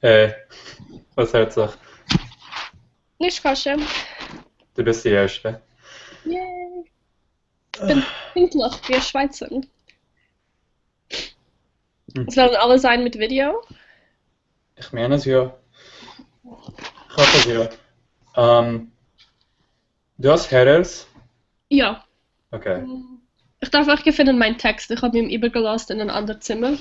היי, וואס הערט זיך? נישקשה. דו ביסט די ערשטע. יעי! כ'בין פונקטליך ווי א שווייצערין. עס וועלן אלע זיין מיט ווידעא? איך מיין אז יא. איך האף אז יא. דו האסט הערערס? יא. Okay. איך דארף אויך געפינען מיין טעקסט, איך האב אים איבערגעלאזט אין אן אנדער צימער.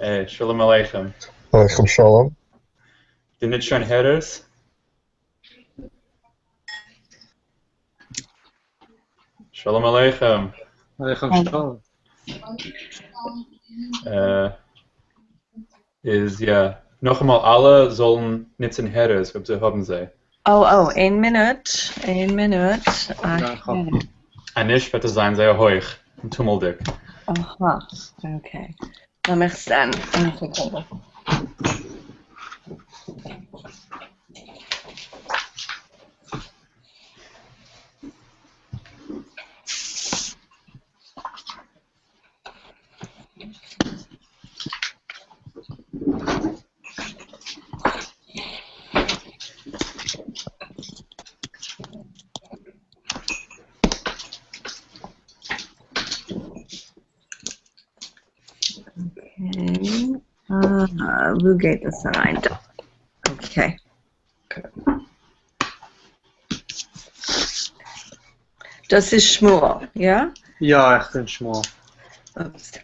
היי, שלום עליכם. עליכם שלום. דו נוצט שוין הערערס? שלום עליכם. עליכם שלום. איז יא, נאכאמאל אלע זאלן נוצן הערערס אויב זיי האבן זיי. או או, איין מינוט, איין מינוט. אנישט וועט עס זיין זייער הויך און טומלדיג. אהא, okay. לאמיך זען, איין סעקונדע. Okay. וואו גייט דאס אריין? דא. Okay. דאס איז שמואל, יא? יא, איך בין שמואל. Oops.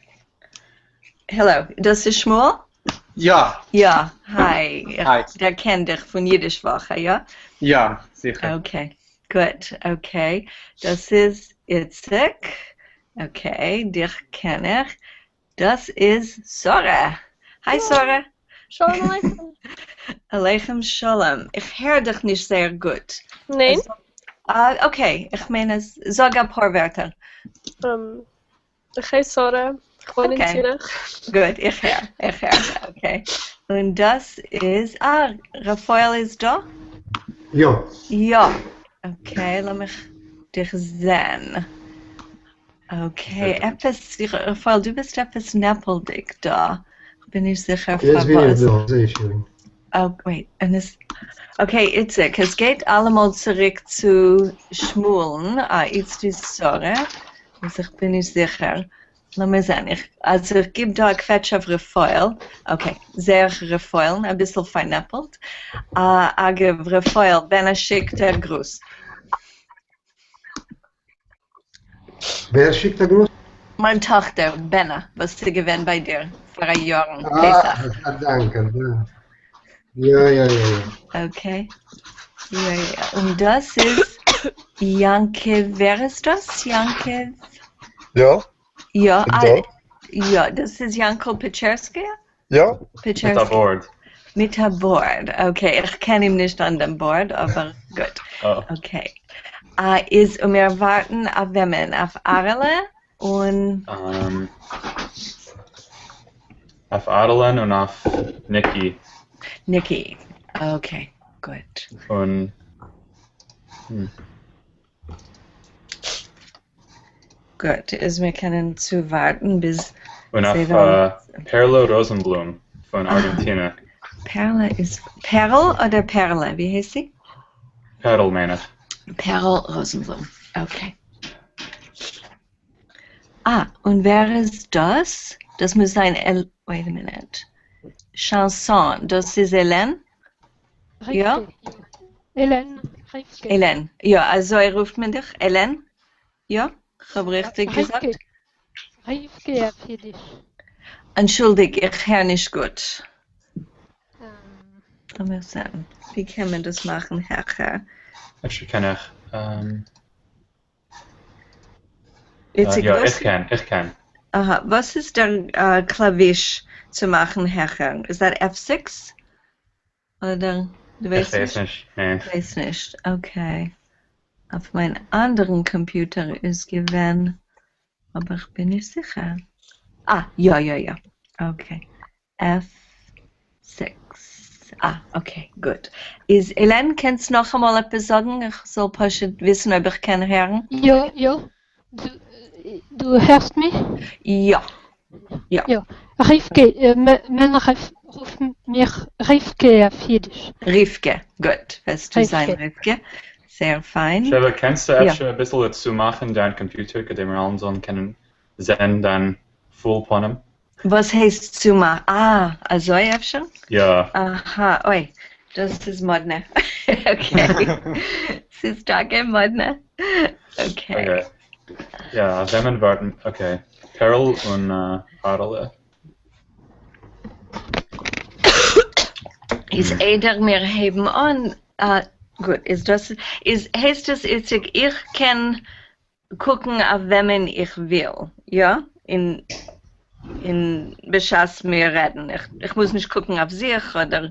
Hello, דאס איז שמואל? יא. יא, היי. איך היי. דערקען דיך פון אידיש וואך, יא? יא, זיכער. Okay, גוט, okay. דאס איז איציק. Okay, דיך קען איך. דאס איז שרה. היי שרה. שלום עליכם. עליכם שלום. איך הער דיך נישט זייער גוט. ניין? Okay, איך מיין אז זאג אפאר ווערטער. איך הייס שרה, איך וואוין אין Okay. ציריך. גוט, איך הער, איך הער, okay. און דאס איז, רפאל איז דא? יא. יא. Okay, לאמיך דיך זען. Okay, עפעס, רפאל, דו ביסט עפעס נעפלדיג דא. איך בין נישט זיכער יעצט בין איך פארוואס. דא, זעה איך שוין. Oh, wait, און עס, okay, איציק, עס גייט אלעמאל צוריק צו שמואל'ן, איצט איז שרה, אז איך בין נישט זיכער. לאמיר זען, איך, אז איך גיב דא א קוועטש אויף רפאל, okay, זע איך רפאל'ן, אביסל פארנעפלט. אגב, רפאל, בן א שיקט א גרוס. ווער שיקט א גרוס? מיין טאכטער, בנה, וואס איז געווען ביי דיר פאר א יארן, פסח. א דאנק, א דאנק. יא, יא, יא, יא. Okay. יא, יא. און דאס איז יעקב, ווער איז דאס? יעקב? יא. יא, איך דא. יא, דאס איז יענקל פעטשערסקי? יא. פעטשערסקי. מיט א בארד. מיט א בארד, okay. איך קען אים נישט אן דעם בארד, אבער גוט. Okay. איז, און מיר ווארטן אויף וועמען? אויף אהרעלע און אויף אהרעלען און אויף ניקי. ניקי, okay, גוט. און. גוט, איז מיר קענען צואווארטן ביז און זיי אויף, וועלן פערלע ראזענבלום פון ארגענטינע. פערלע איז פערל אדער פערלע? ווי הייסט זי? פערל מיין איך. פערל ראזענבלום, okay. און ווער איז דאס? דאס מוז זיין על, wait a minute. שאנסאן, דאס איז עלען? יא? עלען, רבקה. עלען, יא, אזוי רופט מען דיך, עלען? יא? כ'האב ריכטיג געזאגט? רבקה אויף אידיש. אנטשולדיג, איך הער נישט גוט. לאמיר זען, ווי קען מען דאס מאכן העכער? אפשר קען איך, איציק, יא, וואס איך קען, איך קען. אהא, וואס איז דער קלאוויש צו מאכן העכער? איז דאס עף זעקס? אדער, דו איך ווייסט ווייס נישט? נישט, ניין. ווייס נישט, okay. אויף מיין אנדערן קאמפיוטער איז געווען, אבער איך בין נישט זיכער. יא, יא, יא. Okay. עף זעקס. Okay, גוט. איז, עלען, קענסט נאך אמאל עפעס זאגן? איך זאל פשוט וויסן, אויב איך קען הערן. יא, יא. דו הערסט מיך? יא. Ja. Ja, Rivke, מען רופט מיך רבקה אויף יידיש. רבקה, גוט, וועסטו זיין רבקה, זייער פיין. שבע, קענסטו אפשר אביסל צומאכן דיין קאמפיוטער כדי מיר אלע זאלן קענען זען דיין פול פנים? וואס הייסט צומאכן? אה, אזוי אפשר? יא. אהא, אוי, דאס איז מאדנע. Okay. ס'איז טאקע מאדנע. Okay. Okay. יא, אויף וועמען ווארטן? Okay. פערל און אהרעלע. איז איידער מיר הייבן אן, גוט, איז דאס, איז הייסט עס איציק איך קען קוקן אויף וועמען איך וויל, יא? אין אין בשעת מיר רעדן, איך מוז נישט קוקן אויף זיך אדער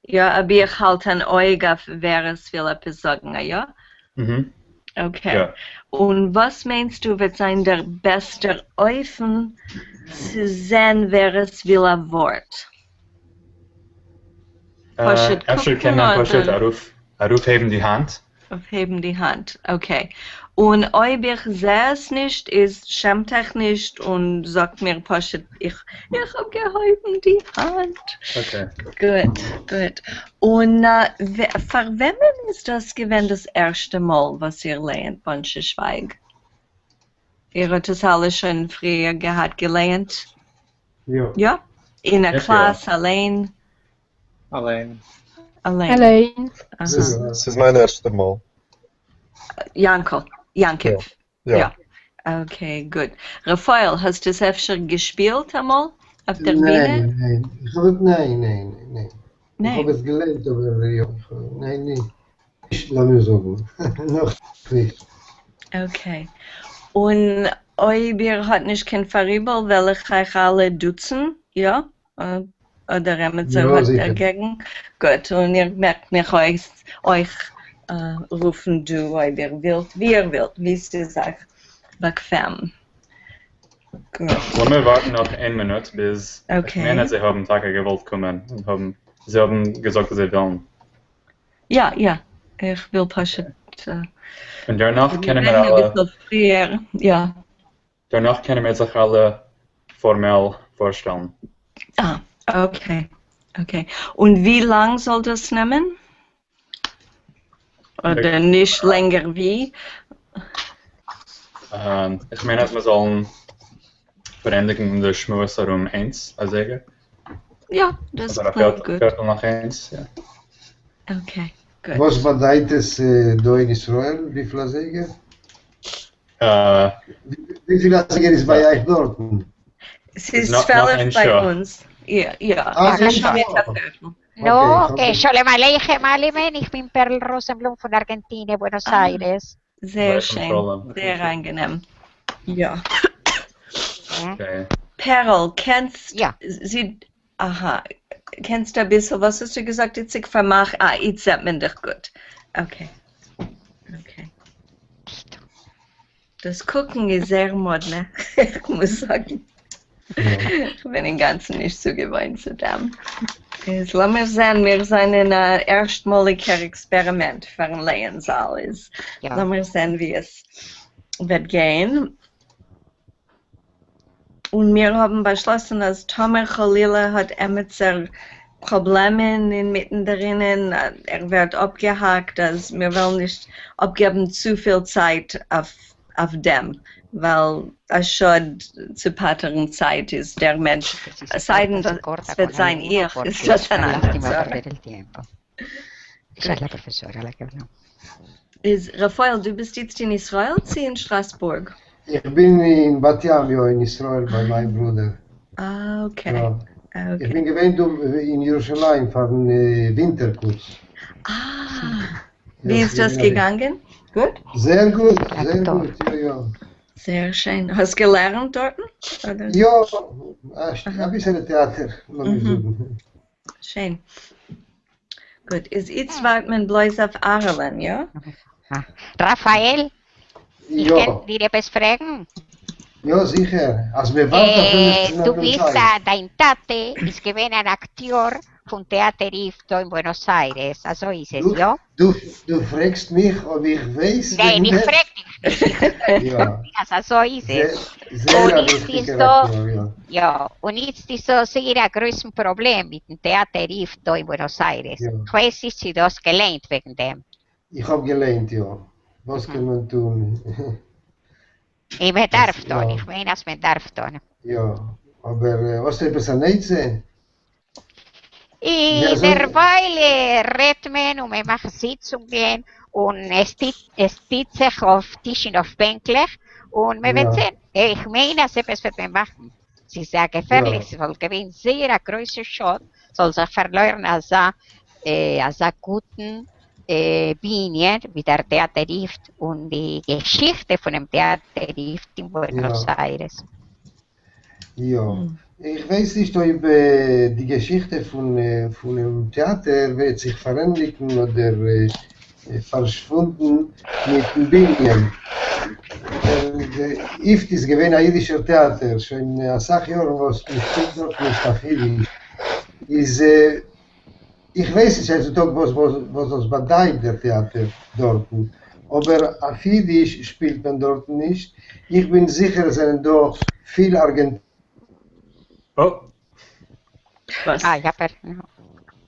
יא, אבי איך האלט אן אויג אויף ווער עס וויל עפעס זאגן, א יא? Okay. און וואס מיינסטו וועט זיין דער בעסטער אופן צו זען ווער עס וויל א ווארט? פשוט אפשר קוקן קען מען פשוט אדער? ארויפהייבן די האנט? אויפהייבן די האנט, okay. און אויב איך זע עס נישט איז שעמט אייך נישט און זאגט מיר פשוט איך איך האב געהויבן די האנט. Okay. גוט, גוט. און פאר וועמען איז דאס געווען דאס ערשטע מאל וואס איר לייענט באנטשע שווייג? איר האט עס אלע שוין פריער געהאט געלייענט? יא. יא? אין א יא. קלאס, אליין? אליין. אליין. אליין. אהא. ס'איז מיין ערשטע מאל. יאנקל, יעקב. יא. יא. Okay, גוט. רפאל, האסט עס אפשר געשפילט אמאל אויף דער בינע? ניין, ניין. איך האב עס, ניין, ניין, ניין. איך ניין. האב עס געלייענט, אבער יא, איך האב, ניין, ניין. נישט, לאמיר זאגן. נאך נישט. Okay. און אויב איר האט נישט קיין פאראיבל, וועל איך אייך אלע דוצן, יא? אדער עמיצער יא, האט זיכער. דערגעגן? גוט, און איר מעגט מיך אויך רופן דו אויב איר ווילט, ווי איר ווילט, ווי ס'איז אייך באקוועם. גוט. לאמיר ווארטן נאך איין מינוט ביז איך Okay. מיין אז זיי האבן טאקע געוואלט קומען און האבן זיי האבן געזאגט אז זיי ווילן. יא, יא. איך וויל פשוט און דערנאך קענען מיר רעדן אלע אביסל פריער, יא. דערנאך קענען מיר זיך אלע פארמעל פארשטעלן. אה, okay. Okay. און ווי לאנג זאל דאס נעמען? אדער נישט לענגער ווי? איך מיין אז מיר זאלן פארענדיגן אונזער שמועס ארום איינס אזייגער. יא, דאס אדער א קלינגט גוט. פערטל נאך איינס, יא. Okay, גוט. וואס באדייט עס דא אין ישראל? וויפיל אזייגער? וויפיל אזייגער איז ביי אייך דארטן? ס'איז נאך 12 איין ביי שעה. אונז. יא, יא. אה, א איין שעה מיט א שעה. פערטל. No, Okay, okay. שלום עליכם אלעמען, איך בין פערל ראזענבלום פון ארגענטינע, בוענאס אה. איירעס. זייער עליכם שיין, שלום. זייער אנגענעם. יא. Okay. פערל, קענסט יא. זי, אהא, קענסט אביסל, וואס האסטו געזאגט, איציק, פארמאך, אה, איצט זעט מען דיך גוט. Okay. Okay. דאס קוקן איז זייער מאדנע, איך מוז זאגן. איך בין אינגאנצן נישט צוגעוואוינט צו דעם. איז לאמיר זען, מיר זענען א ערשטמאליגער עקספערימענט פארן לייענזאל. איז יא. לאמיר זען ווי עס וועט גיין. און מיר האבן באשלאסן, אז טאמער חלילה האט עמיצער פראבלעמען אינמיטן דערינען, ער ווערט אפגעהאקט, אז מיר וועלן נישט אפגעבן צופיל צייט אויף דעם, ווייל א שאד צו פטר'ן צייט איז דער מענטש, סיידן דאס וועט זיין איך, איז דאס אן אנדער זאך. Esa es la profesora la que habló. איז רפאל, דו ביסט איצט אין ישראל צי אין שטראסבורג? איך בין אין בת ים, יא, אין ישראל ביי מיין ברודער. אה, okay. יא. איך Okay. בין געווען דא אין ירושלים פארן ווינטער-קורס. אה, יא, ווי איז דאס געווען א- געגאנגען? גוט? זייער גוט, זייער טראקטאר. גוט, יא, יא. זייער שיין. האסט געלערנט דארטן? אדער? יא, א ביסעלע טעאטער, לאמיר זאגן. שיין. גוט, איז איצט ווארט מען בלויז אויף אהרלען, יא? Rafael, איך יא. קען דיר עפעס פרעגן? יא, זיכער. אז מיר ווארטן אויף דו דעם ביסט צייט. דיין טאטע איז געווען אן אקטיאר. פֿון טעאַטער איף דאָ אין Buenos Aires, אַזוי איז עס, דו, יאָ? דו, דו פֿרעגסט מיך, אויב איך ווייס ניין, וועגן איך דעם? פֿרעג דיך נישט, איך יאָ. אַז אַזוי איז עס. זייער, זייער און אַ איצט איז וויכטיקער דאָ, אַקטיאָר, יאָ. יאָ, און איצט איז דאָ זייער אַ גרויסן פּראָבלעם מיטן טעאַטער איף דאָ אין Buenos Aires. יאָ. איך ווייס נישט, צי דו האָסט געלייענט וועגן דעם. איך האָב געלייענט, יאָ. וואָס קען מען טאָן? און מע דאָס, דאַרף טאָן, יאָ. איך מיין, אַז מע דאַרף טאָן. יאָ, אָבער האָסטו עפּעס אַן עצה? ווי און אַזוי? דערווײַל רעדט מען און מע מאַכט זיצונגען און עס טוט, עס טוט זיך אויף טישן אויף בענקלעך און מע וועט יאָ. זען. איך מיין, אַז עפּעס וועט מען מאַכן. ס'איז זייער געפֿערלעך, יאָ. ס'וואָלט געווען זייער אַ גרויסער שאָד, זאָל זיך פֿאַרלוירן אַזאַ, אַזאַ גוטן בנין, ווי דער טעאַטער איף און די געשיכטע פֿונעם טעאַטער איף אין Buenos יאָ. Aires. יאָ. איך ווייס נישט אויב די געשיכטע פֿון, פֿונעם טעאַטער וועט זיך פֿאַרענדיקן אָדער פֿאַרשוווּנדן מיטן בנין. דער איפֿט איז געווען אַ ייִדישער טעאַטער, שוין אַ סך יאָרן וואָס מע שפּילט דאָרט נישט אויף ייִדיש. איז איך ווייס נישט הײַנט צו טאָג וואָס, וואָס, וואָס דאָס באַדייט דער טעאַטער דאָרטן, אָבער אויף ייִדיש שפּילט מען דאָרטן נישט. איך בין זיכער, עס זענען דאָ פֿיל אַרגענטינער. Oh. וואָס? אַ, יאָ, פּער, no.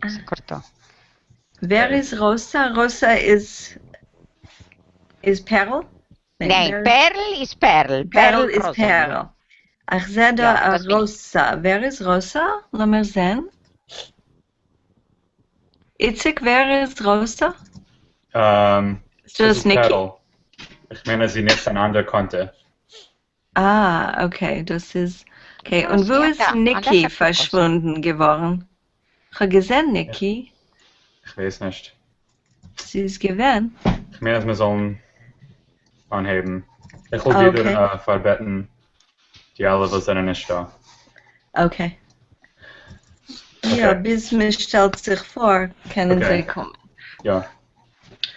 Se cortó. ווער איז ראָסאַ? ראָסאַ איז, איז פּערל? ניין, ניין, ווער איז פּערל איז פּערל, פּערל פּערל איז ראָזענבלום. פּערל. איך זע דאָ יאָ, אַ דאָס בין איך. ראָסאַ. ווער איז ראָסאַ? לאָמיר זען. איציק, ווער איז ראָסאַ? איז דאָס דאָס איז ניקי? פּערל. איך מיין, אַז זי ניצט אַן אַנדער קאָנטע. אַה, okay, דאָס איז, okay. יאָ, און וווּ זי איז האָט אַ ניקי אַנדערש פֿאַרשוווּנדן געוואָרן? איך האָב געזען איך, ניקי. איך ווייס נישט. זי איז געווען. איך מיין, אַז מיר זאָלן אָנהייבן. איך וועל ווידער Okay. פֿאַרבעטן די אַלע, וואָס זענען נישט דאָ. Okay. יאָ, Okay. ביז מע שטעלט זיך פֿאָר, קענען Okay. זיי קומען. יאָ.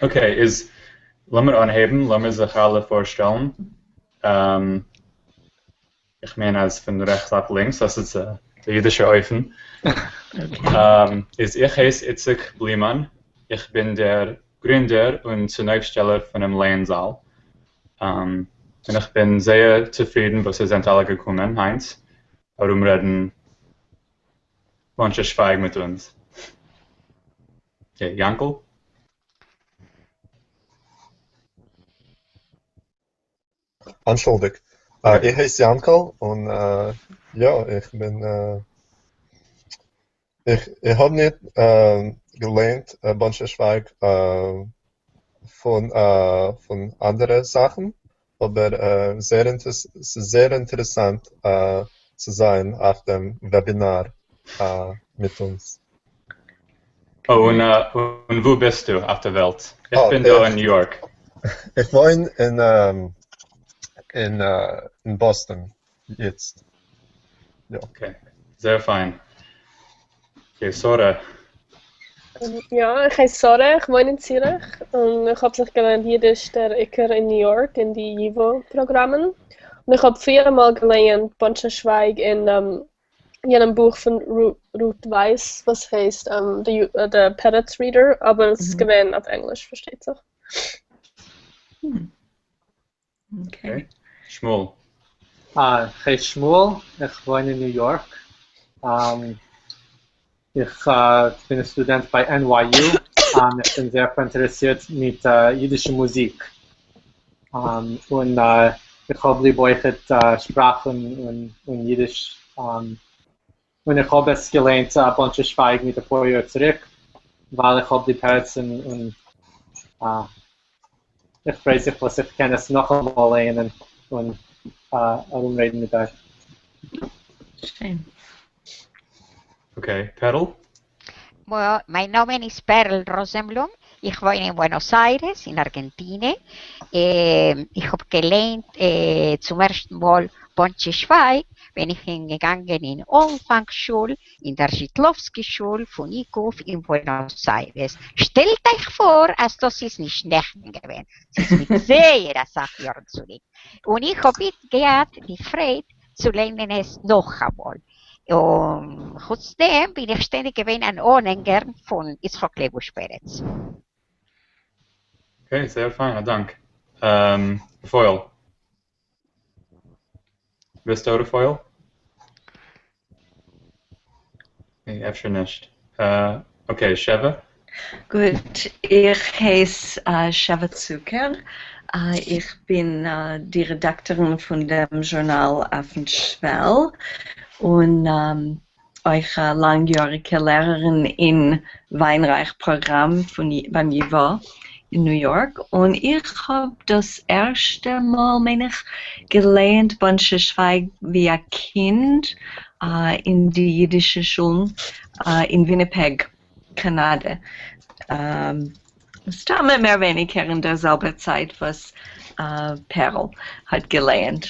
Okay, איז לאָמיר אָנהייבן, לאָמיר זיך אַלע פֿאָרשטעלן. עם, איך מיין, אַז פֿון רעכטס אויף לינקס, דאָס איז דער ייִדישער אופֿן. Okay. עם, איז איך הייס איציק בלימאַן. איך בין דער גרינדער און צונויפֿשטעלער פֿונעם לייענזאַל. עם, און איך בין זייער צופֿרידן, וואָס איר זענט אַלע געקומען הײַנט אַרומרעדן באָנטשע שווײַג מיט אונדז. Okay, יאַנקל? אַנטשולדיק. Okay. איך הייס יאַנקל און יאָ, איך בין איך, איך האָב ניט געלייענט באָנטשע שווײַג פֿון, פֿון אַנדערע זאַכן, אָבער זייער אינטערעס ס'איז זייער אינטערעסאַנט צו זײַן אויף דעם וועבינאַר מיט אונדז. Oh, און, און וווּ ביסטו אויף דער וועלט? איך Oh, בין דאָ איך, אין ניו־יאָרק. איך וואוין אין, אין, אין באָסטאָן איצט. יאָ. Okay, זייער פֿײַן. Okay, שׂרה. יאָ, איך הייס שׂרה, איך וואוין אין ציריך און איך האָב זיך געלערנט ייִדיש דער עיקר אין ניו־יאָרק אין די ייִוואָ־פּראָגראַמען. און איך האָב פֿריִער אַמאָל געלייענט באָנטשע שווײַג אין יענעם בוך פֿון רות ווײס, וואָס הייסט The, The Peretz Reader, אָבער עס איז געווען אויף ענגליש, פֿאַרשטייט זיך. Okay. Okay. שמואל. איך הייס שמואל, איך וואוין אין ניו־יאָרק. עם, איך בין אַ סטודענט בײַ NYU. עם, איך בין זייער פֿאַראינטערעסירט מיט ייִדישער מוזיק. עם, און איך האָב ליב אויכעט שפּראַכן און, און ייִדיש. עם, און איך האָב עס געלייענט באָנטשע שווײַג מיט אַ פּאָר יאָר צוריק, ווײַל איך האָב די פּרצן און איך פֿריי זיך, וואָס איך קען עס נאָך אַמאָל לייענען און אַרומרעדן מיט אײַך. שיין. Okay, פּערל? Well, מײַן נאָמען איז פּערל ראָזענבלום. איך וואוין אין Buenos Aires, אין אַרגענטינע. איך האָב געלייענט צום ערשטן מאָל באָנטשע שווײַג, ווען איך בין געגאַנגען אין אָנפֿאַנגשול, אין דער זשיטלאָווסקי־שול פֿון איקוף אין Buenos Aires. שטעלט אײַך פֿאָר, אַז דאָס איז נישט נעכטן געווען. ס'איז מיט זייער אַ סך יאָרן צוריק. און איך האָב געהאַט די פֿרייד צו לייענען עס נאָך אַמאָל. און חוץ דעם בין איך שטענדיג געווען אן אנהענגער פון יצחק לייבוש פרץ. Okay, זייער פיין, א דאנק. רפאל. ביסט דא רפאל? אפשר נישט. Okay, שבע? גוט, איך הייס שבע צוקער, איך בין די רעדאקטארין פון דעם זשורנאל אויפן שוועל, און אויך א לאנגיאריגע לערערין אין וויינרייך פראגראם פון ביים ייווא אין ניו יארק, און איך האב דאס ערשטע מאל מיין איך געלייענט באנטשע שווייג ווי א קינד אין די אידישע שולן אין וויניפעג, קאנאדע. מסתמא מער ווייניגער אין דער זעלבער צייט וואס פערל האט געלייענט.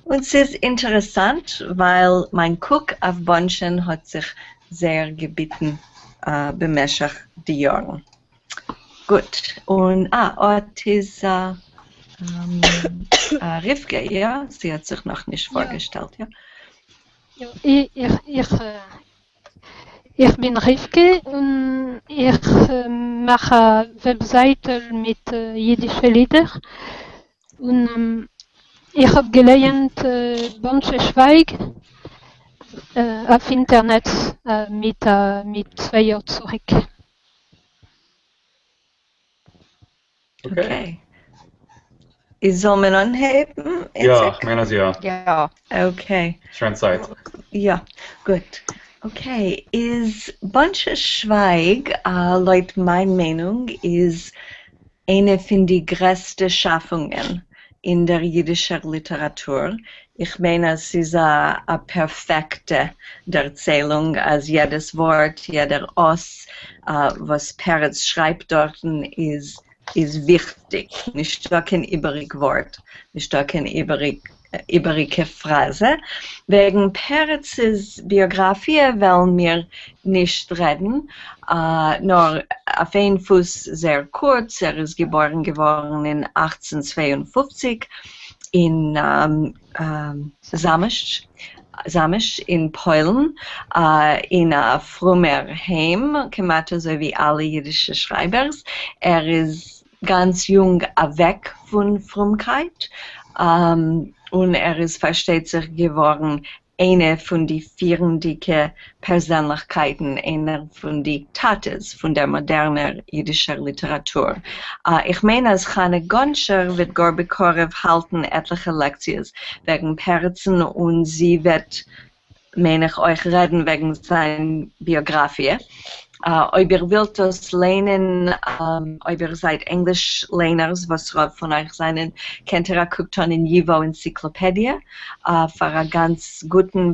און ס'איז אינטערעסאנט ווייל מיין קוק אויף באנטשען האט זיך זייער געביטן במשך די יארן. גוט, און אה, אט איז רבקה, יא? זי האט זיך נאכנישט פארגעשטעלט, יא? יא, איך איך בין רבקה און איך מאך א וועבזייטל מיט אידישע לידער, און איך האב געלייענט באנטשע שווייג אויף אינטערנעט מיט מיט צוויי יאר צוריק. Okay. איז זאל מען אנהייבן, יא, איציק? איך מיין אז יא. יא. Okay. שוין צייט. יא, גוט. Okay, איז באנטשע שווייג, לויט מיין מיינונג, איז איינע פון די גרעסטע שאפונגען אין דער אידישער ליטעראטור. איך מיין אז ס'איז א פערפעקטע דערציילונג, אז יעדעס ווארט, יעדער אות וואס פרץ שרייבט דארטן איז איז וויכטיג, נישטא קיין איבעריג ווארט, נישטא קיין איבעריג איבעריגע פראזע. וועגן פרצ'ס ביאגראפיע וועלן מיר נישט רעדן, נאר אויף איין פוס זייער קורץ, ער איז געבוירן געווארן אין 1852 אין זאמאשטש, זאמאשטש אין פוילן, אין א פרומער היים, כמעט אזוי ווי אלע אידישע שרייבערס. ער איז גאנץ יונג אוועק פון פרומקייט, און ער איז פארשטייט זיך געווארן איינע פון די פירנדיקע פערזענליכקייטן, איינער פון די טאטעס פון דער מאדערנער אידישער ליטעראטור. איך מיין אז חנה גאנטשער וועט גאר בקרוב האלטן עטליכע לעקציעס וועגן פרצן, און זי וועט מיין איך אויך רעדן וועגן זיין ביאגראפיע. אויב איר ווילט דאס ליינען, אויב איר זייט ענגליש ליינערס, וואס רוב פון אייך זענען, קענט איר א קוק טאן אין ייווא ענציקלאפעדיע פאר א גאנץ גוטן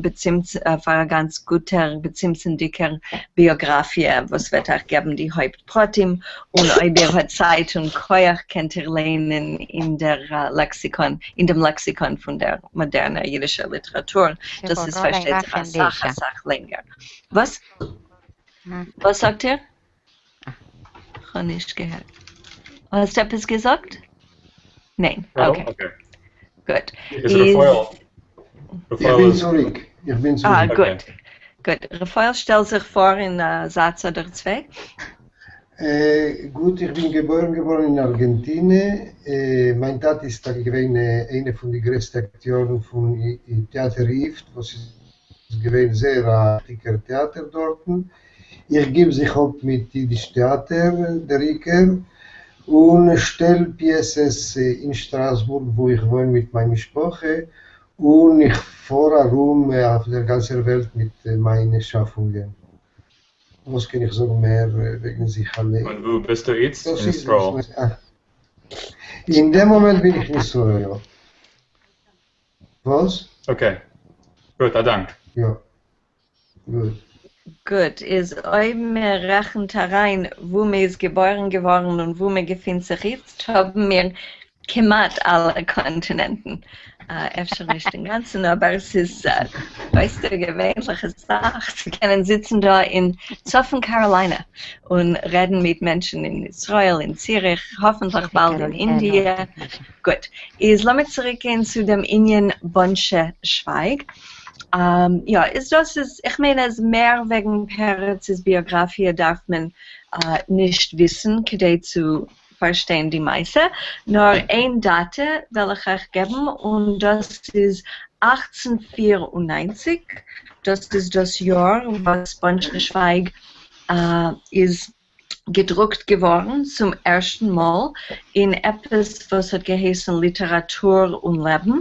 פאר א גאנץ גוטער בצמצומדיקער ביאגראפיע וואס וועט אייך געבן די הויפט פרטים, און אויב איר האט צייט און כח קענט איר ליינען אין דער לעקסיקאן, אין דעם לעקסיקאן פון דער מאדערנער אידישער ליטעראטור, דאס איז פארשטייט זיך אסאך אסאך לענגער. וואס? וואס זאגט איר? כ'האב נישט געהערט. האסט עפעס געזאגט? ניין. Okay. גוט. איז רפאל. איך בין צוריק. איך בין צוריק. אה, גוט. גוט. רפאל שטעל זיך פאר אין א זאץ אדער צוויי. גוט, איך בין געבוירן געווארן אין ארגענטינע, מיין טאטע איז טאקע געווען איינע פון די גרעסטע אקטיארן פון טעאטער איפט, וואס איז געווען זייער א וויכטיגער טעאטער דארטן, איך גיב זיך אפ מיט אידיש טעאטער דער עיקר, און שטעל פיעסעס אין שטראסבורג וואו איך וואוין מיט מיין משפחה, און איך פאר ארום אויף דער גאנצער וועלט מיט מיינע שאפונגען. וואס קען איך זאגן מער וועגן זיך אליין? און וואו ביסטו איצט? אין ישראל? אין דעם מאמענט בין איך אין ישראל, יא. וואס? Okay. גוט, א דאנק. יא. גוט. גוט, איז אויב מען רעכנט אריין וואו מען איז געבוירן געווארן און וואו מען געפינט זיך איצט, האבן מיר כמעט אלע קאנטינענטן. אפשר נישט אינגאנצן, אבער ס'איז אויסערגעווענליכע זאך צו קענען זיצן דא אין צפון קאראליינע און רעדן מיט מענטשן אין ישראל, אין ציריך, האפנטליך באלד אין אינדיע. גוט, איז לאמיר צוריקגיין צו דעם ענין באנטשע שווייג. יא, איז דאס איז, איך מיין אז מער וועגן פרץ'ס ביאגראפיע דארף מען נישט וויסן כדי צו פארשטיין די מעשה, נאר איין דאטע וועל איך אייך געבן און דאס איז 1894, דאס איז דאס יאר וואס באנטשע שווייג איז געדרוקט געווארן צום ערשטן מאל אין עפעס וואס האט געהייסן ליטעראטור און לעבן,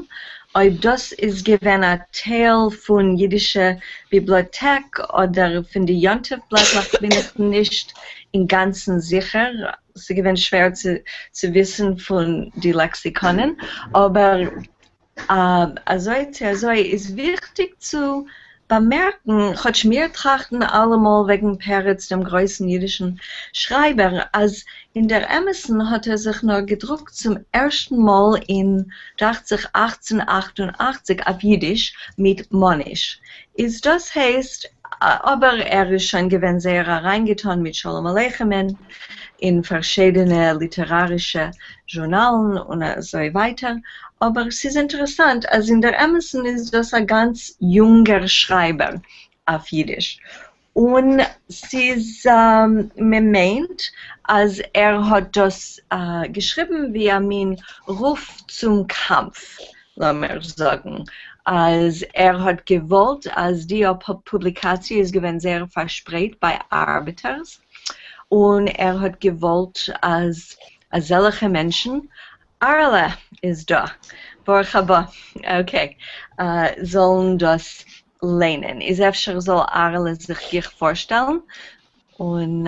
אויב דאס איז געווען א טייל פון אידישע ביבליאטעק אדער פון די יום טוב בלעטלעך בין איך נישט אינגאנצן זיכער, ס'איז געווען שווער צו וויסן פון די לעקסיקאנען, אבער אזוי צו אזוי איז וויכטיג צו באמערקן, כאטש מיר טראכטן אלעמאל וועגן פרץ דעם גרויסן אידישן שרייבער, אז אין דער אמת'ן האט ער זיך נאר געדרוקט צום ערשטן מאל אין, דאכט זיך, 1888 אויף אידיש מיט מאניש. איז דאס הייסט, אבער ער איז שוין געווען זייער אריינגעטאן מיט שלום עליכם'ען אין פארשיידענע ליטערארישע זשורנאלן און אזוי ווייטער, אבער ס'איז אינטערעסאנט אז אין דער אמת'ן איז דאס א גאנץ יונגער שרייבער אויף אידיש, און ס'איז מ'מיינט אז ער האט דאס געשריבן ווי א מין רוף צום קאמף, לאמיר זאגן אז ער האט געוואלט אז די פובליקאציע איז געווען זייער פארשפרייט ביי ארבעטערס, און ער האט געוואלט אז אזעלכע מענטשן, אהרלע איז דא, ברוך הבא, אקעי, זאלן דאס ליינען. איז אפשר זאל אהרלע זיך גיך פארשטעלן, און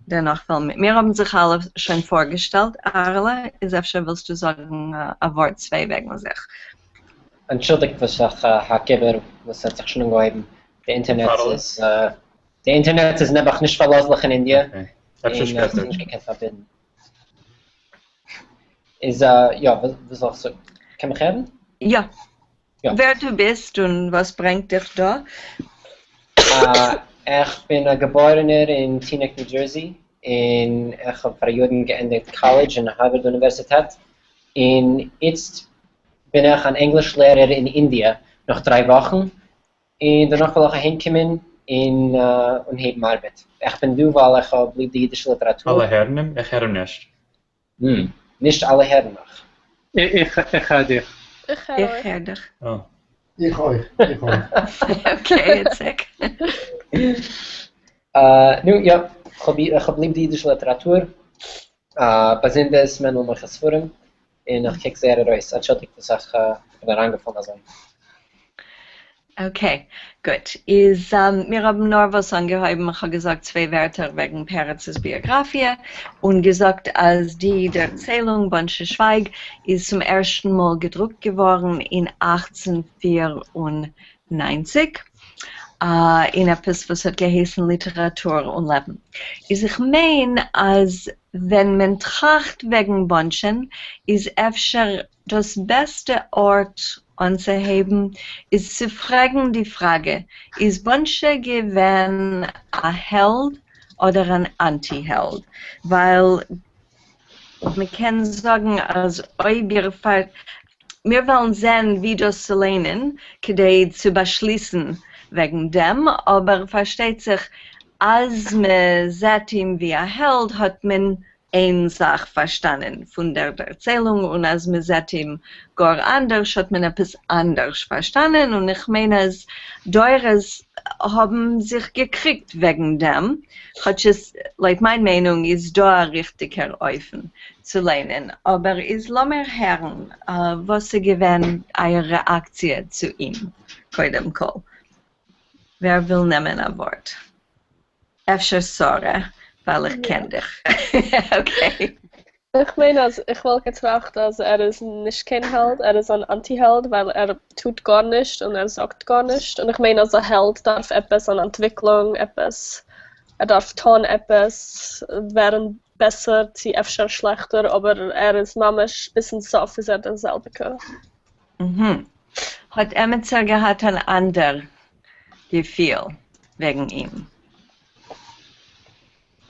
דערנאך וועלן מיר, מיר האבן זיך אלע שוין פארגעשטעלט, אהרלע, איז אפשר ווילסטו זאגן א ווארט צוויי וועגן זיך. אנטשולדיגט וואס איך האק איבער וואס האט זיך שוין אנגעהויבן, די אינטערנעט איז די אינטערנעט איז נעבעך נישט פארלאזליך אין אינדיע, און איך האב זיך נישט געקענט פארבינדן. איז יא, וואס זאל איך זאגן? קען מיך הערן? יא. ווער דו ביסט און וואס ברענגט דיך דא? איך בין א געבוירענער אין טינעק ניו דזשערסי, און איך האב פאראיארן געענדיגט קאלעדזש אין הארווארד אוניווערסיטעט, און איצט בין איך אן ענגליש לערער אין אינדיע נאך דריי וואכן, און דערנאך וועל איך אהיים קומען און אנהייבן ארבעט. איך בין דא ווייל איך האב ליב די אידישע ליטעראטור. אלע הערן אים? איך הער אים נישט. הממ. נישט אלע הערן מיך. איך הער דיך. איך הער דיך. אה. איך אויך. איך אויך. אקעי איציק. נו יא, איך האב ליב די אידישע ליטעראטור, באזונדערס מענדל מוכר ספרים, און איך קוק זייער ארויס, אנטשולדיגט וואס איך בין אריינגעפאלן אזוי. אקעי, גוט. איז מיר האבן נארוואס אנגעהויבן, איך האב געזאגט צוויי ווערטער וועגן פרצ'ס ביאגראפיע, און געזאגט אז די דערציילונג באנטשע שווייג איז צום ערשטן מאל געדרוקט געווארן אין 1894, אין עפעס וואס האט געהייסן ליטעראטור און לעבן. איז איך מיין אז ווען מען טראכט וועגן באנטשען איז אפשר דאס בעסטע ארט אנצוהייבן איז צו פרעגן די פראגע, איז באנטשע געווען א העלד אדער אן אנטי-העלד? ווייל מ'קען זאגן אז אויב איר פאר. מיר וועלן זען ווי דאס צו ליינען כדי צו באשליסן וועגן דעם, אבער פארשטייט זיך אז מ'זעט אים ווי א העלד האט מען איין זאך פארשטאנען פון דער דערציילונג און אז מ'זעט אים גאר אנדערש האט מען עפעס אנדערש פארשטאנען און איך מיין אז דורות האבן זיך געקריגט וועגן דעם, כאטש עס לויט מיין מיינונג איז דא א ריכטיגער אופן צו ליינען, אבער איז לאמיר הערן וואס איז געווען אייער רעאקציע צו אים קודם כל. ווער וויל נעמען א ווארט? אפשר שרה, ווייל איך קען דיך. אקעי. איך מיין אז איך וואלט געטראכט אז ער איז נישט קיין העלד, ער איז אן אנטי העלד ווייל ער טוט גארנישט און ער זאגט גארנישט, און איך מיין אז א העלד דארף עפעס אן אנטוויקלונג, עפעס, ער דארף טון עפעס, ווערן בעסער צו אפשר שלעכטער, אבער ער איז ממש ביזן סוף איז ער דער זעלביגער. האט עמיצער געהאט אן אנדער געפיל וועגן אים?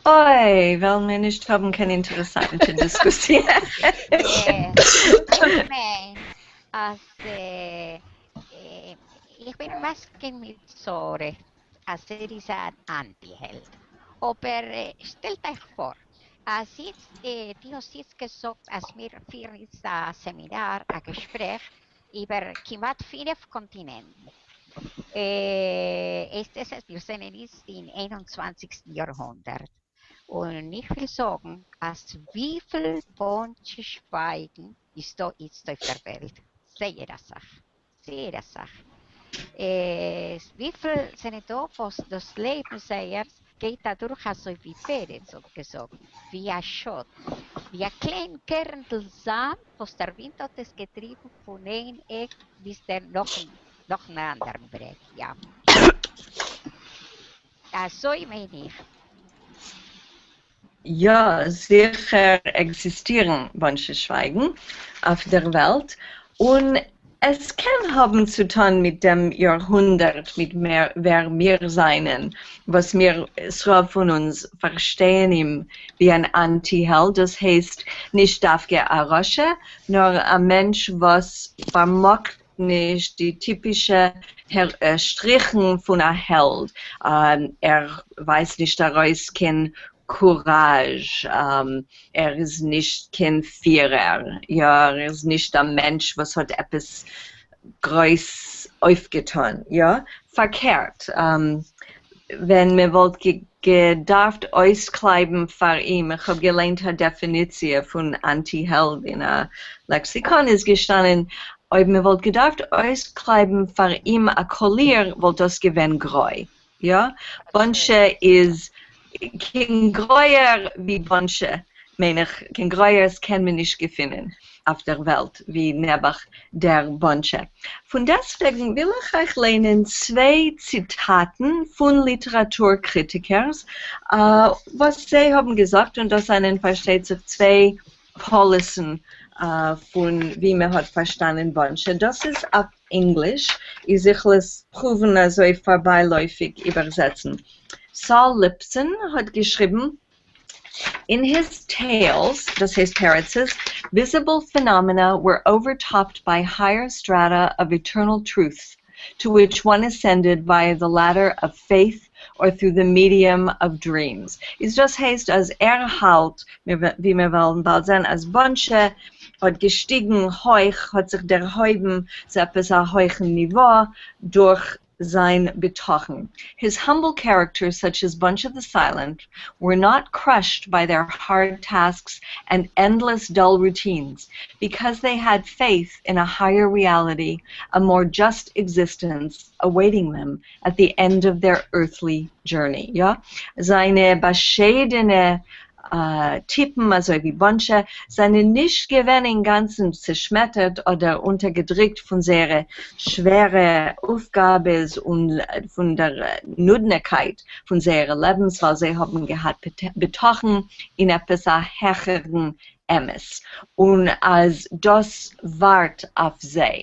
אוי, וועלן מיר נישט האבן קיין אינטערעסאנטע דיסקוסיע. איך מיין אז איך בין מסכים מיט שרה אז ער איז אן אנטי העלד, אבער שטעלט אייך פאר אז איצט, דו האסט איצט געזאגט אז מיר פירן איצט א סעמינאר, א געשפרעך, איבער כמעט פינף קאנטינענטן. הייסט עס אז מיר זענען איצט אין איין און צוואנציגסטן יארהונדערט. און איך וויל זאגן אז וויפיל באנטשע שווייגן איז דא איצט אויף דער וועלט? זייער אסאך. זייער אסאך. וויפיל זענען דא וואס דאס לעבן זייערס גייט אדורך אזוי ווי פרץ האט געזאגט, ווי א שאטן, ווי א קליין קערנדל זאמד וואס דער ווינט האט עס געטריבן פון איין עק ביז דער נאכן אנדערן ברעג ים. אזוי מיין איך. יא, זיכער עקזיסטירן באנטשע שווייגן אויף דער וועלט, און עס קען האבן צו טון מיט דעם יארהונדערט מיט ווער מיר זענען, וואס מיר, ס'רוב פון אונז, פארשטייען אים ווי אן אנטי-העלד, דאס הייסט נישט דווקא א רשע, נאר א מענטש וואס פארמאגט נישט די טיפישע שטריכן פון א העלד, ער ווייזט נישט ארויס קיין קוראזש, ער איז נישט קיין פירער, יא, ער איז נישט א מענטש וואס האט עפעס גרויס אויפגעטון, יא, פארקערט, ווען מען וואלט געדארפט אויסקלייבן פאר אים, איך האב געליינט א דעפיניציע פון אנטי העלד אין א לעקסיקאן איז געשטאנען אויב מען וואלט געדארפט אויסקלייבן פאר אים א קאליר וואלט דאס געווען גרוי. יא, באנטשע איז קיין גרויער ווי באנטשע, מיין איך, קיין גרויערס קען מען נישט געפינען אויף דער וועלט ווי נעבעך דער באנטשע. פון דעסטוועגן וויל איך אייך ליינען צוויי ציטאטן פון ליטעראטור קריטיקערס וואס זיי האבן געזאגט, און דאס זענען פארשטייט זיך צוויי פאלוסן פון ווי מען האט פארשטאנען באנטשע, דאס איז אויף ענגליש, איז איכ'ל עס פרואוון אזוי פארביילויפיג איבערזעצן. סאל ליפסאן האט געשריבן, In his tales, דאס הייסט פרצ'ס, visible phenomena were overtopped by higher strata of eternal truths, to which one ascended via the ladder of faith or through the medium of dreams. איז דאס הייסט אז ער האלט, ווי מיר וועלן באלד זען, אז באנטשע האט געשטיגן הויך, האט זיך דערהויבן צו עפעס א הויכן ניווא דורך זיין בטחון. His humble characters such as Bunshe the Silent were not crushed by their hard tasks and endless dull routines because they had faith in a higher reality, a more just existence awaiting them at the end of their earthly journey. יא, זיינע באשיידענע טיפן אזוי ווי באנטשע זענען נישט געווען אינגאנצן צעשמעטערט אדער אונטערגעדריקט פון זייערע שווערע אויפגאבעס און פון דער נודנעקייט פון זייערע לעבנס ווייל זיי האבן געהאט בטחון אין עפעס א העכערן אמת און אז דאס ווארט אויף זיי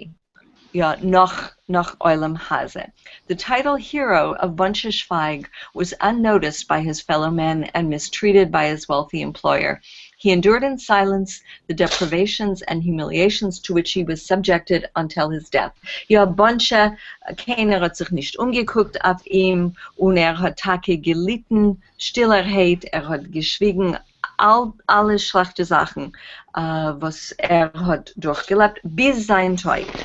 יא נאך נאך עולם הזה. The title hero of Bunshe Schweig was unnoticed by his fellow men and mistreated by his wealthy employer. He endured in silence the deprivations and humiliations to which he was subjected until his death. יא, באנטשע, קיינער האט זיך נישט אומגעקוקט אויף אים, און ער האט טאקע געליטן שטילערהייט, ער האט געשוויגן אלע שלעכטע זאכן וואס ער האט דורכגעלעבט ביז זיין טויט.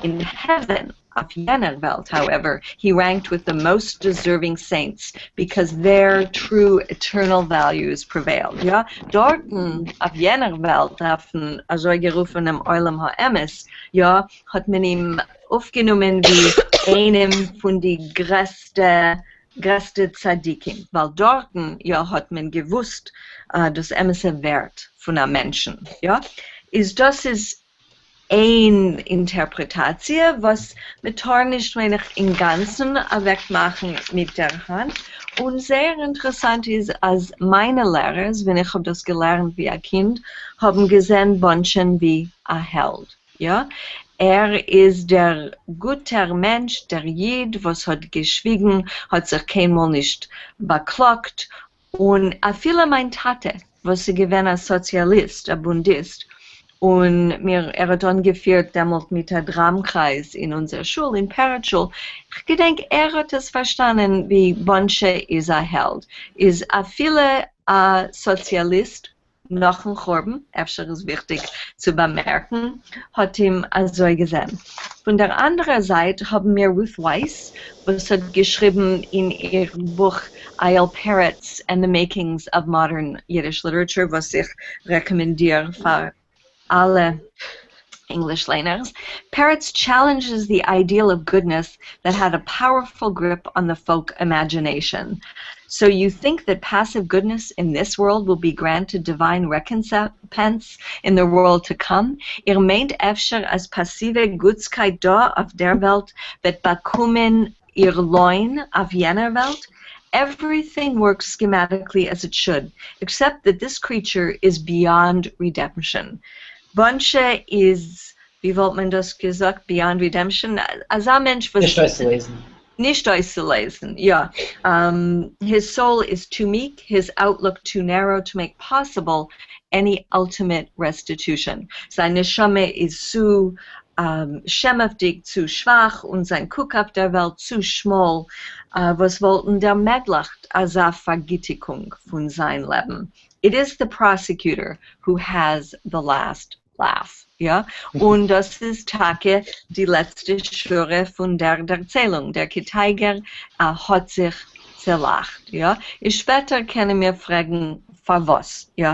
In heaven, אויף יענער וועלט, however, he ranked with the most deserving saints, because there true eternal values prevailed. יא, דארטן אויף יענער וועלט, אויפן אזוי גערופענעם עולם האמת, יא, האט מען אים אויפגענומען ווי איינעם פון די גרעסטע גרעסטע צדיקים, ווייל דארטן, יא, האט מען געוואוסט דאס אמת'ע ווערט פון א מענטשן, יא, איז דאס איז איין אינטערפרעטאציע וואס מ'טאר נישט מיין איך אינגאנצן אוועקמאכן מיט דער האנט, און זייער אינטערעסאנט איז אז מיינע לערערס ווען איך האב דאס געלערנט ווי א קינד האבן געזען באנטשען ווי א העלד, יא, ער איז דער גוטער מענטש, דער איד וואס האט געשוויגן, האט זיך קיינמאל נישט באקלאגט, און אפילו מיין טאטע וואס איז געווען א סאציאליסט, א בונדיסט, און מיר, ער האט אנגעפירט דעמאלט מיט א דראמקרייז אין אונזער שול, אין פרץ שול, כ'געדענק ער האט עס פארשטאנען ווי באנטשע איז א העלד, איז אפילו א סאציאליסט נאכן חורבן, אפשר איז וויכטיג צו באמערקן, האט אים אזוי געזען. פון דער אנדערער זייט האבן מיר Ruth Wisse וואס האט געשריבן אין איר בוך Eyal Peretz and the Makings of Modern Yiddish Literature וואס איך רעקאמענדיר פאר אלע ענגליש ליינערס, Peretz challenges the ideal of goodness that had a powerful grip on the folk imagination. So you think that passive goodness in this world will be granted divine recompense in the world to come? איר מיינט אפשר אז פאסיווע גוטסקייט דא אויף דער וועלט וועט באקומען איר לוין אויף יענער וועלט? Everything works schematically as it should, except that this creature is beyond redemption. באנטשע איז, ווי וואלט מען דאס געזאגט, beyond redemption? אזא מענטש וואס. נישט אויסצולייזן. נישט אויסצולייזן, יא. His soul is too meek, his outlook too narrow to make possible any ultimate restitution. זיין נשמה איז צו שעמעוודיג, צו שוואך, און זיין קוק אויף דער וועלט צו שמאל, וואס וואלטן דערמעגליכט אזא פארגיטיקונג פון זיין לעבן. It is the prosecutor who has the last laugh. יא, און דאס איז טאקע די לעצטע שורה פון דער דערציילונג, דער קטיגור האט זיך צעלאכט. יא, איז שפעטער קענען מיר פרעגן פארוואס, יא,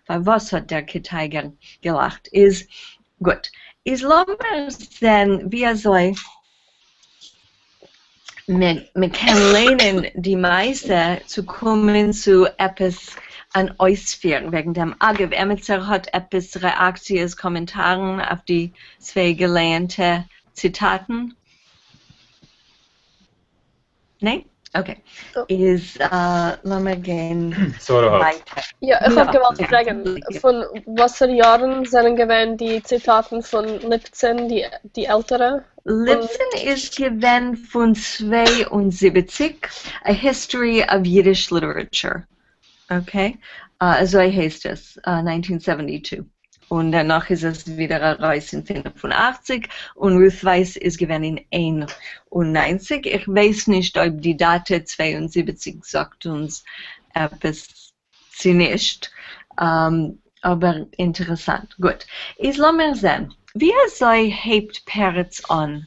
פארוואס האט דער קטיגור געלאכט, איז גוט, איז לאמיר זען ווי אזוי מען קען ליינען די מעשה צו קומען צו עפעס אן אויספיר וועגן דעם. אגב, עמיצער האט עפעס רעאקציעס, קאמענטארן אויף די צוויי געלייענטע ציטאטן? ניין? Okay. איז לאמיר גיין ווייטער. יא, איך האב געוואלט פרעגן, פון וואסער יארן זענען געווען די ציטאטן פון ליפצין, די עלטערע? ליפצין איז געווען פון 72, A History of Yiddish Literature, okay, אזוי הייסט עס, 1972, און דערנאך איז עס ווידער ארויס אין 85, און Ruth Wisse איז געווען אין 91, איך ווייס נישט אויב די דאטע 72 זאגט אונז עפעס צו נישט, אבער אינטערעסאנט. גוט, איז לאמיר זען, ווי אזוי הייבט פרץ אן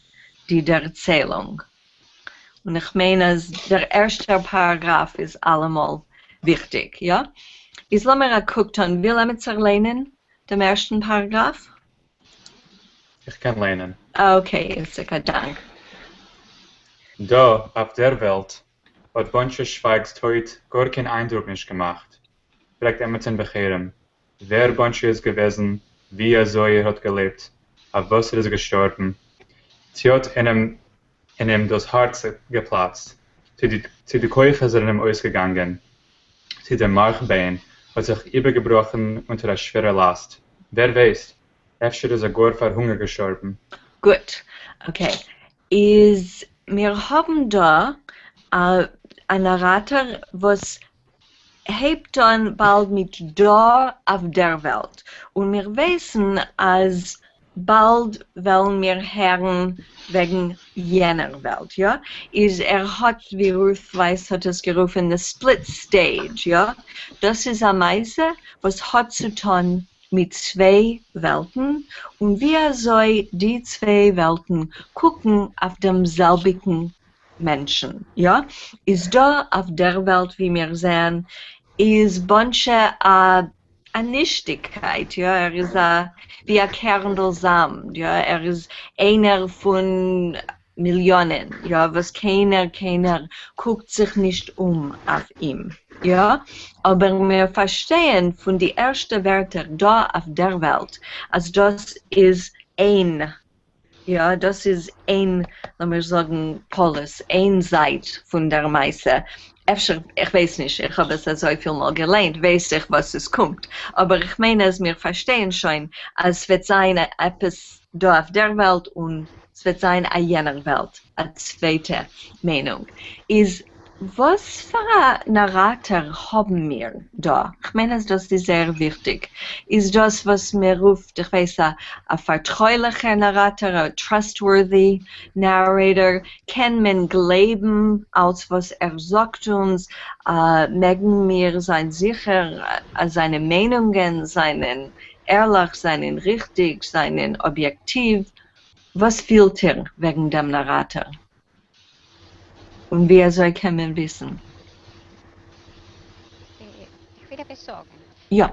די דערציילונג? און איך מיין אז דער ערשטער פאראגראף איז אלעמאל וויכטיג, יא? איז לאמיר א קוק טאן, וויל עמיצער ליינען דעם ערשטן פאראגראף? איך קען ליינען. Okay, איציק, א דאנק. דא, אויף דער וועלט, האט באנטשע שווייג'ס טויט גאר קיין איינדרוק נישט געמאכט. פרעגט עמיצן בחרם, ווער באנטשע איז געוועזן, ווי אזוי ער האט געלעבט, אויף וואס ער איז געשטארבן, צי האט אין אים דאס הארץ געפלאצט, צי די כוחות זענען אים אויסגעגאנגען, צי דער מארך-ביין האט זיך איבערגעבראכן אונטער א שווערע לאסט, ווער ווייסט, אפשר איז ער גאר פאר הונגער געשטארבן. גוט, okay. איז מיר האבן דא א נאראטאר וואס הייבט אן באלד מיט דא אויף דער וועלט, און מיר ווייסן אז באלד וועלן מיר הערן וועגן יענער וועלט, יא? איז ער האט, ווי Ruth Wisse האט עס גערופן, the split stage, יא? דאס איז א מעשה וואס האט צו טון מיט צוויי וועלטן, און ווי אזוי די צוויי וועלטן קוקן אויף דעם זעלביגן מענטשן, יא? איז דא אויף דער וועלט ווי מיר זעען איז באנטשע א א נישטיגקייט, יא, ער איז א ווי א קערנדל זאמד, יא, ער איז איינער פון מיליאנען, יא, וואס קיינער קיינער קוקט זיך נישט אום אויף אים, יא, אבער מיר פארשטייען פון די ערשטע ווערטער דא אויף דער וועלט אז דאס איז איין, יא, דאס איז איין, לאמיר זאגן, פאלוס, איין זייט פון דער מעשה. אפשר, איך ווייס נישט, איך האב עס אזויפיל מאל געליינט, ווייס איך וואס עס קומט, אבער איך מיין אז מיר פארשטייען שוין אז ס'וועט זיין עפעס דא אויף דער וועלט און ס'וועט זיין א יענער וועלט, א צווייטע מיינונג. איז. וואס פאר א נאראטאר האבן מיר דא? כ'מיין אז דאס איז זייער וויכטיג. איז דאס וואס מען רופט, איך ווייס, א א פארטרויליכער נאראטאר, א trustworthy narrator? קען מען גלייבן אלץ וואס ער זאגט אונז? מעגן מיר זיין זיכער אז זיינע מיינונגען זענען ערליך, זענען ריכטיג, זענען אביעקטיוו? וואס פילט איר וועגן דעם נאראטאר? און ווי אזוי קען מען וויסן? איך וויל עפעס זאגן. יא.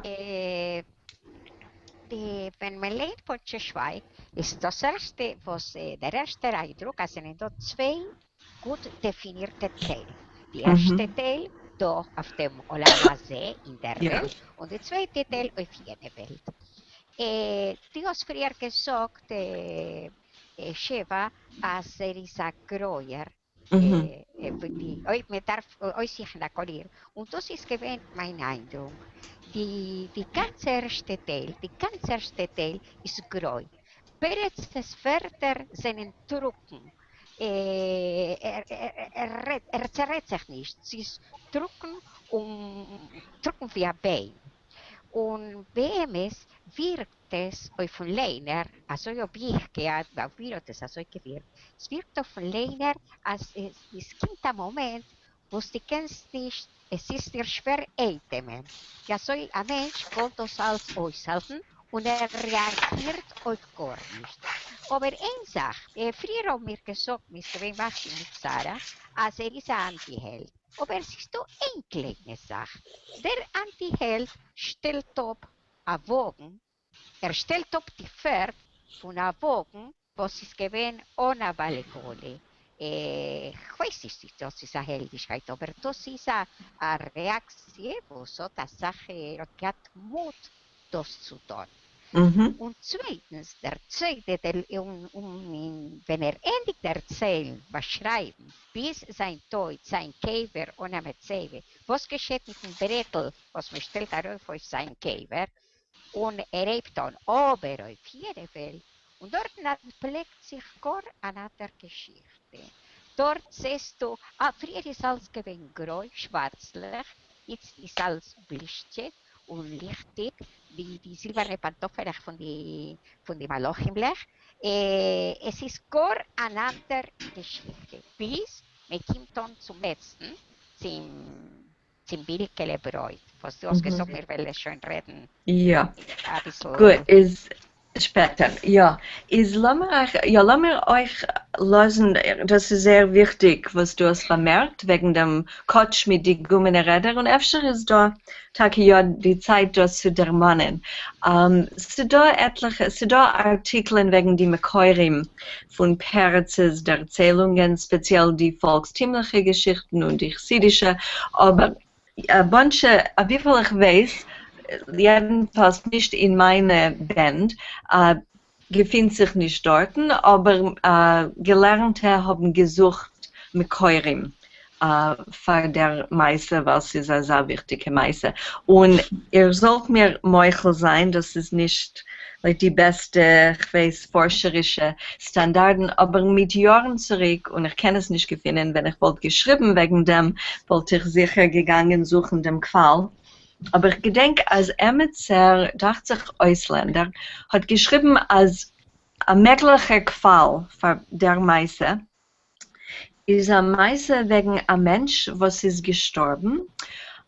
די ווען מען לייענט באנטשע שווייג איז דאס ערשטע וואס דער ערשטער איינדרוק אז זענען דא צוויי גוט דעפינירטע טיילן. די ערשטע טייל דא אויף דעם עולם הזה אין דער וועלט, און די צווייטע טייל אויף יענע וועלט. דו האסט פריער געזאגט שבע אז ער איז א גרויער, אויב מען דארף אויסזוכן א קאליר, און דאס איז געווען מיין איינדרוק, די די גאנצע ערשטע טייל, די גאנץ ערשטע טייל איז גרוי, פרצ'ס ווערטער זענען טרוקן, ער צערעדט זיך נישט, ס'איז טרוקן און טרוקן ווי א ביין, און באמת ווירקט עס אויפן ליינער, אזוי האב איך געהאט, אויף מיר האט עס אזוי געווירקט, עס ווירקט אויפן ליינער אז עס קומט א מאמענט וואס דו קענסט נישט, עס איז דיר שווער אטעמען, ווי אזוי א מענטש קען דאס אלץ אויסהאלטן און ער רעאגירט אויף גארנישט. אבער איין זאך, פריער האבן מיר געזאגט, מ'איז געווען מסכים מיט שרה, אז ער איז א אנטי העלד, אבער ס'איז דא איין קליינע זאך, דער אנטי העלד שטעלט אפ א וואגן, ער שטעלט אפ די פערד פון א וואגן וואס איז געווען אן א בעל עגלה, כ'ווייס נישט צו דאס איז א העלדישקייט אבער דאס איז א רעאקציע וואס האט אסאך, ער האט געהאט מוט דאס צו טון. און צווייטנס דער צווייטע און ווען ער ענדיגט דערציילן, באשרייבן, ביז זיין טויט, זיין קבר אן א מצבה, וואס געשעט מיטן ברעטל וואס מען שטעלט ארויף אויף זיין קבר, און ער הייבט אן אבער אויף יענע וועלט, און דארטן אנטפלעקט זיך גאר אן אנדער געשיכטע, דארט זעסטו, אה, פריער איז אלס געווען גרוי, שווארצליך, איצט איז אלס בלישטשעט און ליכטיג, ווי די זילבערנע פאנטאפעלעך פון די פון די מלאכימלעך, עס איז גאר אן אנדער געשיכטע, ביז מען קומט אן צום לעצטן, צום צום בילקעלע ברויט וואס דו האסט געזאגט מיר וועלן שוין רעדן יא. אביסל. גוט, איז שפעטער. יא. איז לאמיר אייך, יא לאמיר אויך לאזן, דאס איז זייער וויכטיג וואס דו האסט באמערקט וועגן דעם קאטש מיט די גומענע רעדער, און אפשר איז דא טאקע יא די צייט דאס צו דערמאנען. ס'דא עטליכע, ס'דא ארטיקלען וועגן די מקורים פון פרצ'ס דערציילונגען, ספעציעל די פאלקסטימליכע געשיכטן און די חסידישע, אבער באנטשע, וויפיל איך ווייס, יעדנפאלס נישט אין מיינע בענד, געפינט זיך נישט דארטן, אבער געלערנטע האבן געזוכט מקורים פאר דער מעשה ווייל ס'איז אזא וויכטיגע מעשה, און איר זאלט מיר מוחל זיין, דאס איז נישט לויט די בעסטע, כ'ווייס, פארשערישע סטאנדארדן, אבער מיט יארן צוריק, און איך קען עס נישט געפינען, ווען איך וואלט געשריבן וועגן דעם וואלט איך זיכער געגאנגען זוכן דעם קוואל, אבער איך געדענק אז עמיצער, דאכט זיך אויסלענדער, האט געשריבן אז א מעגליכער קוואל פאר דער מעשה איז א מעשה וועגן א מענטש וואס איז געשטארבן,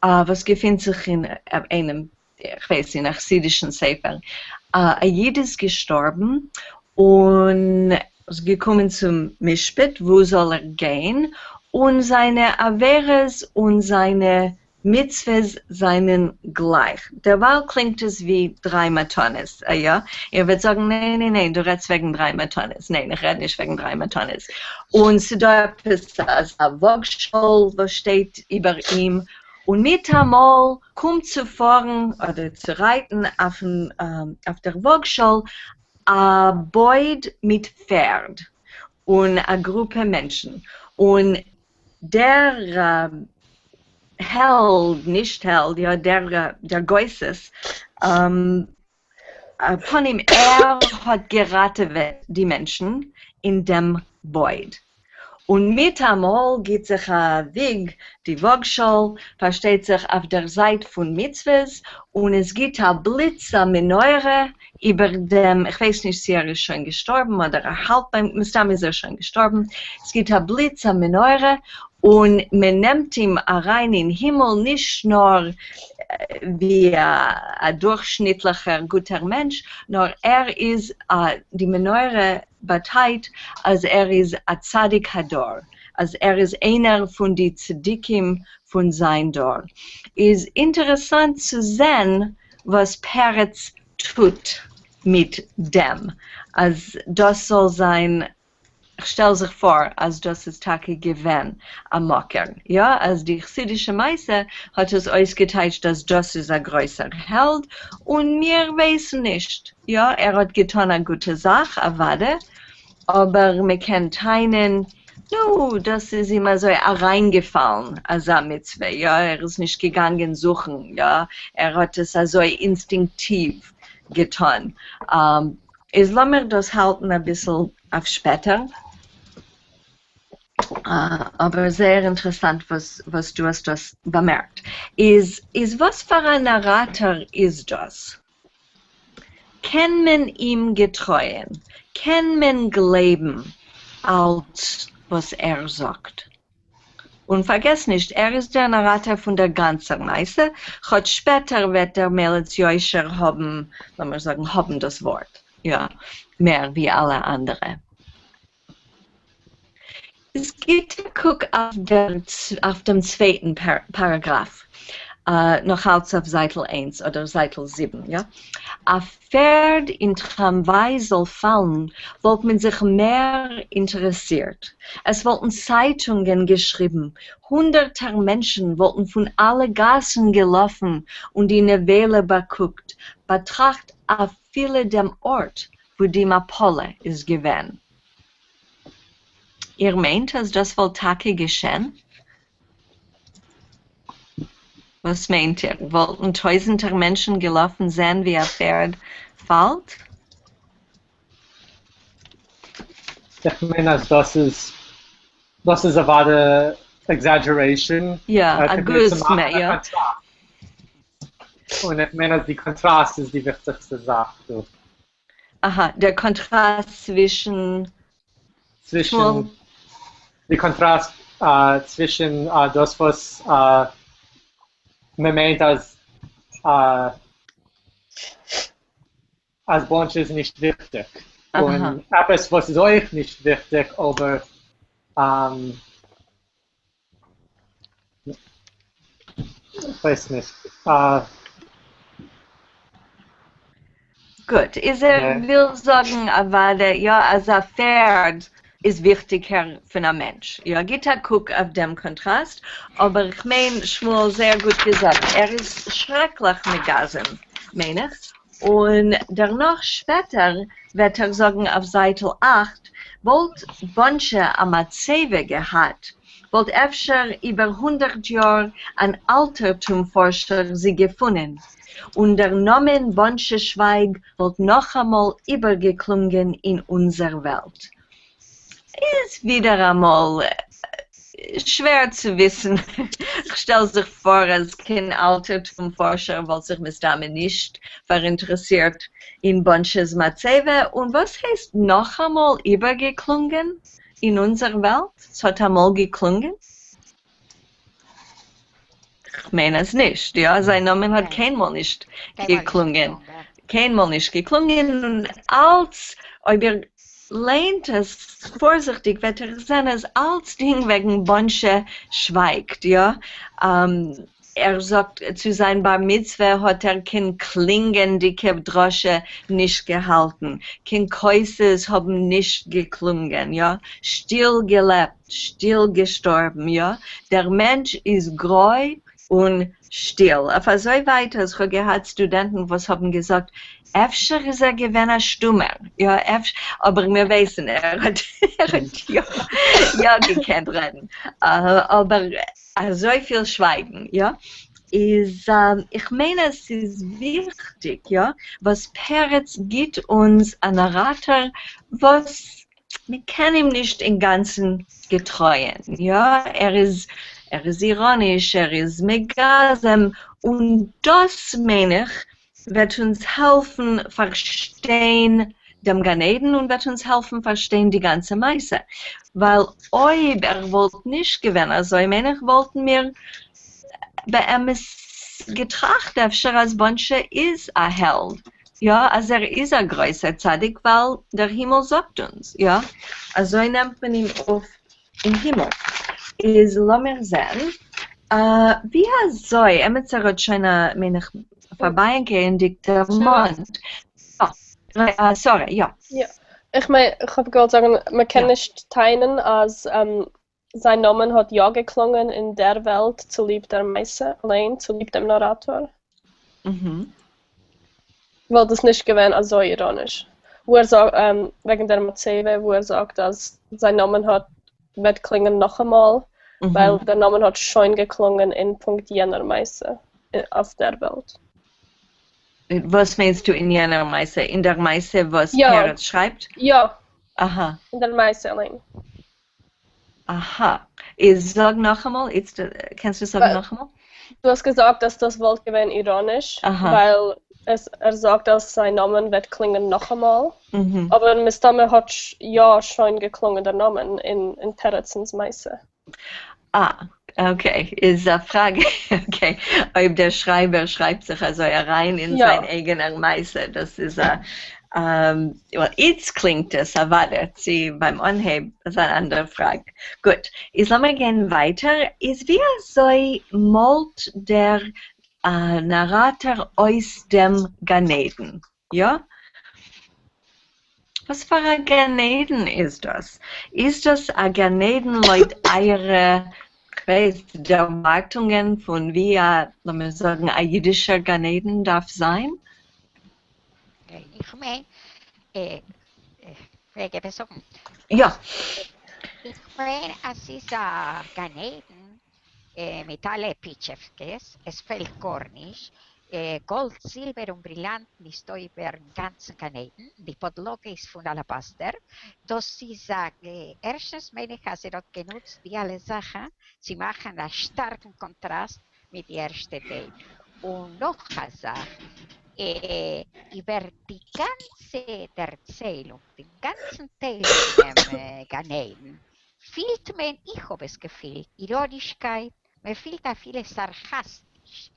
וואס געפינט זיך אין איינעם, כ'ווייס, אין א חסידישן ספר. א איד איז געשטארבן און איז געקומען צום משפט, וואו זאל ער גיין, און זיינע עבירות און זיינע מצוות זענען גלייך. דערווייל קלינגט עס ווי דריי מתנות, א יא? איר וועט זאגן ניין ניין ניין דו רעדסט וועגן דריי מתנות, ניין איך רעד נישט וועגן דריי מתנות, און ס'דא עפעס אזא וואגשאל וואס שטייט איבער אים, און מיטאמאל קומט צו פארן אדער צו רייטן אויפן אויף דער וואגשאל א בויד מיט פערד און א גרופע מענטשן, און דער העלד, נישט העלד, יא, דער דער גוסס, פנים ער האט געראטעוועט די מענטשן אין דעם בויד. און מיטאמאל גיט זיך א וויג די וואגשאל, פארשטייט זיך אויף דער זייט פון מצוות, און עס גיט א בליץ א מנורה איבער דעם, איך ווייס נישט צו ער איז שוין געשטארבן אדער ער האלט ביים, מסתם איז ער שוין געשטארבן, עס גיט א בליץ א מנורה און מען נעמט אים אריין אין הימל נישט נאר ווי א דורכשניטליכער גוטער מענטש, נאר ער איז א, די מנורה באטייט אז ער איז א צדיק הדור, אז ער איז איינער פון די צדיקים פון זיין דור. איז אינטערעסאנט צו זען וואס פרץ טוט מיט דעם אז דאס זאל זיין, כ'שטעל זיך פאר אז דאס איז טאקע געווען א מקור, יא, אז די חסידישע מעשה האט עס אויסגעטייטשט אז דאס איז א גרויסער העלד, און מיר ווייסן נישט, יא, ער האט געטון א גוטע זאך, אוודאי, אבער מ'קען טענה'ן, נו, דאס איז אים אזוי אריינגעפאלן אזא מצוה, יא, ער איז נישט געגאנגען זוכן, יא, ער האט עס אזוי אינסטינקטיוו געטון. איז לאמיר דאס האלטן אביסל אויף שפעטער. אבער זייער אינטערעסאנט וואס דו האסט דאס באמערקט. איז איז וואס פאר א נאראטאר איז דאס? קען מען אים געטרויען? קען מען גלייבן אלץ וואס ער זאגט? און פארגעס נישט, ער איז דער נאראטאר פון דער גאנצער מעשה, כאטש שפעטער וועט דער מליץ יושר האבן, לאמיר זאגן, האבן דאס ווארט, יא, מער ווי אלע אנדערע. איז גיט א קוק אויף דער אויף דעם צווייטן פאראגראף, נאך אלץ אויף זייטל איינס אדער זייטל זיבן, יא. א פערד אין טראמוויי זאל פאלן וואלט מען זיך מער אינטערעסירט, עס וואלטן צייטונגען געשריבן, הונדערטער מענטשן וואלטן פון אלע גאסן געלאפן און די נבילה באקוקט, באטראכט אפילו דעם ארט וואו די מפלה איז געווען. איר מיינט אז דאס וואלט טאקע געשען? וואס מיינט איר? וואלטן טויזנטער מענטשן געלאפן זען ווי א פערד פאלט? איך מיין אז דאס איז דאס איז אוודאי עקזעדזשערעישאן. יא, א גוזמא, יא. און איך מיין אז די קאנטראסט איז די וויכטיגסטע זאך דא. אהא, דער קאנטראסט צווישן צווישן די קאנטראסט צווישן דאס וואס מען מיינט אז אז באנטשע איז נישט וויכטיג, און עפעס וואס איז אויך נישט וויכטיג אבער כ'ווייס נישט. גוט, איז ער וויל זאגן אוודאי יא אז א פערד איז וויכטיגער פון א מענטש, יא גיט א קוק אויף דעם קאנטראסט, אבער כ'מיין שמואל זייער גוט געזאגט, ער איז שרעקליך מגזם מיין איך, און דערנאך שפעטער וועט ער זאגן אויף זייטל אכט, וואלט באנטשע א מצבה געהאט, וואלט אפשר איבער הונדערט יאר אן אלטערטום פארשער זי געפונען, און דער נאמען באנטשע שווייג וואלט נאכאמאל איבערגעקלונגען אין אונזער וועלט. איז ווידעראמאל שווער צו וויסן, כ'שטעל זיך פאר אז קיין אלטערטום פארשער וואלט זיך מסתמא נישט פאראינטערעסירט אין באנטשע'ס מצבה, און וואס הייסט נאכאמאל איבערגעקלונגען אין אונזער וועלט? ס'האט אמאל געקלונגען? כ'מיין אז נישט, יא, זיין נאמען האט קיינמאל נישט געקלונגען, קיינמאל נישט געקלונגען, און אלץ אויב איר ליינט עס פארזיכטיג וועט איר זען אז אלצדינג וועגן באנטשע שווייגט, יא, ער זאגט צו זיין בר מצוה האט ער קיין קלינגענדיגע דרשה נישט געהאלטן, קיין כוסות האבן נישט געקלונגען, יא, שטיל געלעבט, שטיל געשטארבן, יא, דער מענטש איז גרוי און שטיל, אויף אזוי ווייט אז כ'האב געהאט סטודענטן וואס האבן געזאגט אפשר איז ער געווען א שטומער, יא אפשר, אבער מיר ווייסן ער האט ער האט יא יא געקענט רעדן, אבער אזויפיל שווייגן, יא, איז איך מיין אז ס'איז וויכטיג, יא, וואס פרץ גיט אונז א נאראטאר וואס. מען קען אים נישט אינגאנצן געטרויען, יא, ער איז ער איז איראניש, ער איז מגזם, און דאס מיין איך וועט אונז העלפן פארשטיין דעם גן עדן און וועט אונז העלפן פארשטיין די גאנצע מעשה, ווייל אויב ער וואלט נישט געווען אזוי מיין איך וואלטן מיר באמת געטראכט אפשר אז באנטשע איז א העלד, יא אז ער איז א גרויסער צדיק ווייל דער הימל זאגט אונז, יא אזוי נעמט מען אים אויף אין הימל. איז לאמיר זען ווי אזוי עמיצער האט שוין מיין איך פארבייגייענדיג דערמאנט. שרה, יא. יא, איך מיין, איך האב געוואלט זאגן, מען קען נישט טענה'ן אז זיין נאמען האט יא געקלונגען אין דער וועלט צוליב דער מעשה אליין, צוליב דעם נאראטאר. וואלט עס נישט געווען אזוי איראניש. וואו ער זאגט וועגן דער מצבה, וואו ער זאגט אז זיין נאמען האט וועט קלינגען נאכאמאל, ווייל דער נאמען האט שוין געקלונגען אין פונקט יענער מעשה אויף דער וועלט. וואס מיינסטו אין יענער מעשה? אין דער מעשה וואס פרץ שרייבט? יא. אהא. אין דער מעשה אליין. אהא. איז זאג נאכאמאל, איצט קענסטו זאגן נאכאמאל? דו האסט געזאגט אז דאס וואלט געווען איראניש, ווייל עס ער זאגט אז זיין נאמען וועט קלינגען נאכאמאל, אבער מסתמא האט יא שוין געקלונגען דער נאמען אין פרצ'נס מעשה. אה, אקעי, איז א פראגע, אקעי, אויב דער שרייבער שרייבט זיך אזוי אריין אין זיין אייגענער מעשה, דאס איז א, well, איצט קלינגט עס אוודאי, צו ביים אנהייב איז אן אנדערע פראגע. גוט, איז לאמיר גיין ווייטער, איז ווי אזוי מאלט דער נאראטאר אויס דעם גן עדן? יא? וואס פאר א גן עדן איז דאס? איז דאס א גן עדן לויט אייערע, כ'ווייס, דערווארטונגען פון ווי א, לאמיר זאגן, א אידישער גן עדן דארף זיין? איך מיין, מעג איך עפעס זאגן? יא. איך מיין אז ס'איז א גן עדן מיט אלע פיטשעווקעס, עס פעלט גארנישט, גאלד, זילבער און בריליאנטן איז דא איבערן גאנצן גן עדן, די פאדלאגע איז פון אלאבאסטער, דאס איז א, ערשטנס מיין איך אז ער האט גענוצט די אלע זאכן צו מאכן א שטארקן קאנטראסט מיט די ערשטע טייל, און נאך א זאך, איבער די גאנצע דערציילונג, דעם גאנצן טייל פונעם גן עדן, פילט מען, איך האב עס געפילט, איראנישקייט, מען פילט אפילו סארקאסטיש,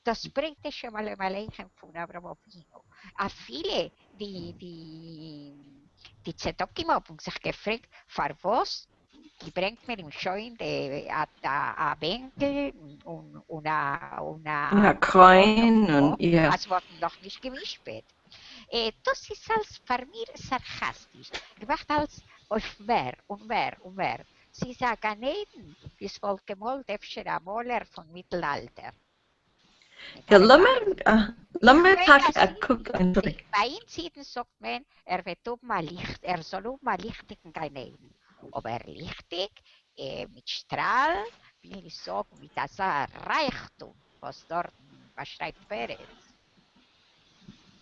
דאס ברענגט עס שלום עליכם פון אברהם אבינו, אפילו די די די צדוקים האבן זיך געפרעגט פארוואס ברענגט מען אים שוין די א בענקל און א און א קרוין און יא. אז מ'האט אים נאכנישט גע'משפט. דאס איז אלס פאר מיר סארקאסטיש, געמאכט אלס אויף מער און מער און מער. ס'איז א גן עדן ווי ס'וואלט געמאלט אפשר א מאלער פון מיטל-אלטער. יא, לאמיר לאמיר טאקע א קוק, אנטשולדיגט. ביי אונז אידן זאגט מען ער וועט האבן א ליכט, ער זאל האבן א ליכטיגן גן עדן, אבער ליכטיג מיט שטראלן וויל נישט זאגן מיט אזא רייכטום וואס דארטן באשרייבט פרץ.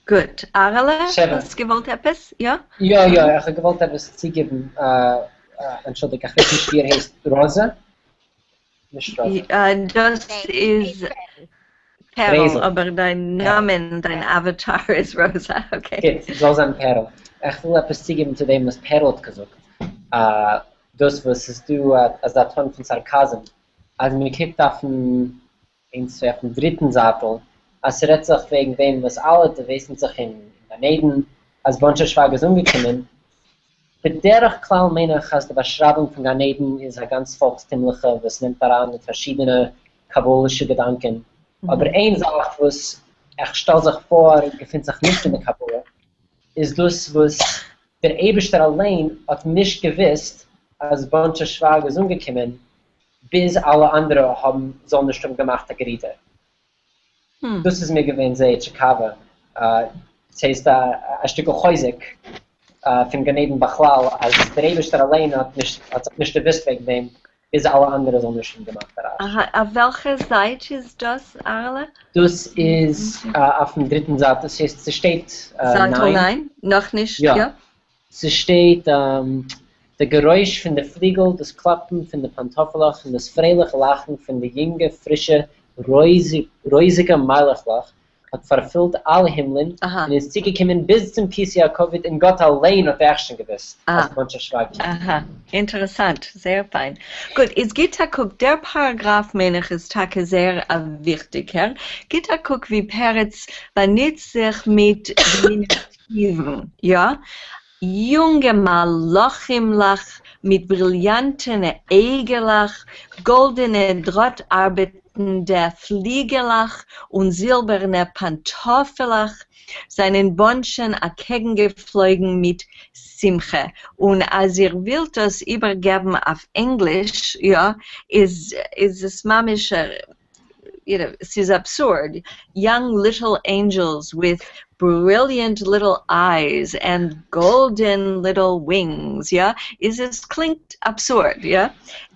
גוט. אהרעלע, האסט געוואלט עפעס? יא? יא יא, איך האב געוואלט עפעס צוגעבן, אנטשולדיגט איך ווייס נישט ווי איר הייסט, ראזע? נישט ראזע. דאס איז פערל, אבער דיין נאמען, דיין אוועטאר איז ראזע, אקעי. גוט, זאל זיין פערל. איך וויל עפעס צוגעבן צו דעם וואס פערל האט געזאגט, דאס וואס ס'איז דא אזא טאן פון סארקאזם, אז מען קוקט אויפן איינס צוויי אויפן דריטן זייטל, אז ס'רעדט זיך וועגן דעם וואס אלע דערוויסן זיך אין גן עדן אז באנטשע שווייג איז אנגעקומען. בדרך כלל מיין איך אז די באשרייבונג פון גן עדן איז א גאנץ פאלקסטימליכע וואס נעמט אריין מיט פארשידענע קבלה'שע געדאנקען, אבער איין זאך וואס איך שטעל זיך פאר געפינט זיך נישט אין די קבלה איז דאס וואס דער אייבערשטער אליין האט נישט געוואוסט אז באנטשע שווייג איז אנגעקומען ביז אלע אנדערע האבן זאלן נישט האבן געמאכט א גערודער. דאס איז מיר געווען זייער טשיקאווע, ס'הייסט א שטיקל חוזק פון גן עדן בכלל אז דער אייבערשטער אליין האט נישט האט זיך נישט דערוואוסט וועגן דעם ביז אלע אנדערע זאלן נישט האבן געמאכט א רעש. אהא, אויף וועלכע זייט איז דאס, אהרעלע? דאס איז אויפן דריטן זייט, דאס הייסט ס'שטייט זייטל ניין? נאכנישט, יא? ס'שטייט, דער גערויש פון די פליגל, דאס קלאפן פון די פאנטאפעלעך און דאס פרייליכע לאכן פון די יונגע פרישע רויזיגע מלאכ'לעך האט פארפילט אלע הימלען און איז צוגעקומען ביז צום כסא הכבוד און גאט אליין האט אויך שוין געוואוסט אז באנטשע שווייג קומט. אהא, אינטערעסאנט, זייער פיין. גוט, איז גיט א קוק, דער פאראגראף מיין איך איז טאקע זייער א וויכטיגער, גיט א קוק ווי פרץ באנוצט זיך מיט דימינוטיוון, יא? יונגע מלאכימלעך מיט בריליאנטענע אייגעלעך, גאלדענע דראט-ארבעטנדע פליגעלעך און זילבערנע פאנטאפעלעך זענען באנטשען אקעגנגעפלויגן מיט שמחה, און אז איר ווילט דאס איבערגעבן אויף ענגליש, יא, איז איז עס ממש יו נאו, ס'איז אבסורד, יאנג ליטל עינדזשעלס וויט בריליענט ליטל אייז ענד גאלדען ליטל ווינגס, יא, איז עס קלינגט אבסורד, יא,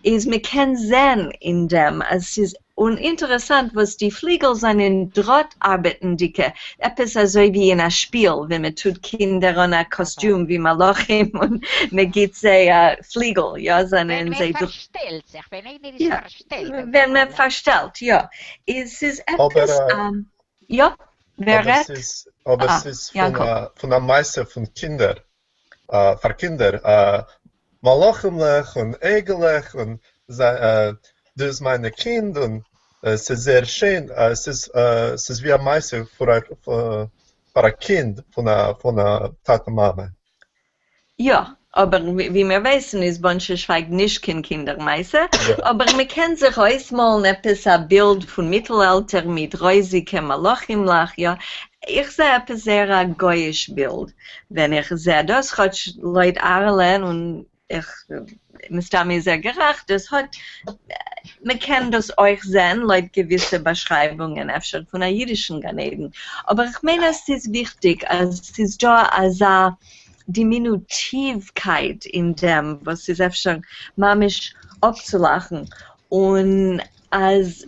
איז מ'קען זען אין דעם אז ס'איז און אינטערעסאנט וואס די פליגל זענען דראט ארבעטנדיגע, עפעס אזוי ווי אין א שפיל ווען מען טוט קינדער אן א קאסטיום ווי מלאכים און מען גיט זיי א פליגל, יא, ווען זענען מען זיי. פארשטעלט זיך, ווען איינער איז יא, פארשטעלט אויף א ווען מען מלאך. פארשטעלט, יא, איז ס'איז אבער עפעס א, יא, ווער אבער רעדט? ס'איז אבער אה, ס'איז פון יאנקל. א פון א מעשה פון קינדער פאר קינדער מלאכימלעך און אייגעלעך און זיי דו איז מיינע קינד און ס'איז זייער שיין ס'איז ס'איז ווי א מעשה פאר א פאר א קינד פון א פון א טאטע מאמע. יא, אבער ווי מיר ווייסן איז באנטשע שווייג נישט קיין קינדער מעשה, אבער מ'קען זיך אויסמאלן עפעס א בילד פון מיטל-עלטער מיט רויזיגע מלאכימלעך, יא, איך זע עפעס זייער א גוי'איש בילד ווען איך זע דאס, כאטש לויט אהרלען און איך, מסתמא איז ער גערעכט, דאס האט, מ'קען דאס אויך זען לויט געוויסע באשרייבונגען אפשר פון א אידישן גן עדן, אבער איך מיין אז ס'איז וויכטיג אז ס'איז דא אזא דימינוטיווקייט אין דעם וואס איז אפשר ממש אפצולאכן, און אז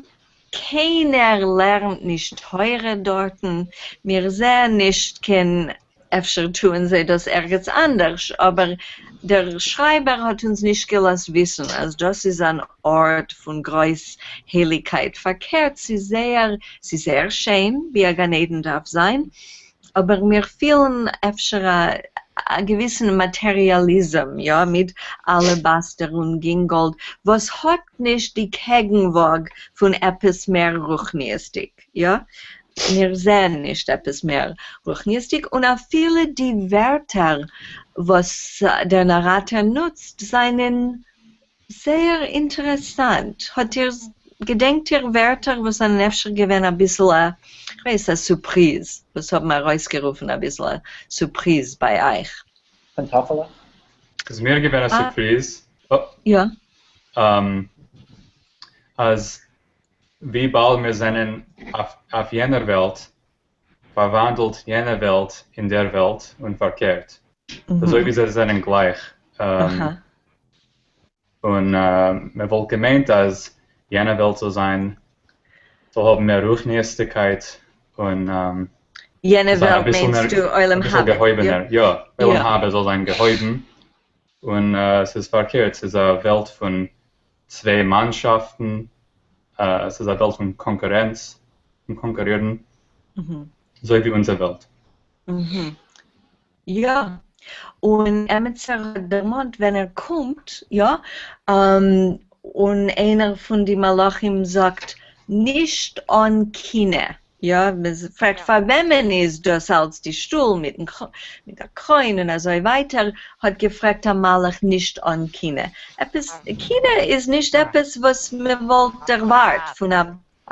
קיינער לערנט נישט תורה דארטן, מיר זעען נישט קיין, אפשר טוען זיי דאס ערגעץ אנדערש, אבער דער שרייבער האט אונז נישט געלאזט וויסן אז דאס איז אן ארט פון גרויס הייליגקייט, פארקערט ס'איז זייער, ס'איז זייער שיין ווי א גן עדן דארף זיין, אבער מיר פילן אפשר א א געוויסן מאטעריאליזם, יא, מיט אלעבאסטער און גינגאלד, וואס האט נישט די קעגנוואג פון עפעס מער רוחניות'דיג, יא, מיר זעען נישט עפעס מער רוחניות'דיג, און אפילו די ווערטער וואס דער נאראטאר נוצט זענען זייער אינטערעסאנט. האט איר, געדענקט איר ווערטער וואס זענען אפשר געווען אביסל א, כ'ווייס, א סורפריז, וואס האבן ארויסגערופן אביסל א סורפריז ביי אייך? פאנטאפעלעך? איז מיר געווען א סורפריז יא. אז וויבאלד מיר זענען אויף יענער וועלט, פארוואנדלט יענע וועלט אין דער וועלט און פארקערט. אזוי ווי זיי זענען גלייך. און מען וואלט געמיינט אז יענע וועלט זאל זיין, זאל האבן מער רוחניות'דיגקייט און יענע זיין וועלט אביסל מער, מיינסטו עולם אביסל הבא? געהויבענער, יא, עולם הבא זאל זיין געהויבן, און ס'איז פארקערט, ס'איז א וועלט פון צוויי מאנשאפטן, ס'איז א וועלט פון קאנקורענץ, פון קאנקורירן, אזוי ווי אונזער וועלט. יא, און עמיצער האט דערמאנט ווען ער קומט, יא, און איינער פון די מלאכים זאגט נישט אן קנאה, יא, מען פרעגט פאר וועמען איז דאס אלץ די שטול מיטן מיט א קרוין און אזוי ווייטער, האט געפרעגט א מלאך נישט אן קנאה, עפעס קנאה איז נישט עפעס וואס מען וואלט דערווארט פון א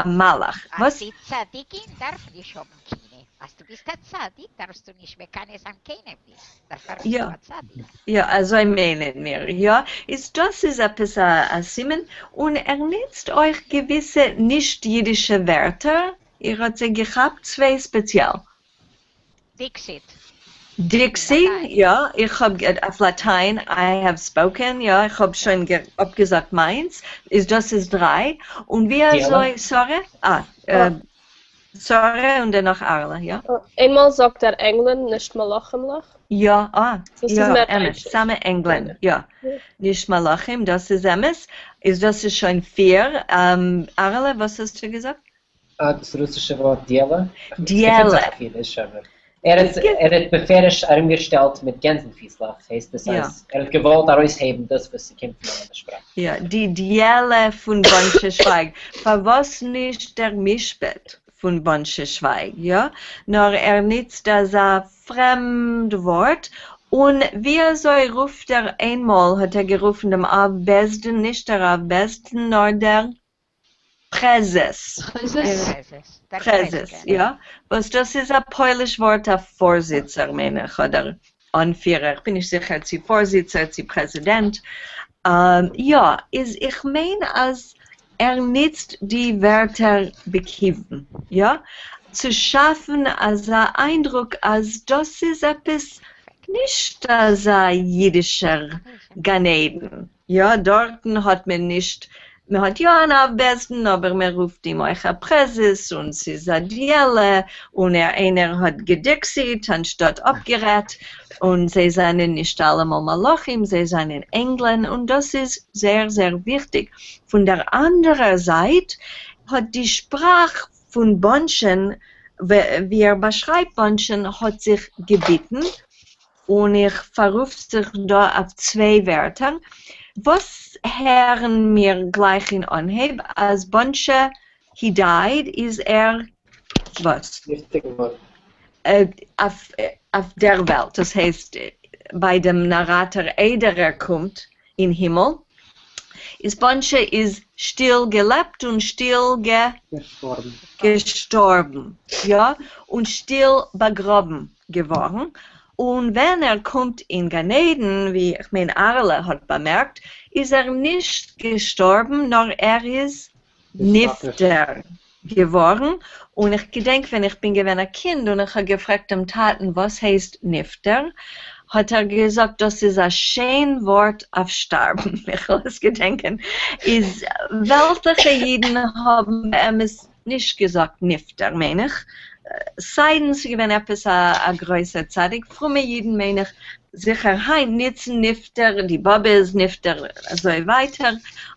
מלאך, אז וואס? די צדיקים דארף נישט האבן קנאה, אז דו ביסט א צדיק דארפסטו נישט מקנא זיין קיינעם נישט, דערפאר יא, ביסטו א צדיק. יא, אזוי מיינען מיר, יא, איז דאס איז עפעס א סימן, און ער ניצט אויך געוויסע נישט אידישע ווערטער, איר האט זיי געכאפט? צוויי ספעציעל. דיקסיט. דיקסי, יא, איך האב אויף לאטיין, איי העוו ספאוקען, יא, איך האב שוין אפגעזאגט מיינס, איז דאס איז דריי, און ווי אזוי, שרה? אה, שרה און דערנאך אהרלע, יא. איינמאל זאגט ער ענגלען, נישט מלאכימלעך. יא, אה, So ס'איז יא, מער אמת, דייטשיש. סאמע ענגלען, יא. נישט מלאכים, דאס איז אמת. איז דאס איז שוין פיר. אהרעלע, וואס האסטו געזאגט? אה, דאס רוסישע ווארט דיעלע. דיעלע. עס געפינט זיך אויף אידיש, אבער ער האט ער האט בפירוש ארומגעשטעלט מיט גענזן-פיסלעך, הייסט עס אז ער האט געוואלט ארויסהייבן דאס וואס ס'קומט פון אן אנדער שפראך. יא, די דיעלע פון באנטשע שווייג. פארוואס נישט דער משפט פון באנטשע שווייג, יא? נאר ער ניצט אזא פרעמד ווארט, און ווי אזוי רופט ער איינמאל האט ער גערופן דעם אב בית דין, נישט דער אב בית דין נאר דער פרעזעס. פרעזעס. פרעזעס, יא. וואס דאס איז א פויליש ווארט אויף פארזיצער מיין איך, אדער אנפירער, איך בין נישט זיכער צו פארזיצער צו פרעזידענט. יא, איז איך מיין אז ער ניצט די ווערטער בכיוון, יא, צו שאפן אזא איינדרוק אז דאס איז עפעס נישט אזא אידישער גן עדן, יא, דארטן האט מען נישט, מען האט יא אן אב בית דין אבער מען רופט אים אויך א פרעזעס און ס'איז א דיעלע און ער איינער האט געדיקסיט אנשטאט אפגערעדט און זיי זענען נישט אלעמאל מלאכים זיי זענען ענגלען און דאס איז זייער זייער וויכטיג. פון דער אנדערער זייט האט די שפראך פון באנטשען ווי ער באשרייבט באנטשען האט זיך געביטן און איך פאררוף זיך דא אויף צוויי ווערטער וואס הערן מיר גלייך אין אנהייב אז באנטשע הי דייד איז ער וואס? נפטר געווארן. אויף דער וועלט, דאס הייסט ביי דעם נאראטאר איידער ער קומט אין הימל, איז באנטשע איז שטיל געלעבט און שטיל געשטארבן. געשטארבן, יא, און שטיל באגראבן געווארן, און ווען ער קומט אין גן עדן, ווי כ'מיין אהרעלע האט באמערקט, איז ער נישט געשטארבן נאר ער איז נפטר געווארן, און איך געדענק ווען איך בין געווען א קינד און איך האב געפרעגט דעם טאטן וואס הייסט נפטר, האט ער געזאגט דאס איז א שיין ווארט אויף שטארבן, איך וועל עס געדענקען, איז וועלטליכע אידן האבן באמת נישט געזאגט נפטר מיין איך, סיידן ס'איז געווען עפעס א גרויסער צדיק, פרומע אידן מיין איך זיכער היינט ניצן נפטר, די באבע איז נפטר אזוי ווייטער,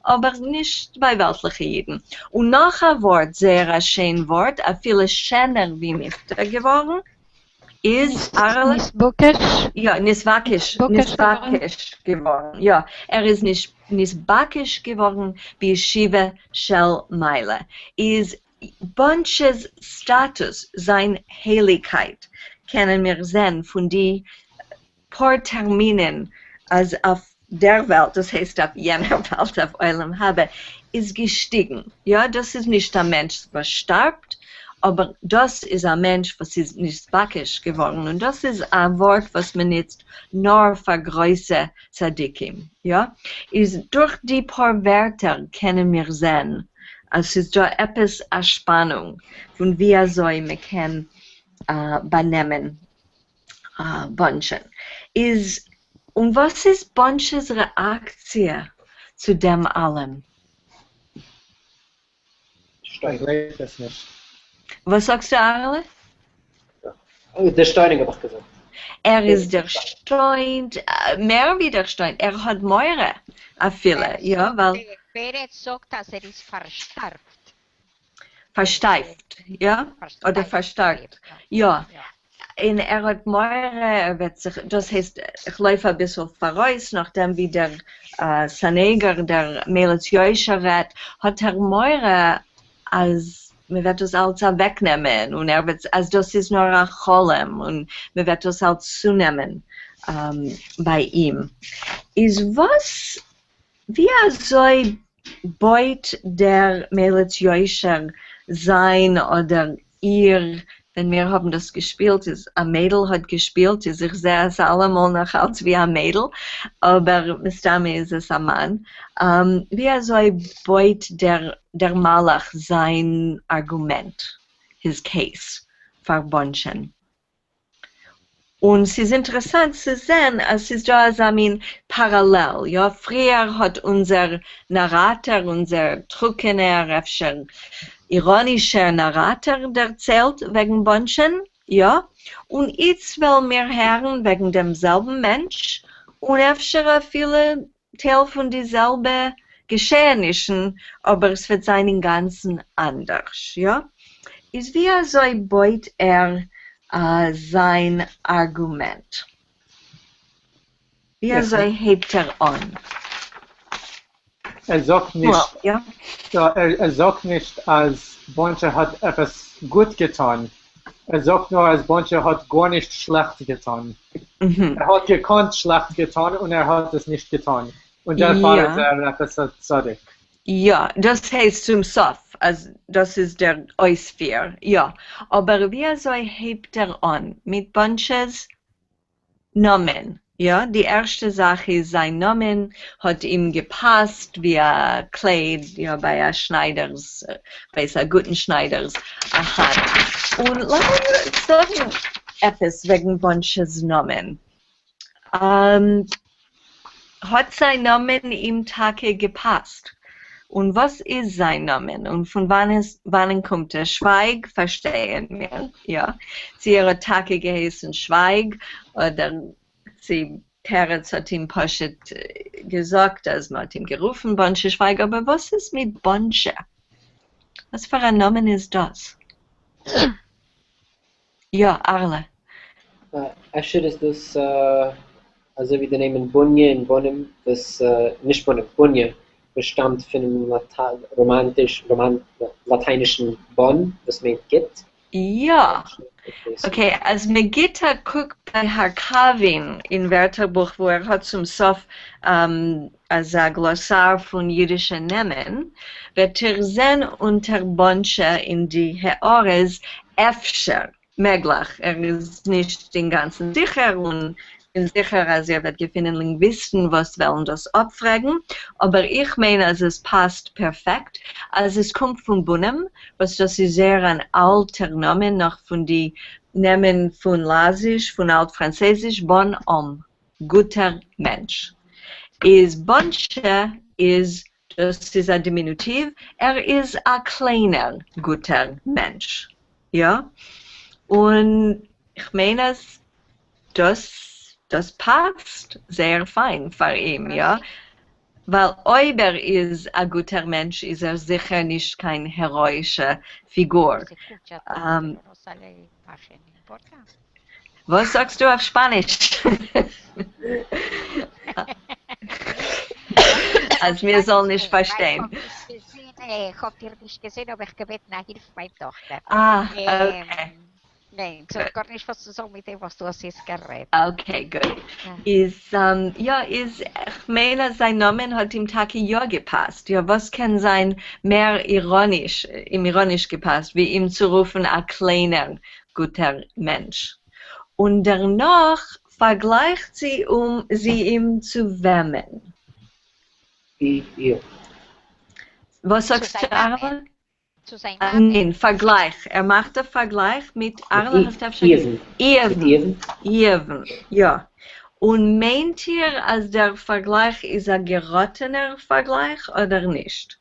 אבער נישט ביי וועלטליכע אידן. און נאך א ווארט, זייער א שיין ווארט, אפילו שענער ווי נפטר געווארן, איז אהרעלע? נתבקש. יא, נתבקש, נתבקש געווארן, יא, ער איז נתבקש געווארן בישיבה של מעלה, איז באנטשע'ס סטאטוס, זיין הייליגקייט, קענען מיר זען פון די פאר טערמינען אז אויף דער וועלט, דאס הייסט אויף יענער וועלט אויף עולם הבא, איז געשטיגן. יא, דאס איז נישט א מענטש וואס שטארבט, אבער דאס איז א מענטש וואס איז נתבקש געווארן, און דאס איז א ווארט וואס מען נוצט נאר פאר גרויסע צדיקים. יא, איז דורך די פאר ווערטער קענען מיר זען אז ס'איז דא עפעס א שפאנונג פון ווי אזוי מען קען באנעמען באנטשען. איז און וואס איז באנטשע'ס רעאקציע צו דעם אלעם? איך גלייב עס נישט. וואס זאגסטו אהרעלע? דערשטוינונג האב איך געזאגט. ער איז דערשטוינט, מער ווי דערשטוינט, ער האט מורא אפילו, יא, ווייל. פרץ זאגט אז ער איז פארשטארפט. פארשטייפט, יא? אדער פארשטארט, יא. און ער האט מורא ער וועט זיך, דאס הייסט, איך לויף אביסל פאראויס, נאכדעם ווי דער סניגור, דער מליץ יושר רעדט, האט ער מורא אז מען וועט דאס אלץ אוועקנעמען, און ער וועט, אז דאס איז נאר א חלום, און מען וועט דאס אלץ צונעמען ביי אים. איז וואס, ווי אזוי בויט דער מליץ יושר זיין אדער איר, ווען מיר האבן דאס געשפילט איז א מיידל האט געשפילט איז איך זעה עס אלעמאל נאך אלץ ווי א מיידל, אבער מסתמא איז עס א מאן, ווי אזוי בויט דער דער מלאך זיין ארגומענט, היז קעיס, פאר באנטשען? און ס'איז אינטערעסאנט צו זען אז ס'איז דא אזא מין פאראלעל, יא, פריער האט אונזער נאראטאר, אונזער טרוקענער, אפשר איראנישער נאראטאר דערציילט וועגן באנטשען, יא? און איצט וועלן מיר הערן וועגן דעם זעלבן מענטש, און אפשר אפילו טייל פון די זעלבע געשעענישן, אבער עס וועט זיין אינגאנצן אנדערש, יא? איז ווי אזוי בויט ער זיין ארגומענט? ווי אזוי הייבט ער אן? ער זאגט נישט, יא, ער זאגט נישט אז באנטשע האט עפעס גוט געטון, ער זאגט נאר אז באנטשע האט גארנישט שלעכט געטון. ער האט געקאנט שלעכט געטון און ער האט עס נישט געטון, און דערפאר איז ער עפעס א צדיק. יא, דאס הייסט צום סוף אז דאס איז דער אויספיר, יא. אבער ווי אזוי הייבט ער אן? מיט באנטשע'ס נאמען, יא, די ערשטע זאך איז זיין נאמען האט אים געפאסט ווי א קלייד, יא, ביי א שניידער'ס, כ'ווייס א גוטן שניידער'ס א האנט. און לאמיר זאגן עפעס וועגן באנטשע'ס נאמען. האט זיין נאמען אים טאקע געפאסט? און וואס איז זיין נאמען? און פון וואנען קומט ער? שווייג פארשטייען מיר, יא. צו ער האט טאקע געהייסן שווייג, אדער צו פרץ האט אים פשוט געזאגט אז מ'האט אים גערופן באנטשע שווייג, אבער וואס איז מיט באנטשע? וואס פאר א נאמען איז דאס? יא, אהרלע. אפשר איז דאס אזוי ווי די נעמען בוניה און בונים וואס, נישט בונים, בוניה, וואס שטאמט פונעם ראמאנטיש, לאטיינישן bon וואס מיינט גוט. יא. אקעי, אז מען גיט א קוק ביי הארקאווי'ן אין ווערטערבוך וואו ער האט צום סוף אזא גלאסאר פון אידישע נעמען, וועט איר זען אונטער באנטשע אין די הערות אפשר, מעגליך, ער איז נישט אינגאנצן זיכער, און כ'בין זיכער אז איר וועט געפינען לינגוויסטן וואס וועלן דאס אפפרעגן, אבער איך מיין אז עס פאסט פערפעקט אז עס קומט פון בונם, וואס דאס איז זייער אן אלטער נאמען נאך פון די נעמען פון לאזיש, פון אלט פראנצעזיש, bon homme, גוטער מענטש. איז באנטשע איז דאס איז א דימינוטיוו, ער איז א קליינער גוטער מענטש. יא? און כ'מיין אז דאס דאס פאסט זייער פיין פאר אים, יא? ווייל אויב ער איז א גוטער מענטש איז ער זיכער נישט קיין העראאישע פיגור. וואס זאגסטו אויף שפאניש? אז מיר זאלן נישט פארשטיין. איך האב דיר נישט געזען האב איך געבעטן א הילף מיין טאכטער. אה, אקעי. ניין, ס'האט גארנישט וואס צו זאגן מיט דעם וואס דו האסט יעצט גערעדט. אקעי גוט. איז יא איז כ'מיין אז זיין נאמען האט אים טאקע יא געפאסט. יא וואס קען זיין מער איראניש, אים איראניש געפאסט, ווי אים צו רופן א קליינער גוטער מענטש. און דערנאך פארגלייכט זי אום זי אים צו וועמען? ווי איר. וואס צו זאגסטו זיין אהרלע? מאמען. צו זיין מאמען. ניין, פארגלייך. ער מאכט א פארגלייך מיט אהרלע מיט האסט אפשר איובן. מיט איובן. איובן. איובן, יא. און מיינט איר אז דער פארגלייך איז א געראטענער פארגלייך אדער נישט?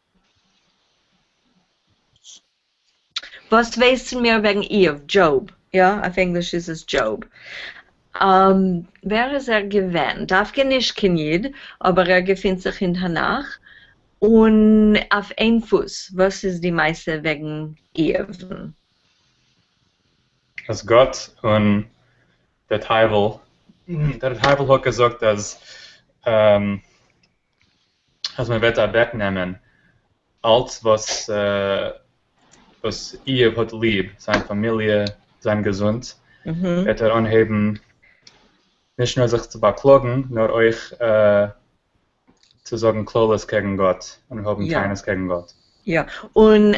וואס ווייסן מיר וועגן איוב, Job, יא, אויף ענגליש איז עס Job. ווער איז ער געווען? דווקא נישט קיין איד, אבער ער געפינט זיך אין תנך, און אויף איין פוס, וואס איז די מעשה וועגן איוב'ן? אז גאט און דער טייוול, דער טייוול האט געזאגט אז אז מען וועט אוועקנעמען אלץ וואס וואס איוב האט ליב, זיין פאמיליע, זיין געזונט, וועט ער אנהייבן נישט נאר זיך צו באקלאגן, נאר אויך צו זאגן קללות קעגן גאט און האבן טענות קעגן גאט. יא, און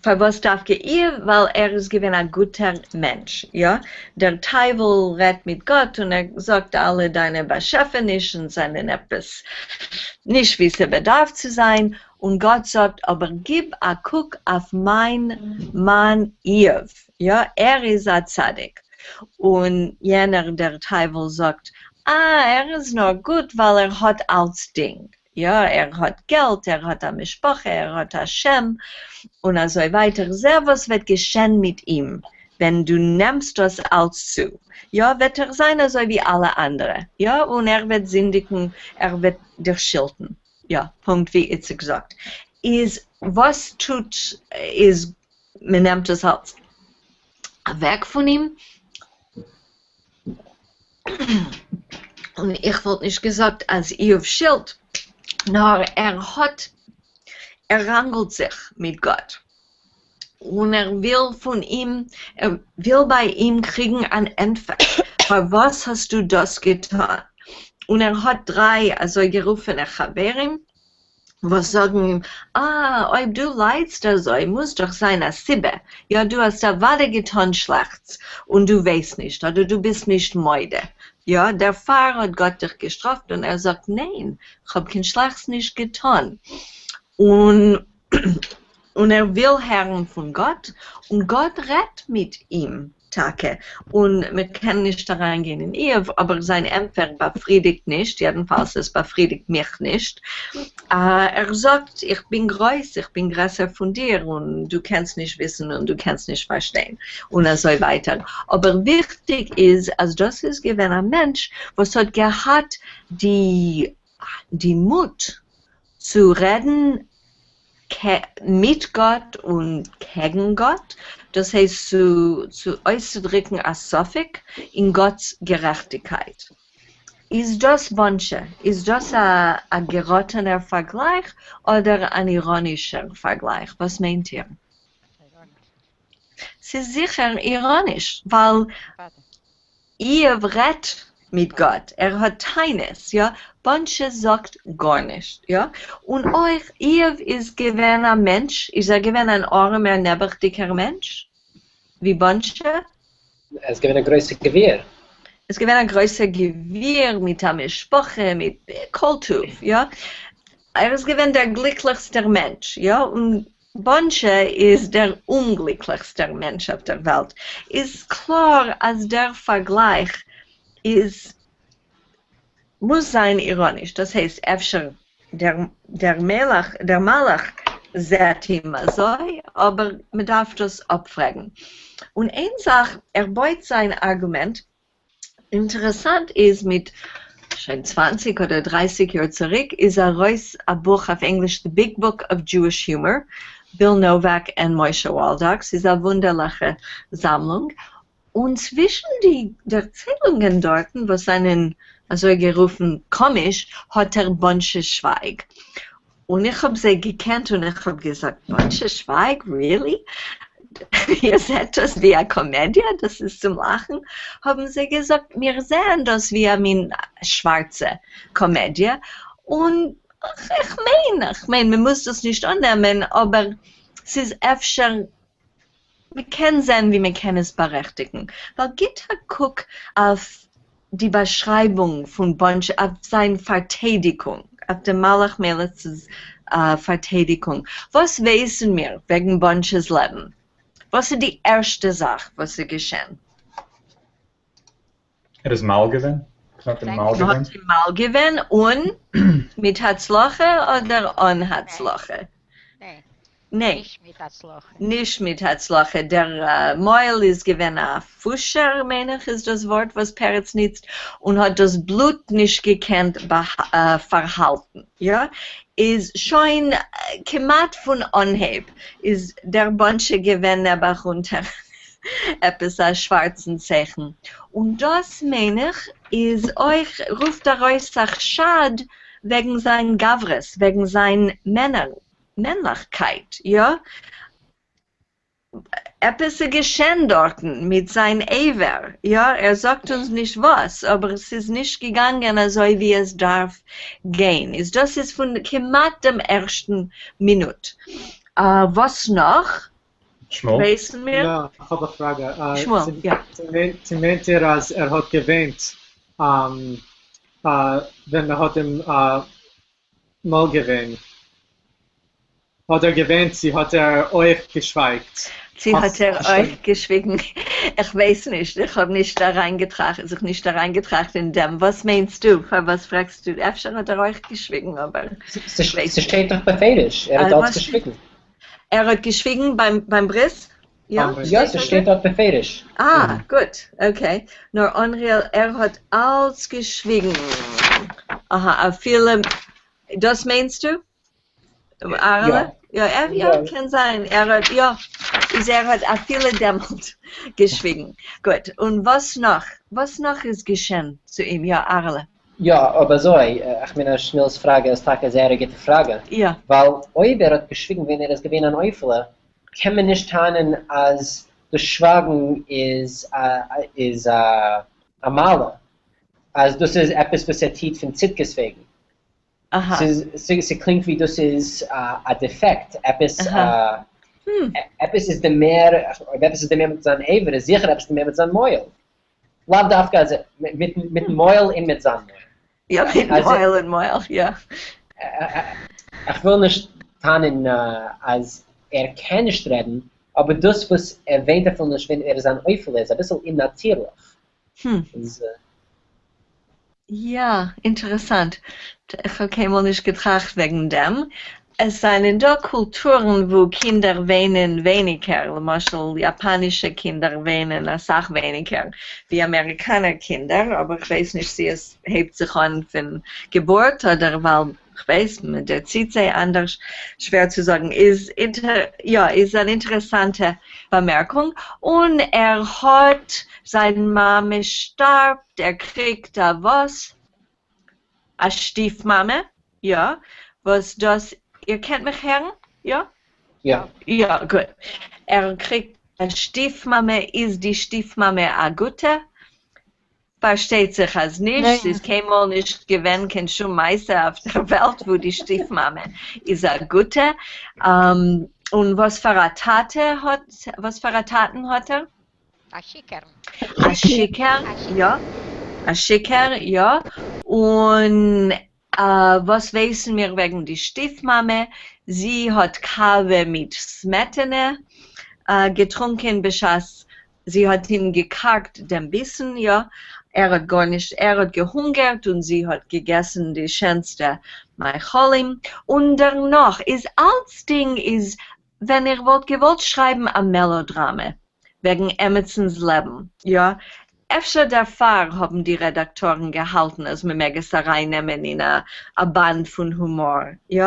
פארוואס דווקא איוב? ווייל ער איז געווען א גוטער מענטש, יא? דער טייוול רעדט מיט גאט און ער זאגט אלע דיינע באשעפענישן זענען עפעס נישט ווי ס'באדארף צו זיין, און גאט זאגט אבער גיב א קוק אויף מיין מאן איוב, יא, ער איז א צדיק, און יענער דער טייוול זאגט אה ער איז נאר גוט ווייל ער האט אלצדינג, יא, ער האט געלט, ער האט א משפחה, ער האט א שם, און אזוי ווייטער, זע וואס וועט געשען מיט אים ווען דו נעמסט דאס אלץ צו, יא, וועט ער זיין אזוי ווי אלע אנדערע, יא, און ער וועט זינדיגן, ער וועט דיך שילטן, יא, פונקט ווי איציק זאגט, איז וואס טוט איז מען נעמט דאס אלץ אוועק פון אים, און איך וואלט נישט געזאגט אז איוב שילט, נאר ער האט, ער ראנגלט זיך מיט גאט, און ער וויל פון אים, ער וויל ביי אים קריגן אן ענטפער, פארוואס האסטו דאס געטאן? און ער האט דריי אזוי גערופענע חברים, וואס זאגן אים, אה, אויב דו ליידסט אזוי, מוז דאך זיין א סיבה, יא, דו האסט אוודאי געטאן שלעכטס, און דו ווייסט נישט, אדער דו ביסט נישט מודה, יא, דערפאר האט גאט דיך געשטראפט, און ער זאגט, ניין, כ'האב קיין שלעכטס נישט געטאן, און און ער וויל הערן פון גאט, און גאט רעדט מיט אים טאקע, און מען קען נישט אריינגיין אין איוב, אבער זיין ענטפער באפרידיגט נישט, יעדנפאלס עס באפרידיגט מיך נישט, ער זאגט איך בין גרויס, איך בין גרעסער פון דיר, און דו קענסט נישט וויסן און דו קענסט נישט פארשטיין, און אזוי ווייטער, אבער וויכטיג איז אז דאס איז געווען א מענטש וואס האט געהאט די די מוט צו רעדן מיט גאט און קעגן גאט, דאס הייסט צו צו אויסצודריקן א ספק אין גאט'ס גערעכטיגקייט. איז דאס באנטשע? איז דאס א א געראטענער פארגלייך אדער אן איראנישער פארגלייך? וואס מיינט איר? ס'איז זיכער איראניש, ווייל איוב רעדט מיט גאט, ער האט טענות, יא, באנטשע זאגט גארנישט, יא, און אויך איוב איז געווען א מענטש, איז ער געווען אן ארעמער נעבעכדיגער מענטש ווי באנטשע? ער איז געווען א גרויסער גביר. ער איז געווען א גרויסער גביר מיט א משפחה מיט כל טוב, יא, ער איז געווען דער גליקליכסטער מענטש, יא, און באנטשע איז דער אומגליקליכסטער מענטש אויף דער וועלט, איז קלאר אז דער פארגלייך איז מוז זיין איראניש, דאס הייסט אפשר דער דער מלאך דער מלאך זעהט אים אזוי, אבער מ'דארף דאס אפפרעגן. און איין זאך, ער בויט זיין ארגומענט אינטערעסאנט איז מיט שוין צוואנציג אדער דרייסיג יאר צוריק איז ארויס א בוך אויף ענגליש The Big Book of Jewish Humor, ביל נאוואק ענד משה וואלדאק, ס'איז א וואונדערליכע זאמלונג, און צווישן די דערציילונגען דארטן וואס זענען אזוי גערופן קאמיש האט ער באנטשע שווייג, און איך האב זיי געקענט און איך האב געזאגט באנטשע שווייג? ריעלי? איר זעט דאס ווי א קאמעדיע? דאס איז צום לאכן? האבן זיי געזאגט מיר זעען דאס ווי א מין שווארצע קאמעדיע, און איך מיין, איך מיין מ'מוז דאס נישט אננעמען, אבער ס'איז אפשר, מ'קען זען ווי מ'קען עס בארעכטיגן, ווייל גיט א קוק אויף די באשרייבונג פון באנטשע אויף זיין פארטיידיגונג, אויף דעם מלאך מליץ'ס פארטיידיגונג, וואס ווייסן מיר וועגן באנטשע'ס לעבן? וואס איז די ערשטע זאך וואס איז געשען? ער איז מל געווען? מ'האט אים מל געווען? מ'האט אים מל געווען און מיט הצלחה אדער אן הצלחה? ניין. נישט מיט הצלחה. נישט מיט הצלחה, דער מוהל איז געווען א פושער מיין איך איז דאס ווארט וואס פרץ ניצט, און האט דאס בלוט נישט געקענט פארהאלטן, יא, איז שוין כמעט פון אנהייב איז דער באנטשע געווען נעבעך אונטער עפעס א שווארצן צייכן, און דאס מיין איך איז אויך רופט ארויס א חשד וועגן זיין גברות, וועגן זיין מענער מענליכקייט, יא? עפעס איז געשען דארטן מיט זיין עבר, יא? ער זאגט אונז נישט וואס, אבער ס'איז נישט געגאנגען אזוי ווי עס דארף גיין, איז דאס איז פון כמעט דעם ערשטן מינוט. וואס נאך? שמואל? ווייסן מיר? יא, איך האב א פראגע. שמואל, יא. צו מיינט איר אז ער האט געוויינט ווען מען האט אים מל געווען? האט ער געוויינט צו האט ער אויך געשווייגט? צו האט ער אויך געשוויגן? איך ווייס נישט, איך האב נישט אריינגעטראכט, זיך נישט אריינגעטראכט אין דעם. וואס מיינסטו? פארוואס פרעגסטו? אפשר האט ער אויך געשוויגן, אבער איך ווייס נישט. ס'שטייט דאך בפירוש, ער האט אלץ געשוויגן. ער האט געשוויגן ביים ברית? יא? יא, ס'שטייט דארט בפירוש. אה, גוט, okay. נאר אנריעל, ער האט אלץ געשוויגן. אהא, אפילו, דאס מיינסטו? אהרעלע? יא, ער, יא, קען זיין, ער האט, יא, איז ער האט אפילו דעמאלט געשוויגן. גוט, און וואס נאך? וואס נאך איז געשען צו אים? יא, אהרעלע. יא, אויב אזוי, איך מיין אז שמואל'ס פראגע איז טאקע זייער א גוטע פראגע. יא. ווייל אויב ער האט געשוויגן ווען ער איז געווען אן עופה'לע, קען מען נישט טענה'ן אז דאס שווייגן איז איז א מעלה, אז דאס איז עפעס וואס ער טוט פון צדקות וועגן. ס'איז ס'קלינגט ווי דאס איז א דעפעקט, עפעס עפעס איז די מער, אויב עפעס איז די מער מיט זיין אבר איז זיכער עפעס די מער מיט זיין מויל. לאו דווקא אז מיטן מויל און מיט זיין מויל. יא, מיטן מויל און מויל, יא. איך וויל נישט טענה'ן אז ער קען נישט רעדן, אבער דאס וואס ער וויינט אפילו נישט ווען ער איז אן עופה'לע איז אביסל אומנאטירליך. יא, אינטערעסאנט. איך האב קיינמאל נישט געטראכט וועגן דעם. עס זענען דא קולטורן וואו קינדער וויינען ווייניגער, למשל יאפאנישע קינדער וויינען אסאך ווייניגער ווי אמעריקאנער קינדער, אבער כ'ווייס נישט צו עס הייבט זיך אן פון געבורט אדער ווייל כ'ווייס מען דערציט זיי אנדערש, שווער צו זאגן, איז יא איז אן אינטערעסאנטע באמערקונג, און ער האט זיין מאמע שטארבט ער קריגט א וואס? א שטיף מאמע, יא, וואס דאס, איר קענט מיך הערן? יא? יא. יא, גוט. ער קריגט א שטיף מאמע, איז די שטיף מאמע א גוטע? פארשטייט זיך אז נישט, ס'איז קיינמאל נישט געווען קיין שום מעשה אויף דער וועלט וואו די שטיף מאמע איז א גוטע. און וואס פאר א טאטע האט, וואס פאר א טאטן האט ער? א שיכור. א שיכור, יא. א שיכור, יא. און וואס ווייסן מיר וועגן די שטיף-מאמע? זי האט קאווע מיט סמעטענע געטרונקען בשעת זי האט אים געקארגט דעם ביסן, יא. ער האט גארנישט, ער האט געהונגערט און זי האט געגעסן די שענסטע מאכלים. און דערנאך איז אלצדינג איז ווען איך וואלט געוואלט שרייבן א מעלאדראמע וועגן עמיצנס לעבן, יא, אפשר דערפאר האבן די רעדאקטארן געהאלטן אז מ'מעג עס ארייננעמען אין א באנד פון הומאר, יא,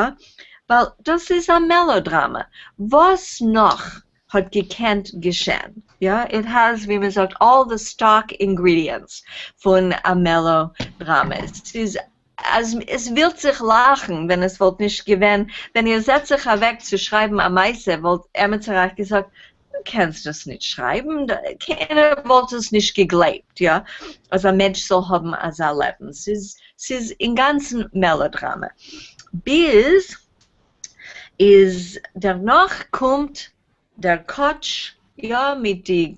ווייל דאס איז א מעלאדראמע. וואס נאך האט געקענט געשען? יא, איט העז, ווי מ'זאגט, אלל די סטאק אינגרידיענטס פון א מעלאדראמע. ס'איז אז עס ווילט זיך לאכן, ווען עס וואלט נישט געווען, ווען איר זעצט זיך אוועק צו שרייבן א מעשה וואלט עמיצער אייך געזאגט, דו קענסט דאס נישט שרייבן, קיינער וואלט עס נישט געגלייבט, יא, אז א מענטש זאל האבן אזא לעבן, ס'איז ס'איז אינגאנצן מעלאדראמע. ביז איז דערנאך קומט דער קאָטש, יאָ, מיט די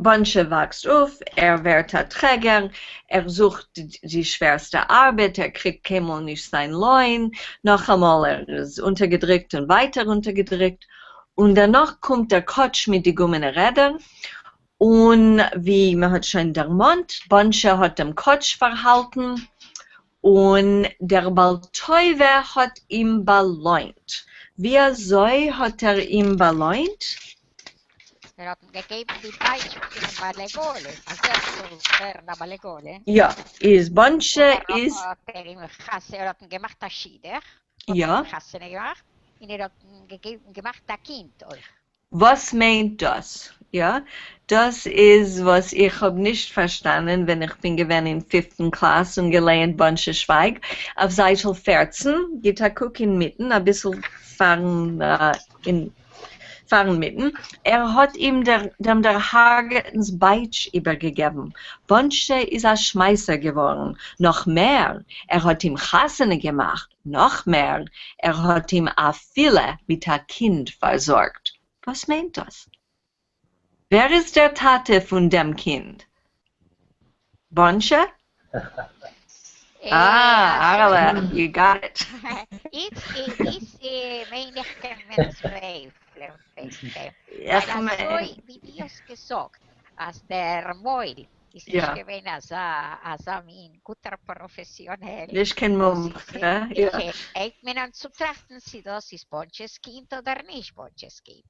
באָנטשע וואַקסט אויף, ער ווערט אַ טרעגער, ער זוכט די שווערסטע אַרבעט, ער קריגט קיינמאָל נישט זיין לוין, נאָכאַמאָל, ער איז אונטערגעדריקט און ווייטער אונטערגעדריקט, און דערנאָך קומט דער קאָטש מיט די גומענע רעדער, און ווי מען האָט שוין דערמאָנט, באָנטשע האָט דעם קאָטש פאַרהאַלטן, און דער בעל טובה האט אים באלוינט. ווי אזוי האט ער אים באלוינט? ער האט אים געגעבן די בייטש פונעם בעל עגלה, אז ער זאל ווערן א בעל עגלה. יא, איז באנטשע איז. האט ער אים חתונה, ער האט אים געמאכט א שידוך, האט ער אים חתונה געמאכט, און ער האט אים געגעבן, געמאכט א קינד אויך. וואס מיינט דאס? יא, דאס איז וואס איך האב נישט פארשטאנען ווען איך בין געווען אין פיפטן קלאס און געלייענט באנטשע שווייג אויף זייטל 14, גיט א קוק אינמיטן, אביסל פארן פארן מיטן, ער האט אים דעם דערהרגעטנס בייטש איבערגעגעבן, באנטשע איז א שמייסער געווארן, נאך מער, ער האט אים חתונה געמאכט, נאך מער, ער האט אים אפילו מיט א קינד פארזארגט. וואס מיינט דאס? ווער איז דער טאטע פון דעם קינד? באנטשע? אה, אהרעלע, יו גאט איט. איצט מיין איך קען מען צווייפלען וועגן דעם, ווייל אזוי ווי דו האסט געזאגט אז דער מוהל איז נישט געווען אזא אזא מין גוטער פראפעסיאנעל. נישט קיין מומחה, יא. הייבט מען אן צו טראכטן צו דאס איז באנטשע'ס קינד אדער נישט באנטשע'ס קינד.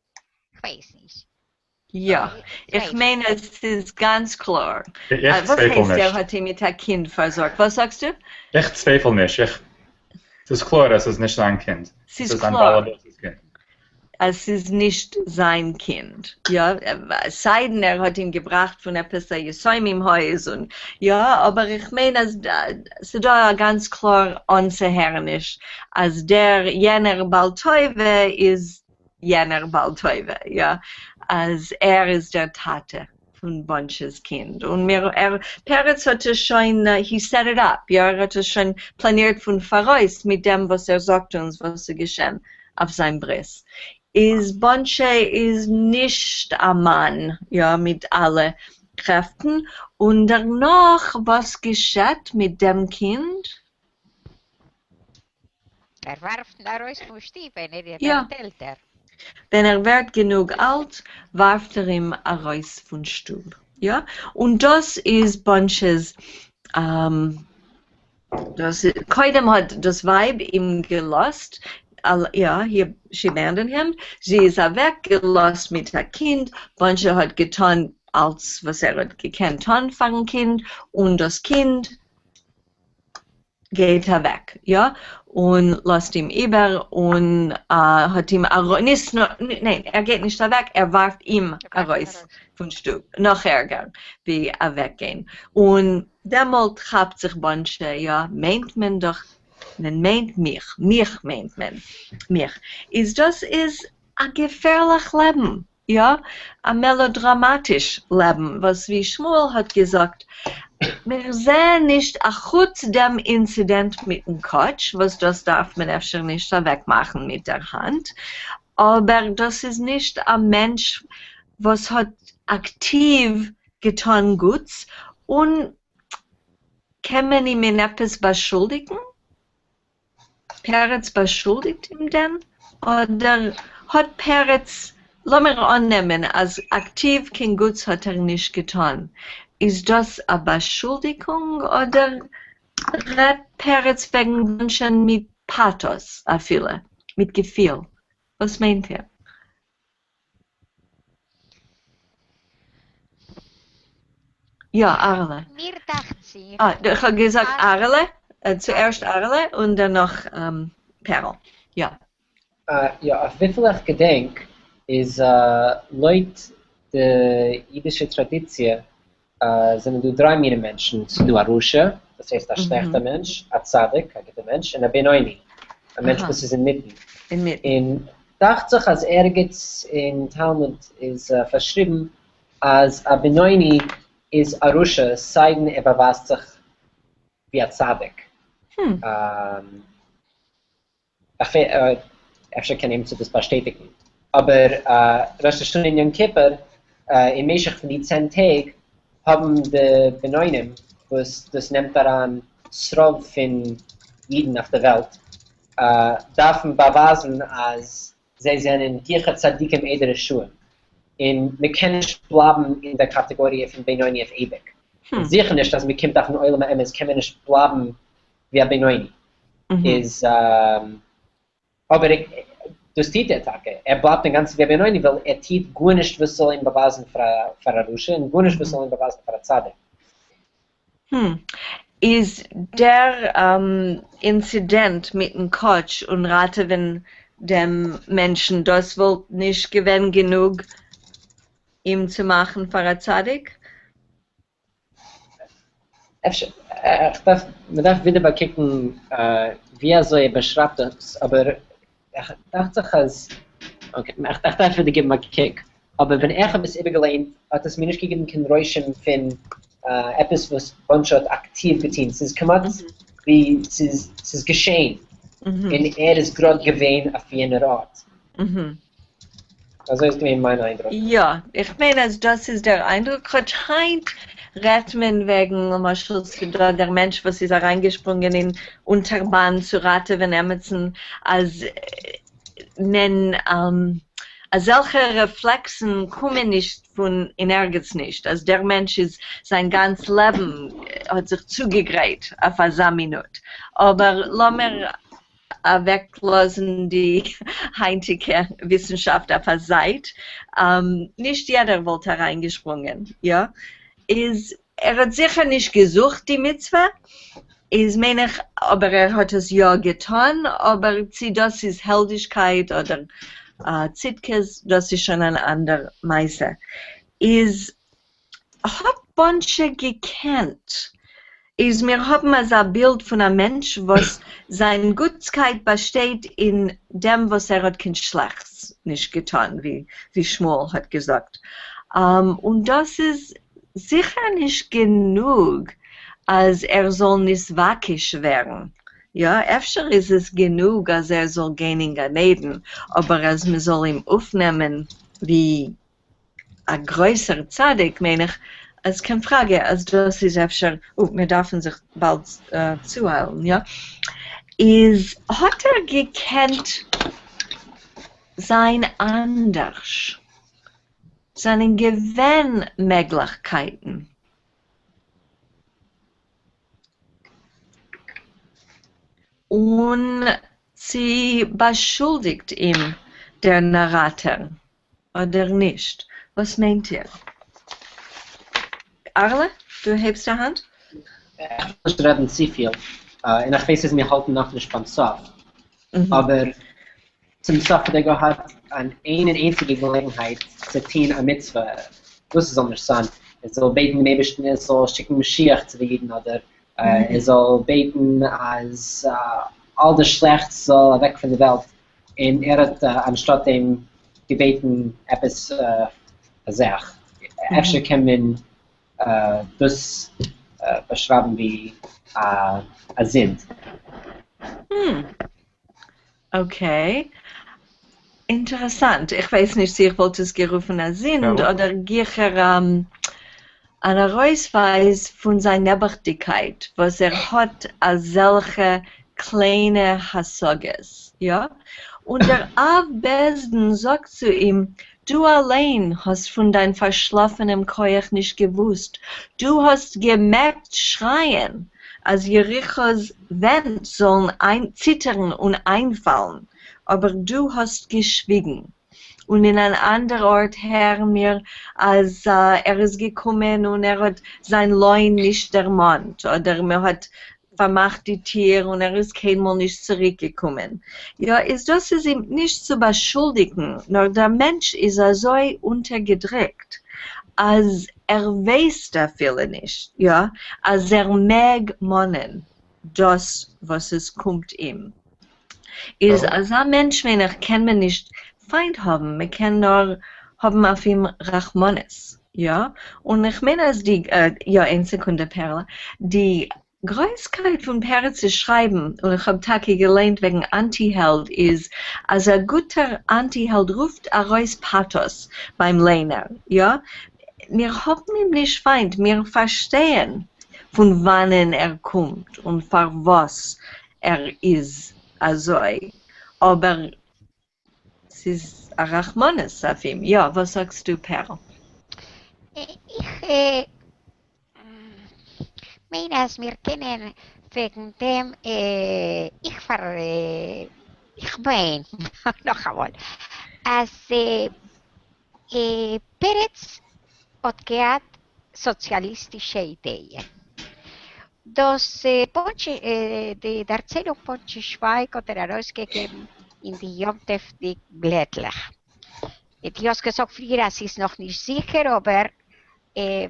כ'ווייס נישט. יא, איך מיין אז ס'איז גאנץ קלאר. איך וואס צווייפל הייסט ער נישט. האט אים מיט א קינד פארזארגט? וואס זאגסטו? איך צווייפל נישט, איך, ס'איז קלאר אז ס'איז נישט זיין קינד. ס'איז ס'איז זיין קלאר. באלעבאס'ס קינד. אז ס'איז נישט זיין קינד, יא, סיידן ער האט אים געבראכט פון עפעס א יתומים הויז און יא, אבער איך מיין אז ס'דא א גאנץ קלאר אנצוהערעניש אז דער יענער בעל טובה איז יענער בעל טובה, יא, אז ער איז דער טאטע פון באנטשע'ס קינד, און מיר ער פרץ האט עס שוין הי סעט איט אפ, יא, ער האט עס שוין פלאנירט פון פאראויס מיט דעם וואס ער זאגט אונז וואס איז געשען אויף זיין ברית, איז באנטשע איז נישט א מאן, יא, מיט אלע קרעפטן, און דערנאך וואס געשעט מיט דעם קינד? ער ווארפט אים ארויס פון שטוב ווען ער ווערט עלטער. ווען ער ווערט גענוג אלט ווארפט ער אים ארויס פון שטוב. יא, און דאס איז באנטשע'ס, דאס קודם האט דאס ווייב אים געלאזט, יא, שי עבענדאנד הים, זי איז אוועק, געלאזט מיט א קינד, באנטשע האט געטאן אלץ וואס ער האט געקענט טאן פארן קינד, און דאס קינד גייט אוועק, יא, און לאזט אים איבער, און האט אים נישט נאר, ניין, ער גייט נישט אוועק, ער ווארפט אים ארויס פון שטוב, נאך ערגער ווי אוועקגיין, און דעמאלט כאפט זיך באנטשע, יא, מיינט מען דאך, מען מיינט מיך, מיך מיינט מען, מיך, איז דאס איז א געפערליך לעבן, יא, א מעלאדראמאטיש לעבן, וואס ווי שמואל האט געזאגט, מיר זעען נישט אחוץ דעם אינצידענט מיטן קאטש, וואס דאס דארף מען אפשר נישט אוועקמאכן מיט דער האנט, אבער דאס איז נישט א מענטש וואס האט אקטיוו געטאן גוטס, און קען מען אים אין עפעס באשולדיגן? פרץ באשולדיגט אים דען? אדער האט פרץ, לאמיר אננעמען אז אקטיוו קיין גוטס האט ער נישט געטאן, איז דאס א באשולדיגונג אדער רעדט פרץ וועגן באנטשען מיט פאטאס אפילו, מיט געפיל? וואס מיינט איר? יא, אהרעלע. מיר דאכט זיך אה, איך האב געזאגט אז. אהרעלע, צוערשט אהרעלע און דערנאך פערל. יא. יא, אויף וויפיל איך געדענק איז לויט די אידישע טראדיציע זענען דא דריי מיני מענטשן, ס'איז דא א רשע, דאס הייסט א שלעכטע מענטש, א צדיק, א גוטע מענטש, און א בינוני, א מענטש וואס איז אינמיטן. און דאכט זיך אז ערגעץ אין תלמוד איז פארשריבן אז א בינוני איז א רשע סיידן ער באווייזט זיך ווי א צדיק. אפשר קען עמיצער דאס באשטעטיגן, אבער ראש השנה און יום כיפור אין משך פון די צען טעג האבן די בינונים, וואס דאס נעמט אריין ס'רוב פון אידן אויף די וועלט, דארפן באווייזן אז זיי זענען גיכער צדיקים איידער רשעים, און מען קען נישט בלייבן אין דער קאטעגאריע פון בינוני אויף אייביג, און זיכער נישט אז מען קומט אויפן עולם האמת קען מען נישט בלייבן ווי א בינוני איז, אבער דאס טוט ער טאקע, ער בלייבט אינגאנצן ווי א בינוני ווייל ער טוט גארנישט וואס זאל אים באווייזן פאר א רשע און גארנישט וואס זאל אים באווייזן פאר א צדיק. איז דער אינצידענט מיטן קאטש און ראטעווען דעם מענטשן דאס וואלט נישט געווען גענוג אים צו מאכן פאר א צדיק? אפשר, איך דארף, מען דארף ווידער באקוקן ווי אזוי ער באשרייבט דאס, אבער איך דאכט זיך אז, אקעי, איך דארף ווידער געבן א קוק, אבער ווען איך האב עס איבערגעליינט האט עס מיר נישט געגעבן קיין רושם פון עפעס וואס באנטשע האט אקטיוו געטון, ס'איז כמעט ווי ס'איז ס'איז געשען און ער איז גראד געווען אויף יענער ארט. אזוי איז געווען מיין איינדרוק. יא, איך מיין אז דאס איז דער איינדרוק, כאטש היינט רעדט מען וועגן למשל ס'דא דער מענטש וואס איז אריינגעשפרונגען אין אונטערבאן צו ראטעווען עמיצן, אז מען אזעלכע רעפלעקסן קומען נישט פון אין ערגעץ נישט, אז דער מענטש איז זיין גאנץ לעבן האט זיך צוגעגרייט אויף אזא מינוט, אבער לאמיר. אוועקלאזן די היינטיגע וויסנשאפט אויף א זייט, נישט יעדער וואלט אריינגעשפרונגען, יא? איז ער האט זיכער נישט געזוכט די מצוה, איז מיין איך, אבער ער האט עס יא געטון, אבער צי דאס איז העלדישקייט אדער צדקות, דאס איז שוין אן אנדער מעשה. איז האט באנטשע געקענט, איז מיר האבן אזא בילד פון א מענטש וואס זיין גוטסקייט באשטייט אין דעם וואס ער האט קיין שלעכטס נישט געטון, ווי שמואל האט געזאגט, און דאס איז זיכער נישט גענוג אז ער זאל נתבקש ווערן, יא, אפשר איז עס גענוג אז ער זאל גיין אין גן עדן, אבער אז מען זאל אים אויפנעמען ווי א גרויסער צדיק מיין איך אז קיין פראגע אז דאס איז אפשר, או, מיר דארפן זיך באלד צואיילן, יא, איז האט ער געקענט זיין אנדערש? זענען געווען מעגליכקייטן? און צי באשולדיגט אים דער נאראטאר אדער נישט? וואס מיינט איר? אהרלע, דו הייבסט א האנט? איך וויל נישט רעדן צופיל, און איך ווייס אז מיר האלטן נאכנישט ביים סוף, אבער צום סוף האט ער געהאט אן איין און איינציגע געלעגנהייט צו טון א מצוה, וואס עס זאל נישט זיין, ער זאל בעטן דעם אייבערשטן ער זאל שיקן משיח צו די אידן, אדער ער זאל בעטן אז אל די שלעכטס זאל אוועק פון די וועלט, און ער האט אנשטאט דעם געבעטן עפעס פאר זיך, אפשר קען מען דאס באשרייבן ווי א זינד. אקעי. אינטערעסאנט. איך ווייס נישט צו איך וואלט עס גערופן א זינד אדער גיכער אן ארויסווייז פון זיין נעבעכדיגקייט וואס ער האט אזעלכע קליינע השגות. יא? און דער אב בית דין זאגט צו אים, דו אליין האסט פון דיין פארשלאפענעם כח נישט געוואוסט, דו האסט געמעגט שרייען אז יריחו'ס ווענט זאלן ציטערן און איינפאלן, אבער דו האסט געשוויגן. און אין אן אנדער ארט הערן מיר אז ער איז געקומען און ער האט זיין לוין נישט דערמאנט, אדער מען האט פארמאכט די טיר און ער איז קיינמאל נישט צוריק געקומען. יא, איז דאס איז אים נישט צו באשולדיגן, נאר דער מענטש איז אזוי אונטערגעדריקט אז ער ווייסט אפילו נישט, יא, אז ער מעג מאנען דאס וואס עס קומט אים. איז אזא מענטש מיין איך קען מען נישט פיינט האבן, מען קען נאר האבן אויף אים רחמנות. יא, און איך מיין אז די, יא איין סעקונדע פערלע, די גרויסקייט פון פרץ'ס שרייבן, און איך האב טאקע געליינט וועגן אנטי-העלד, איז אז א גוטער אנטי-העלד רופט ארויס פאטאס ביים ליינער, יא, מיר האבן אים נישט פיינט, מיר פארשטייען פון וואנען ער קומט און פארוואס ער איז אזוי, אבער ס'איז א רחמנות אויף אים. יא, וואס זאגסטו פערל? איך מיין אז מיר קענען וועגן דעם, איך פאר, איך מיין, נאכאמאל, אז פרץ האט געהאט סאציאליסטישע אידייען. דאס באנטשע, די דערציילונג באנטשע שווייג האט ער ארויסגעגעבן אין די יום טוב'דיג בלעטלעך. דו האסט געזאגט פריער אז ס'איז נאכנישט זיכער, אבער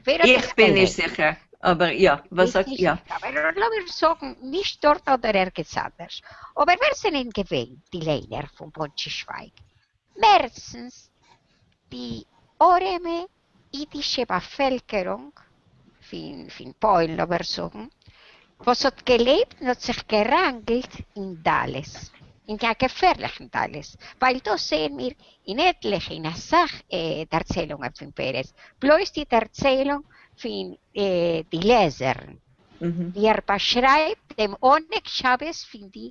ווער האט איך עס בין נישט געליינט? זיכער, אבער יא, וואס ביסט זאגט, נישט יא. זיכער, אבער לאמיר זאגן נישט דארט אדער ערגעץ אנדערש. אבער ווער זענען געווען די ליינער פון באנטשע שווייג? מערסטנס די ארעמע אידישע באפעלקערונג פון פון פוילן לאמיר זאגן, וואס האט געלעבט און האט זיך געראנגלט אין דלות, אין א געפערליכן דלות, ווייל דאס זעען מיר אין עטליכע, אין אסאך דערציילונגען פון פרץ, בלויז די דערציילונג פון די לעזערן, ווי ער באשרייבט דעם עונג שבת פון די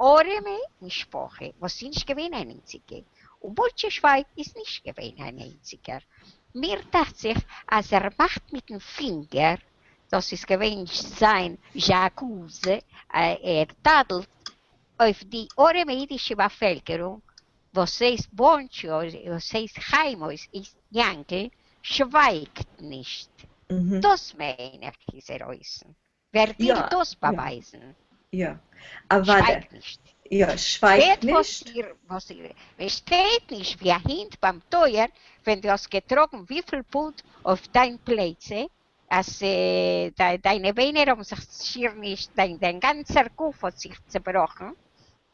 אָרעמע משפּחה, וואָס איז נישט געווען אַן איינציקע, און באָנטשע שווייג איז נישט געווען אַן איינציקער. מיר דאַכט זיך, אַז ער מאַכט מיטן פֿינגער, דאָס איז געווען זײַן זשאַקוז, ער טאַדלט אויף די אָרעמע ייִדישע באַפֿעלקערונג, וואָס הייסט באָנטשע, וואָס הייסט חיים, הייסט יאַנקל, שווײַגט נישט. דאָס מיין איך איז ער אויסן. ווער וויל דאָס באַווײַזן? יא, אוודאי. שווײַגט נישט. יא, שווײַגט נישט. וואָס איר, מען שטייט נישט ווי אַ הונט בײַם טויער, ווען דו האָסט געטראָגן וויפֿל פּונט אויף דײַן פּלייצע, אַז דײַנע ביינער האָבן זיך שיִער נישט, דײַן גאַנצער גוף האָט זיך צעבראָכן,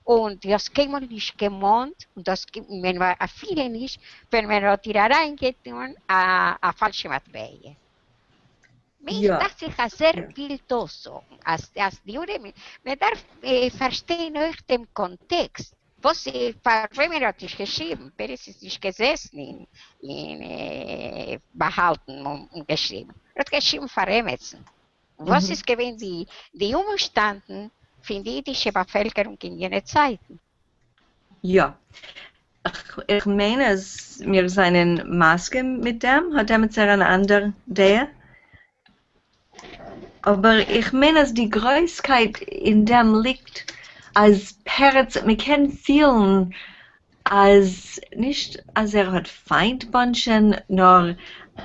און דו האָסט קיינמאָל נישט געמאָנט, און דאָס מען אַפֿילו נישט, ווען מען האָט דיר אַרײַנגעטאָן אַ פֿאַלשע מטבע. מיר דאכט זיך אז ער וויל דאס זאגן, אז אז די ארעמע, מען דארף פארשטיין אויך דעם קאנטעקסט, וואס פאר וועם ער האט נישט געשריבן, פרץ איז נישט געזעסן אין באהאלטן און געשריבן, ער האט געשריבן פאר עמעצן, וואס איז געווען די די אומשטאנדן פון די אידישע באפעלקערונג אין יענע צייטן. יא. איך מיין אז מיר זענען מסכים מיט דעם, האט עמיצער אן אנדער דעה? אבער איך מיין אז די גרויסקייט אין דעם ליגט אז פרץ, מען קען פילן אז נישט אז ער האט פיינט באנטשען, נאר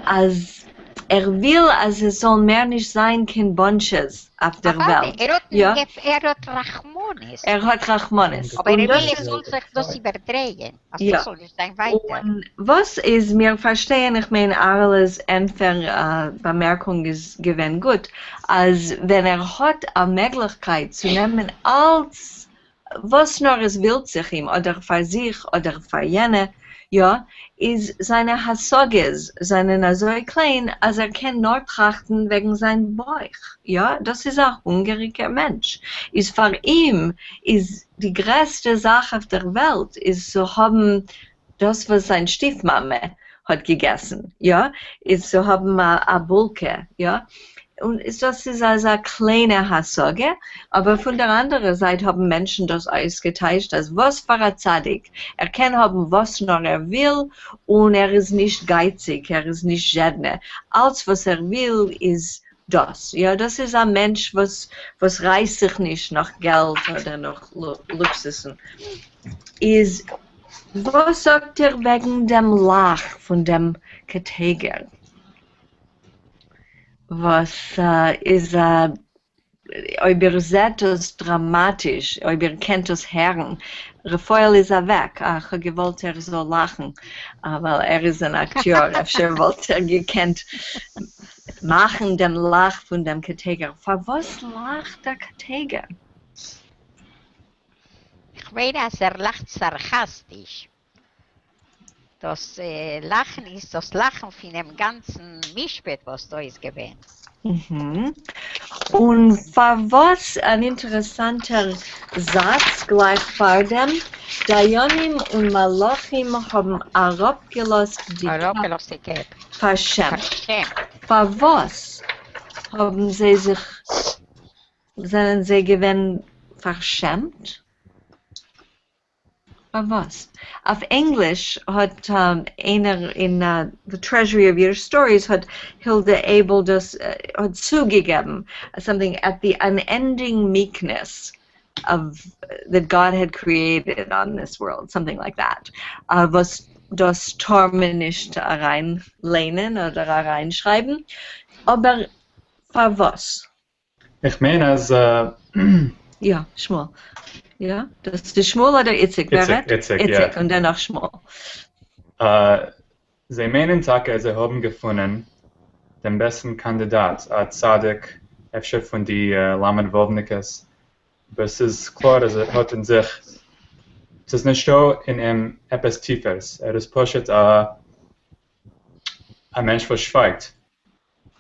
אז ער וויל אז עס זאל מער נישט זיין קיין באנטשעס אויף דער וועלט. ער האט יא. ער האט רחמנות. ער האט רחמנות. אבער ער וויל עס זאל זיך דאס איבערדרייען, אז דאס זאל נישט זיין ווייטער. און וואס איז, מיר פארשטייען, איך מיין אהרל'ס ענטפער באמערקונג איז געווען גוט, אז ווען ער האט א מעגליכקייט צו נעמען אלץ וואס נאר עס ווילט זיך אים, אדער פאר זיך אדער פאר יענע, יא, איז זיינע השגות זענען אזוי קליין אז ער קען נאר טראכטן וועגן זיין בויך, יא, דאס איז א הונגעריגער מענטש, איז פאר אים איז די גרעסטע זאך אויף דער וועלט איז צו האבן דאס וואס זיין שטיף מאמע האט געגעסן, יא, איז צו האבן א בולקע, יא, און דאס איז אזא קליינע השגה, אבער פון דער אנדערער זייט האבן מענטשן דאס אויסגעטייטשט אז וואס פאר א צדיק, ער קען האבן וואס נאר ער וויל, און ער איז נישט גייציג, ער איז נישט זשעדנע, אלץ וואס ער וויל איז דאס, יא, דאס איז א מענטש וואס וואס רייסט זיך נישט נאך געלט אדער נאך לוקסוסן, איז וואס זאגט איר וועגן דעם לאך פון דעם קטיגור? וואס איז אויב איר זעט דאס דראמאטיש, אויב איר קענט דאס הערן, רפאל איז אוועק, איך האב געוואלט ער זאל לאכן, ווייל ער איז אן אקטיאר, אפשר וואלט ער געקענט מאכן דעם לאך פון דעם קטיגור. פארוואס לאכט דער קטיגור? איך מיין אז ער לאכט סארקאסטיש. דאס לאכן איז דאס לאכן פונעם גאנצן משפט וואס דא איז געווען. און פארוואס אן אינטערעסאנטער זאץ גלייך פארדעם, דיינים און מלאכים האבן אראפגעלאזט די קעפ פארשעמט. פארוואס האבן זיי זיך זענען זיי געווען פארשעמט? פארוואס? אויף ענגליש האט איינער אין The Treasury of Yiddish Stories האט הילדע אייבל דאס האט צוגעגעבן something at the unending meekness of that God had created on this world, something like that, וואס דאס טאר מען נישט אריין ליינען אדער אריין שרייבן, אבער פארוואס? איך מיין אז. יא, שמואל. יא? דאס איז שמואל אדער איציק? ווער רעדט? איציק, יא. איציק, און דערנאך שמואל. זיי מיינען טאקע אז זיי האבן געפונען דעם בעסטן קאנדידאט, א צדיק, אפשר פון די למד וואווניקעס, אבער ס'איז קלאר אז ער האט אין זיך, ס'איז נישטא אין אים עפעס טיפערס, ער איז פשוט א א מענטש וואס שווייגט,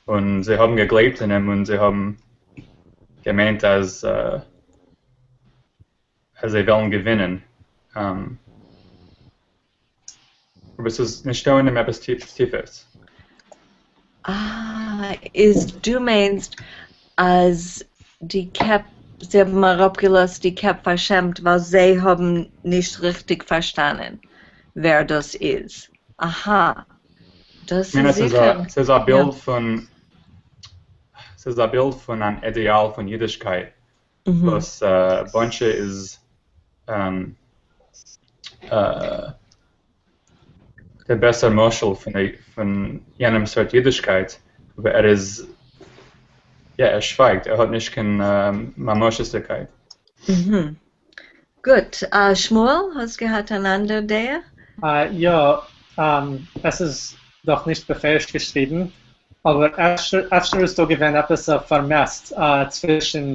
און זיי האבן געגלייבט אין אים און זיי האבן געמיינט אז אז זיי וועלן געווינען, אבער ס'איז נישטא אין אים עפעס טיפערס. אה, איז דו מיינסט אז די קעפ, זיי האבן אראפגעלאזט די קעפ פארשעמט ווייל זיי האבן נישט ריכטיג פארשטאנען ווער דאס איז. אהא. דאס כ'מיין איז אז ס'איז זיכער. א ס'איז א בילד פון ס'איז א בילד פון אן אידעאל פון אידישקייט וואס באנטשע איז. דער בעסער משל פון פון יענעם סארט אידישקייט, אבער ער איז, יא, ער שווייגט, ער האט נישט קיין ממשות'דיגקייט. גוט. שמואל, האסט געהאט אן אנדער דעה? יא, עס איז דאך נישט בפירוש געשריבן, אבער אפשר איז דא געווען עפעס א פארמעסט צווישן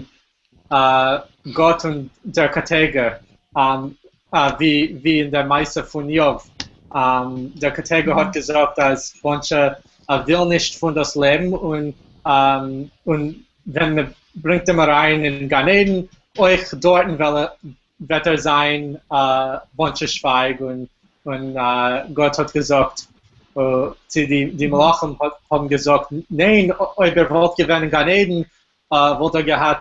גאט און דער קטיגור, ווי אין דער מעשה פון איוב, דער קטיגור האט געזאגט אז באנטשע וויל נישט פון דאס לעבן און ווען מען ברענגט אים אריין אין גן עדן, אויך דארטן וועט ער זיין באנטשע שווייג, און גאט האט געזאגט צו די מלאכים האבן געזאגט, ניין, אויב ער וואלט געווען אין גן עדן וואלט ער געהאט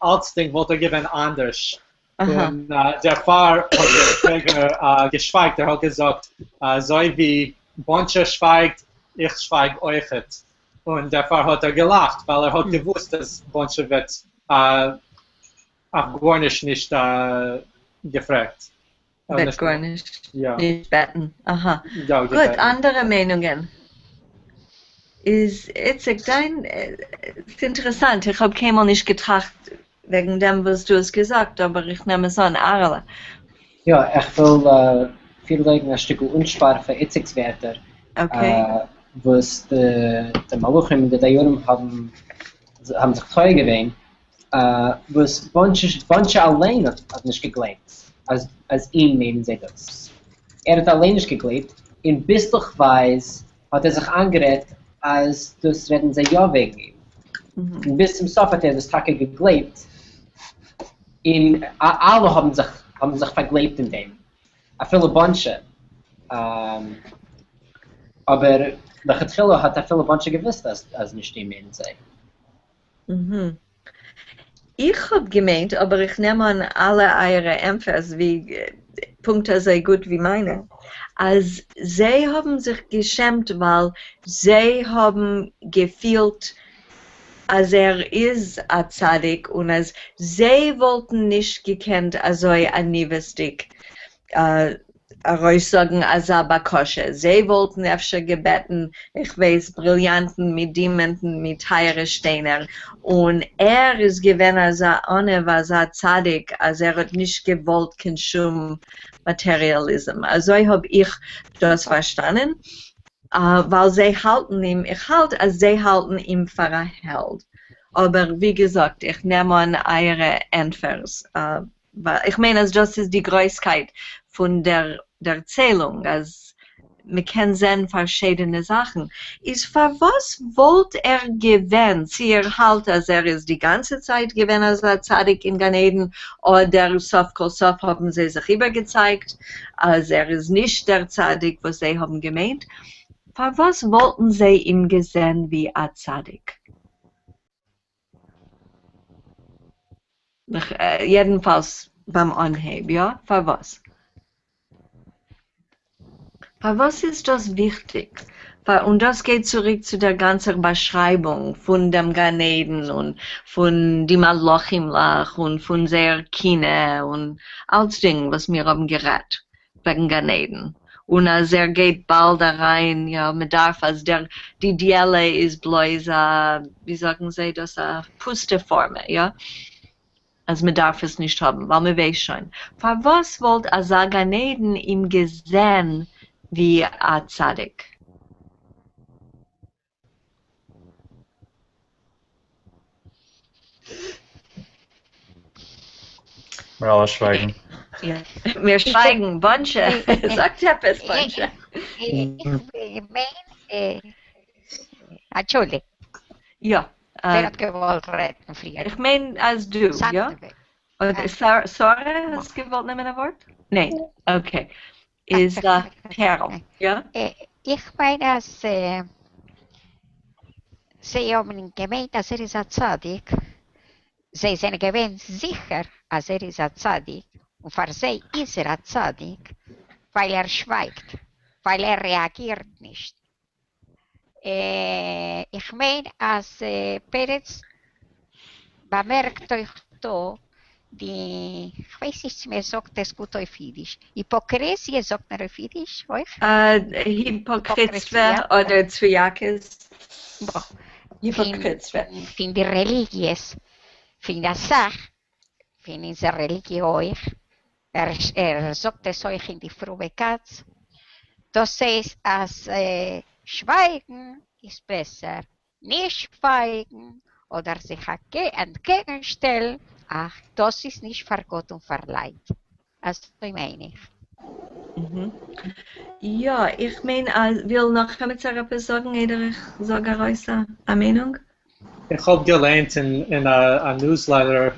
אלצדינג וואלט ער געווען אנדערש, און דערפאר האט דער קטיגור געשווייגט, ער האט געזאגט אזוי ווי באנטשע שווייגט, איך שווייג אויכעט, און דערפאר האט ער געלאכט, ווייל ער האט געוואוסט אז באנטשע וועט אויף גארנישט נישט געפרעגט. וועט גארנישט נישט בעטן. אהא. גוט, אנדערע מיינונגען? איז איציק דיין, ס'אינטערעסאנט, איך האב קיינמאל נישט געטראכט וועגן דעם וואס דו האסט געזאגט, אבער איך נעם עס אן. אהרעלע. יא, איך וויל פארלייגן א שטיקל אנשפאר פאר איציק'ס ווערטער, וואס די מלאכים און די דיינים האבן האבן זיך טועה געווען, וואס באנטשע אליין האט נישט געגלייבט אז אז אים מיינען זיי דאס. ער האט אליין נישט געגלייבט, און ביסלעכווייז האט ער זיך איינגערעדט אז דאס רעדן זיי יא וועגן אים. און ביז צום סוף האט ער דאס טאקע געגלייבט, און אלע האבן זיך האבן זיך פארגלייבט אין דעם, אפילו באנטשע. אבער לכתחילה האט אפילו באנטשע געוואוסט אז אז נישט אים מיינען זיי. איך האב געמיינט, אבער איך נעם אן אלע אייערע ענטפערס ווי פונקט אזוי גוט ווי מיינע, אז זיי האבן זיך געשעמט ווייל זיי האבן געפילט אז ער איז א צדיק און אז זיי וואלטן נישט געקענט אזוי עניוות'דיג ארויסזאגן אזא בקשה, זיי וואלטן אפשר געבעטן, איך ווייס, בריליאנטן מיט דימענטן מיט טייערע שטיינער, און ער איז געווען אזא עניו, אזא צדיק, אז ער האט נישט געוואלט קיין שום מאטעריאליזם. אזוי האב איך דאס פארשטאנען, ווייל זיי האלטן אים, איך האלט אז זיי האלטן אים פאר א העלד. אבער ווי געזאגט, איך נעם אן אייערע ענטפערס. ווייל איך מיין אז דאס איז די גרויסקייט פון דער דערציילונג, אז מ'קען זען פארשידענע זאכן, איז פארוואס וואלט ער געווען, צי איר האלט אז ער איז די גאנצע צייט געווען אזא צדיק אין גן עדן, אדער סוף כל סוף האבן זיי זיך איבערגעצייגט אז ער איז נישט דער צדיק וואס זיי האבן געמיינט, פארוואס וואלטן זיי אים געזען ווי א צדיק? יעדנפאלס ביים אנהייב, יא? פארוואס? פארוואס איז דאס וויכטיג? און דאס גייט צוריק צו דער גאנצער באשרייבונג פון דעם גן עדן און פון די מלאכימלעך און פון זייער קנאה און אלצדינג וואס מיר האבן גערעדט וועגן גן עדן, און אז ער גייט באלד אריין, יא, מען דארף אז דער די דיעלע איז בלויז א, ווי זאגן זיי דאס, א פוסטע פארמע, יא, אז מען דארף עס נישט האבן, ווייל מען ווייסט שוין. פארוואס וואלט אזא גן עדן אים געזען ווי א צדיק? מיר אלע שווייגן. יא, מיר שווייגן. באנטשע, זאגט עפעס באנטשע. איך מיין, אנטשולדיגט. יא. ווער האט געוואלט רעדן פריער? איך מיין אז דו, יא? אדער שרה, האסט געוואלט נעמען א ווארט? ניין, אקעי. איז פערל, יא? איך מיין אז זיי האבן געמיינט אז ער איז א צדיק, זיי זענען געווען זיכער אז ער איז א צדיק, און פאר זיי איז ער א צדיק, ווייל ער שווייגט, ווייל ער רעאגירט נישט. איך מיין אז פרץ באמערקט אויך דא. די, כ'ווייס נישט צו מען זאגט עס גוט אויף אידיש, היפאקרעזיע זאגט מען אויף אידיש אויך? היפאקריטסווע אדער צביאקעס. היפאקריטסווע. פון די רעליגיעס, פון אסאך, פון אונזער רעליגיע אויך, ער זאגט עס אויך אין די פרומע קאץ, דאס הייסט אז שווייגן איז בעסער, נישט שווייגן אדער זיך אנטקעגן שטעלן, אך דאס איז נישט פאר גאט און פאר לייט, אזוי מיין איך. יא, איך מיין אז, וויל נאך עמיצער עפעס זאגן איידער איך זאג ארויס א מיינונג? איך האב געליינט אין א ניוזלעטער,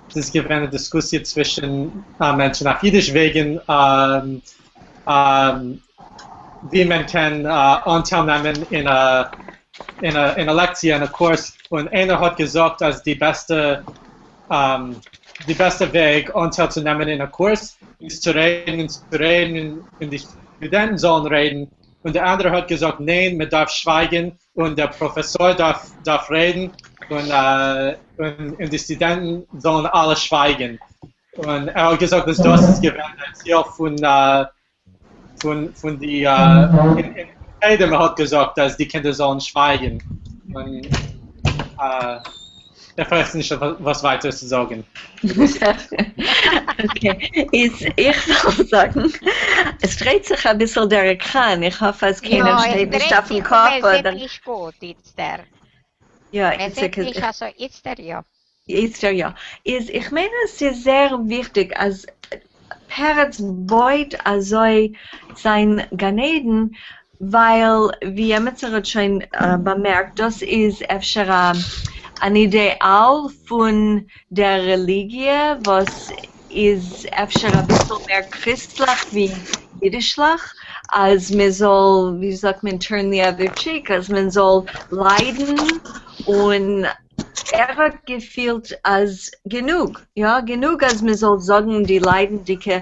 ס'איז געווען א דיסקוסיע צווישן מענטשן אויף אידיש וועגן ווי מען קען אנטייל נעמען אין א אין א לעקציע אין א קורס, און איינער האט געזאגט אז די בעסטע די בעסטע וועג אנטייל צו נעמען אין א קורס איז צו רעדן און צו רעדן און די סטודענטן זאלן רעדן, און דער אנדערער האט געזאגט ניין מען דארף שווייגן און דער פראפעסאר דארף דארף רעדן און און די סטודענטן זאלן אלע שווייגן, און ער האט געזאגט אז דאס איז געווען דער ציל פון פון פון די אין חדר מען האט געזאגט אז די קינדער זאלן שווייגן און איך ווייס נישט וואס ווייטער צו זאגן. אקעי, איז איך וועל זאגן, עס דרייט זיך אביסל דער עקראן, איך האף אז קיינער שטייט נישט אויפן קאפ אדער. נישט גוט איצטער. יא, מען זעט נישט אזוי איצטער יא. איצטער יא. איז איך מיין אז ס'איז זייער וויכטיג אז פרץ בויט אזוי זיין גן עדן, ווייל ווי עמיצער האט שוין באמערקט, דאס איז אפשר אן אידעאל פון דער רעליגיע וואס איז אפשר אביסל מער קריסטליך ווי אידישליך, אז מען זאל, ווי זאגט מען, turn the other cheek, אז מען זאל ליידן און ער האט געפילט אז גענוג, יא, גענוג אז מען זאל זאגן די ליידנדיקע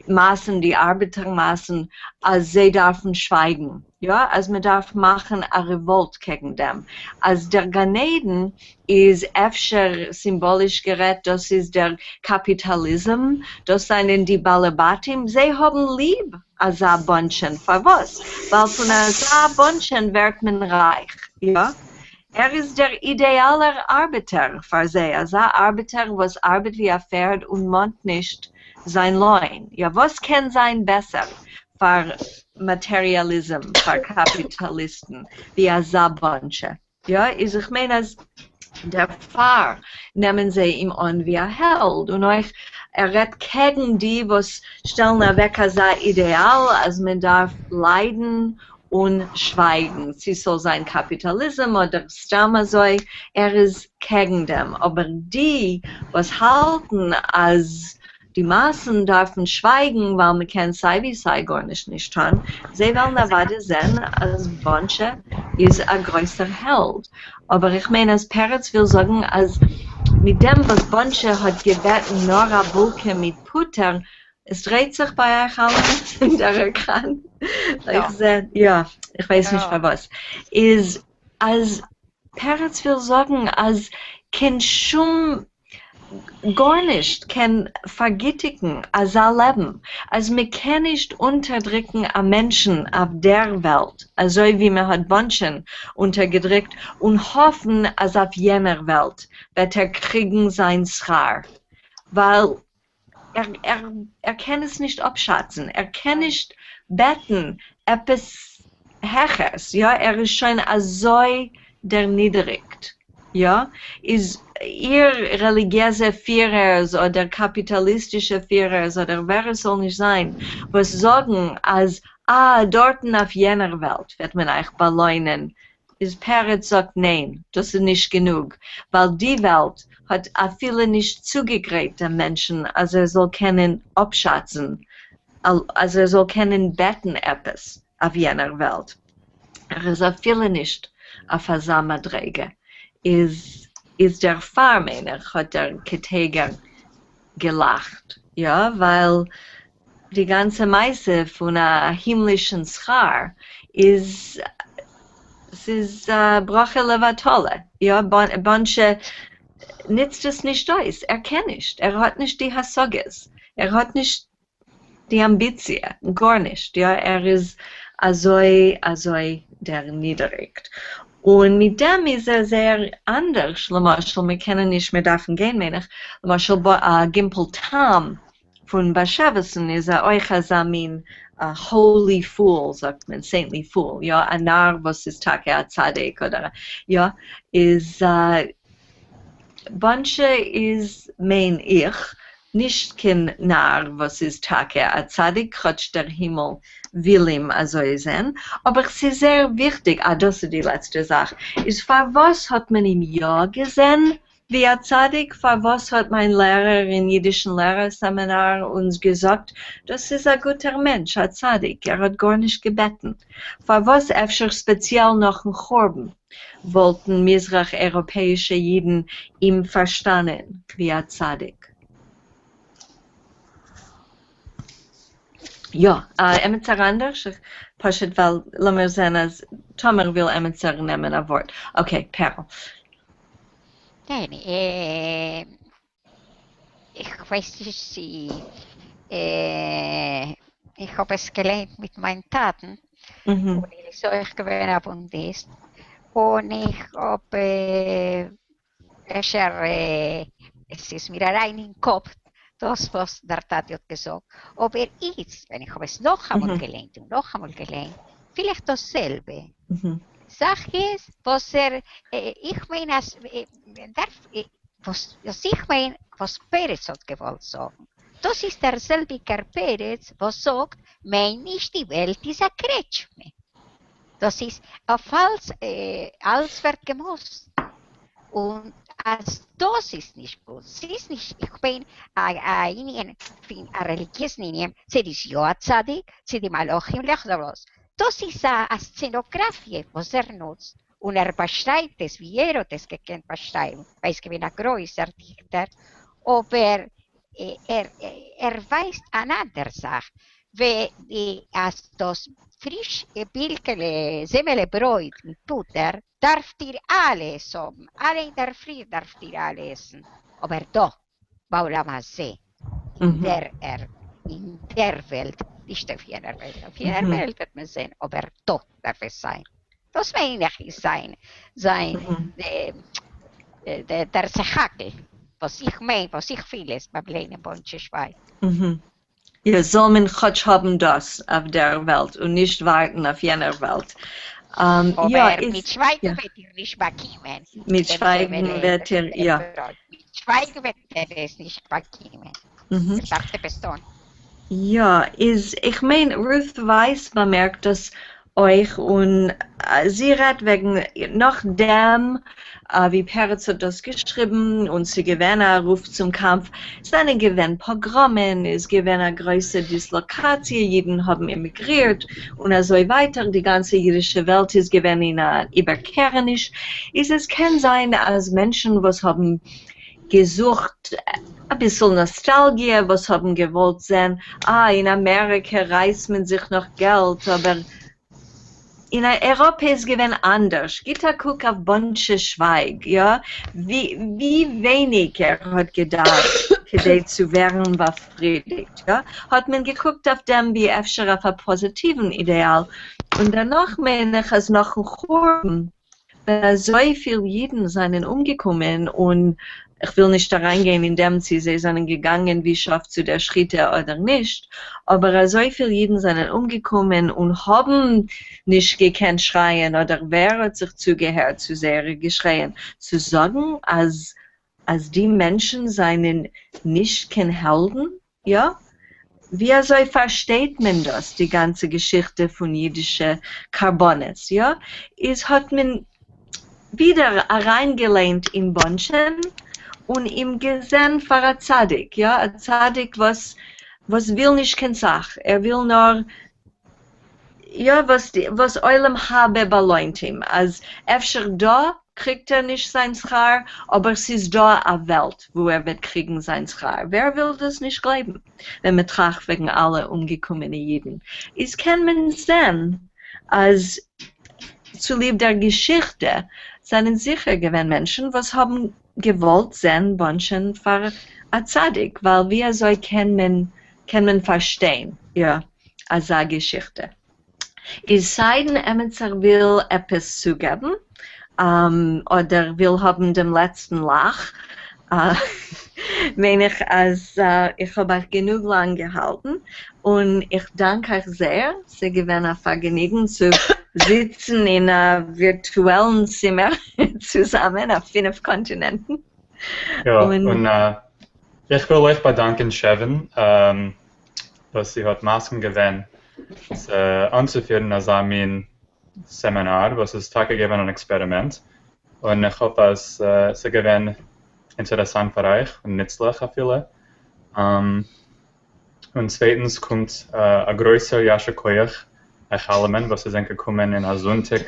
מאסן, די ארבעטער מאסן, אז זיי דארפן שווייגן, יא, אז מען דארף מאכן א רעוואלט קעגן דעם, אז דער גן עדן איז אפשר סימבאליש גערעדט, דאס איז דער קאפיטאליזם, דאס זענען די בעלי בתים, זיי האבן ליב אזא באנטשען, פארוואס? ווייל פון אזא באנטשען ווערט מען רייך, יא? ער איז דער אידעאלער ארבעטער פאר זיי, אזא ארבעטער וואס ארבעט ווי א פערד און מאנט נישט זיין לוין. יא, וואס קען זיין בעסער פאר מאטעריאליזם, פאר קאפיטאליסטן, ווי אזא באנטשע? יא, איז איך מיין אז דערפאר נעמען זיי אים אן ווי א העלד, און אויך ער רעדט קעגן די וואס שטעלן אוועק אזא אידעאל אז מען דארף ליידן און שווייגן, צי ס'זאל זיין קאפיטאליזם אדער סתם אזוי, ער איז קעגן דעם, אבער די וואס האלטן אז די מאסן דארפן שווייגן ווייל מ'קען סיי ווי סיי גארנישט נישט טון, זיי וועלן אוודאי זען אז באנטשע איז א גרויסער העלד. אבער איך מיין אז פרץ וויל זאגן אז מיט דעם וואס באנטשע האט געבעטן נאר א בולקע מיט פוטער, עס דרייט זיך ביי אייך אלעמען דער עקראן? איך זע, יא, איך ווייס נישט פארוואס. איז אז פרץ וויל זאגן אז קיין שום גארנישט קען פארגיטיגן אזא לעבן, אז מען קען נישט אונטערדריקן א מענטשן אויף דער וועלט אזוי ווי מען האט באנטשען אונטערגעדריקט און האפן אז אויף יענער וועלט וועט ער קריגן זיין שכר, ווייל ער ער ער קען עס נישט אפשאצן, ער קען נישט בעטן עפעס העכערס, יא, ער איז שוין אזוי דערנידעריגט, יא, איז איר רעליגיעזע פירערס אדער קאפיטאליסטישע פירערס אדער ווער עס זאל נישט זיין וואס זאגן אז אה דארטן אויף יענער וועלט וועט מען אייך באלוינען, איז פרץ זאגט ניין, דאס איז נישט גענוג, ווייל די וועלט האט אפילו נישט צוגעגרייט דעם מענטשן אז ער זאל קענען אפשאצן, אז ער זאל קענען בעטן עפעס אויף יענער וועלט. ער איז אפילו נישט אויף אזא מדריגה. איז איז דערפאר מיין איך האט דער קטיגור געלאכט, יא, ווייל די גאנצע מעשה פון א הימלישן שכר איז ס'איז א ברכה לבטלה, יא, באנטשע. ניצט עס נישט אויס, ער קען נישט, ער האט נישט די השגות, ער האט נישט די אמביציע, גארנישט, יא, ער איז אזוי אזוי דערנידעריגט. און מיט דעם איז ער זייער אנדערש, למשל, מיר קענען נישט, מיר דארפן גיין מיין איך, למשל גימפל תם פון באשעוויסן איז ער אויך אזא מין holy fool זאגט מען, saintly fool, יא, א נאר וואס איז טאקע א צדיק אדער יא, איז באנטשע איז מיין איך נישט קיין נאר וואס איז טאקע א צדיק כאטש דער הימל וויל אים אזוי זען, אבער ס'איז זייער וויכטיג, אה דאס איז די לעצטע זאך, איז פארוואס האט מען אים יא געזען ווי א צדיק, פארוואס האט מיין לערער אין אידישן לערער סעמינאר אונז געזאגט דאס איז א גוטער מענטש א צדיק ער האט גארנישט געבעטן, פארוואס אפשר ספעציעל נאכן חורבן וואלטן מזרח אייראפעאישע אידן אים פארשטאנען ווי א צדיק? יא, עמיצער אנדערש? פשוט ווייל לאמיר זען אז טאמער וויל עמיצער נעמען א ווארט. okay, פערל. ניין, איך ווייס נישט צו איך האב עס געליינט מיט מיין טאטן, און ער איז אויך געווען א בונדיסט, און איך האב אפשר עס איז מיר אריין אין קאפ דאס וואס דער טאטע האט געזאגט, אבער איצט ווען איך האב עס נאכאמאל געליינט און נאכאמאל געליינט, פיל איך דאס זעלבע. זאך איז וואס ער, איך מיין אז מען דארף, וואס איך מיין וואס פרץ האט געוואלט זאגן, דאס איז דער זעלביגער פרץ וואס זאגט מיין נישט די וועלט איז א קרעטשמע. דאס איז אויף אלץ, אלץ ווערט געמאסטן, און אז דאס איז נישט גוט, ס'איז נישט, איך מיין א ענין פון א רעליגיעזן ענין, צו ער איז יא א צדיק, צו די מלאכים לכדורוס, דאס איז א סצענאגראפיע וואס ער נוצט, און ער באשרייבט עס ווי ער האט עס געקענט באשרייבן, ווייל ער איז געווען א גרויסער דיכטער, אבער ער ווייזט אן אנדער זאך, ווי אז דאס פריש בילקעלע זעמעלע ברויט מיט פוטער דארפט איר אלע עס האבן, אלע אינדערפרי דארפט איר אלע עסן, אבער דא בעולם הזה, אין דער ערד, אין דער וועלט, נישט אויף יענער וועלט, אויף יענער וועלט וועט מען זען, אבער דא דארף עס זיין. דאס מיין איך איז זיין, זיין, דער סך הכל וואס איך מיין, וואס איך פיל עס ביים ליינען באנטשע שווייג. יא, זאל מען כאטש האבן דאס אויף דער וועלט און נישט ווארטן אויף יענער וועלט. אבער מיט שווייגן וועט איר נישט באקומען. מיט שווייגן וועט איר, יא. מיט שווייגן וועט איר עס נישט באקומען. איר דארפט עפעס טון. יא, איז איך מיין רות ווייס באמערקט דאס אויך, און זי רעדט וועגן נאכדעם ווי פרץ האט דאס געשריבן און ס'געווען א רוף צום קאמף, זענען געווען פאגראמען, איז געווען א גרויסע דיסלאקאציע, אידן האבן אימיגרירט און אזוי ווייטער, די גאנצע אידישע וועלט איז געווען אין א איבערקערעניש, איז עס קען זיין אז מענטשן וואס האבן געזוכט אביסל נאסטאלגיע, וואס האבן געוואלט זען, אה, אין אמעריקע רייסט מען זיך נאך געלט, אבער אין אייראפע איז געווען אנדערש, גיט א קוק אויף באנטשע שווייג, יא, ווי ווייניג ער האט געדארפט כדי צו ווערן באפרידיגט, יא, האט מען געקוקט אויף דעם ווי אפשר אויף א פאזיטיוון אידעאל, און דערנאך מיין איך אז נאכן חורבן ווען אזויפיל אידן זענען אומגעקומען, און כ'וויל נישט אריינגיין אין דעם צי זיי זענען געגאנגען ווי שאף צו דער שחיטה אדער נישט, אבער אזויפיל אידן זענען אומגעקומען און האבן נישט געקענט שרייען אדער ווער האט זיך צוגעהערט צו זייערע געשרייען צו זאגן אז אז די מענטשן זענען נישט קיין העלדן, יא? ווי אזוי פארשטייט מען דאס די גאנצע געשיכטע פון אידישע קרבנות, יא? איז האט מען ווידער אריינגעליינט אין באנטשען און אים געזען פאר א צדיק, יא? א צדיק וואס וואס וויל נישט קיין סאך, ער וויל נאר יא וואס וואס עולם הבא באלוינט אים, אז אפשר דא קריגט ער נישט זיין שכר, אבער ס'איז דא א וועלט וואו ער וועט קריגן זיין שכר, ווער וויל דאס נישט גלייבן ווען מען טראכט וועגן אלע אומגעקומענע אידן, איז קען מען זען אז צוליב דער געשיכטע זענען זיכער געווען מענטשן וואס האבן. געוואלט זען באנטשען פאר א צדיק, ווייל ווי אזוי קען מען קען מען פארשטיין יא אזא געשיכטע? איז סיידן עמיצער וויל עפעס צוגעבן, אדער וויל האבן דעם לעצטן לאך, מיין איך אז איך האב אייך גענוג לאנג געהאלטן, און איך דאנק אייך זייער, ס'איז געווען א פארגעניגן צו זיצן אין א ווירטועלן צימער צוזאמען אויף פינף קאנטינענטן. יא, און איך וויל אויך באדאנקען שעווען וואס זי האט מסכים געווען צו אנצופירן אזא מין סעמינאר וואס איז טאקע געווען אן עקספערימענט, און איך האף אז ס'איז געווען אינטערעסאנט פאר אייך און נוצליך אפילו. און צווייטנס קומט א גרויסער יישר כח אייך אלעמען וואס איר זענט געקומען אין א זונטאג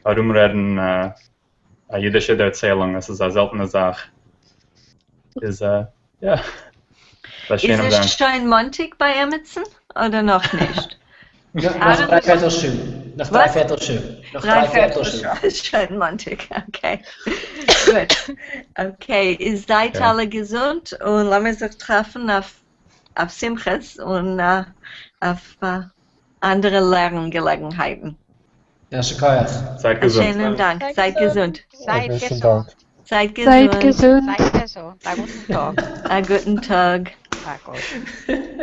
ארומרעדן א אידישע דערציילונג, עס איז א זעלטענע זאך. איז יא. איז עס שוין מאנטאג ביי עמיצן אדער נאכנישט? נאך דריי פערטל שעה. נאך דריי פערטל שעה. נאך דריי פערטל שעה איז שוין מאנטאג, אקעי. גוט. אקעי, איז זייט אלע געזונט און לאמיר זיך טרעפן אויף שמחות און אויף אנדערע לערן געלעגנהייטן. יישר כח. זייט געזונט. א שענעם דאנק. זייט געזונט. זייט געזונט. זייט געזונט. זייט געזונט. זייט געזונט. א גוטן טאג. א גוטן טאג. א גוטן.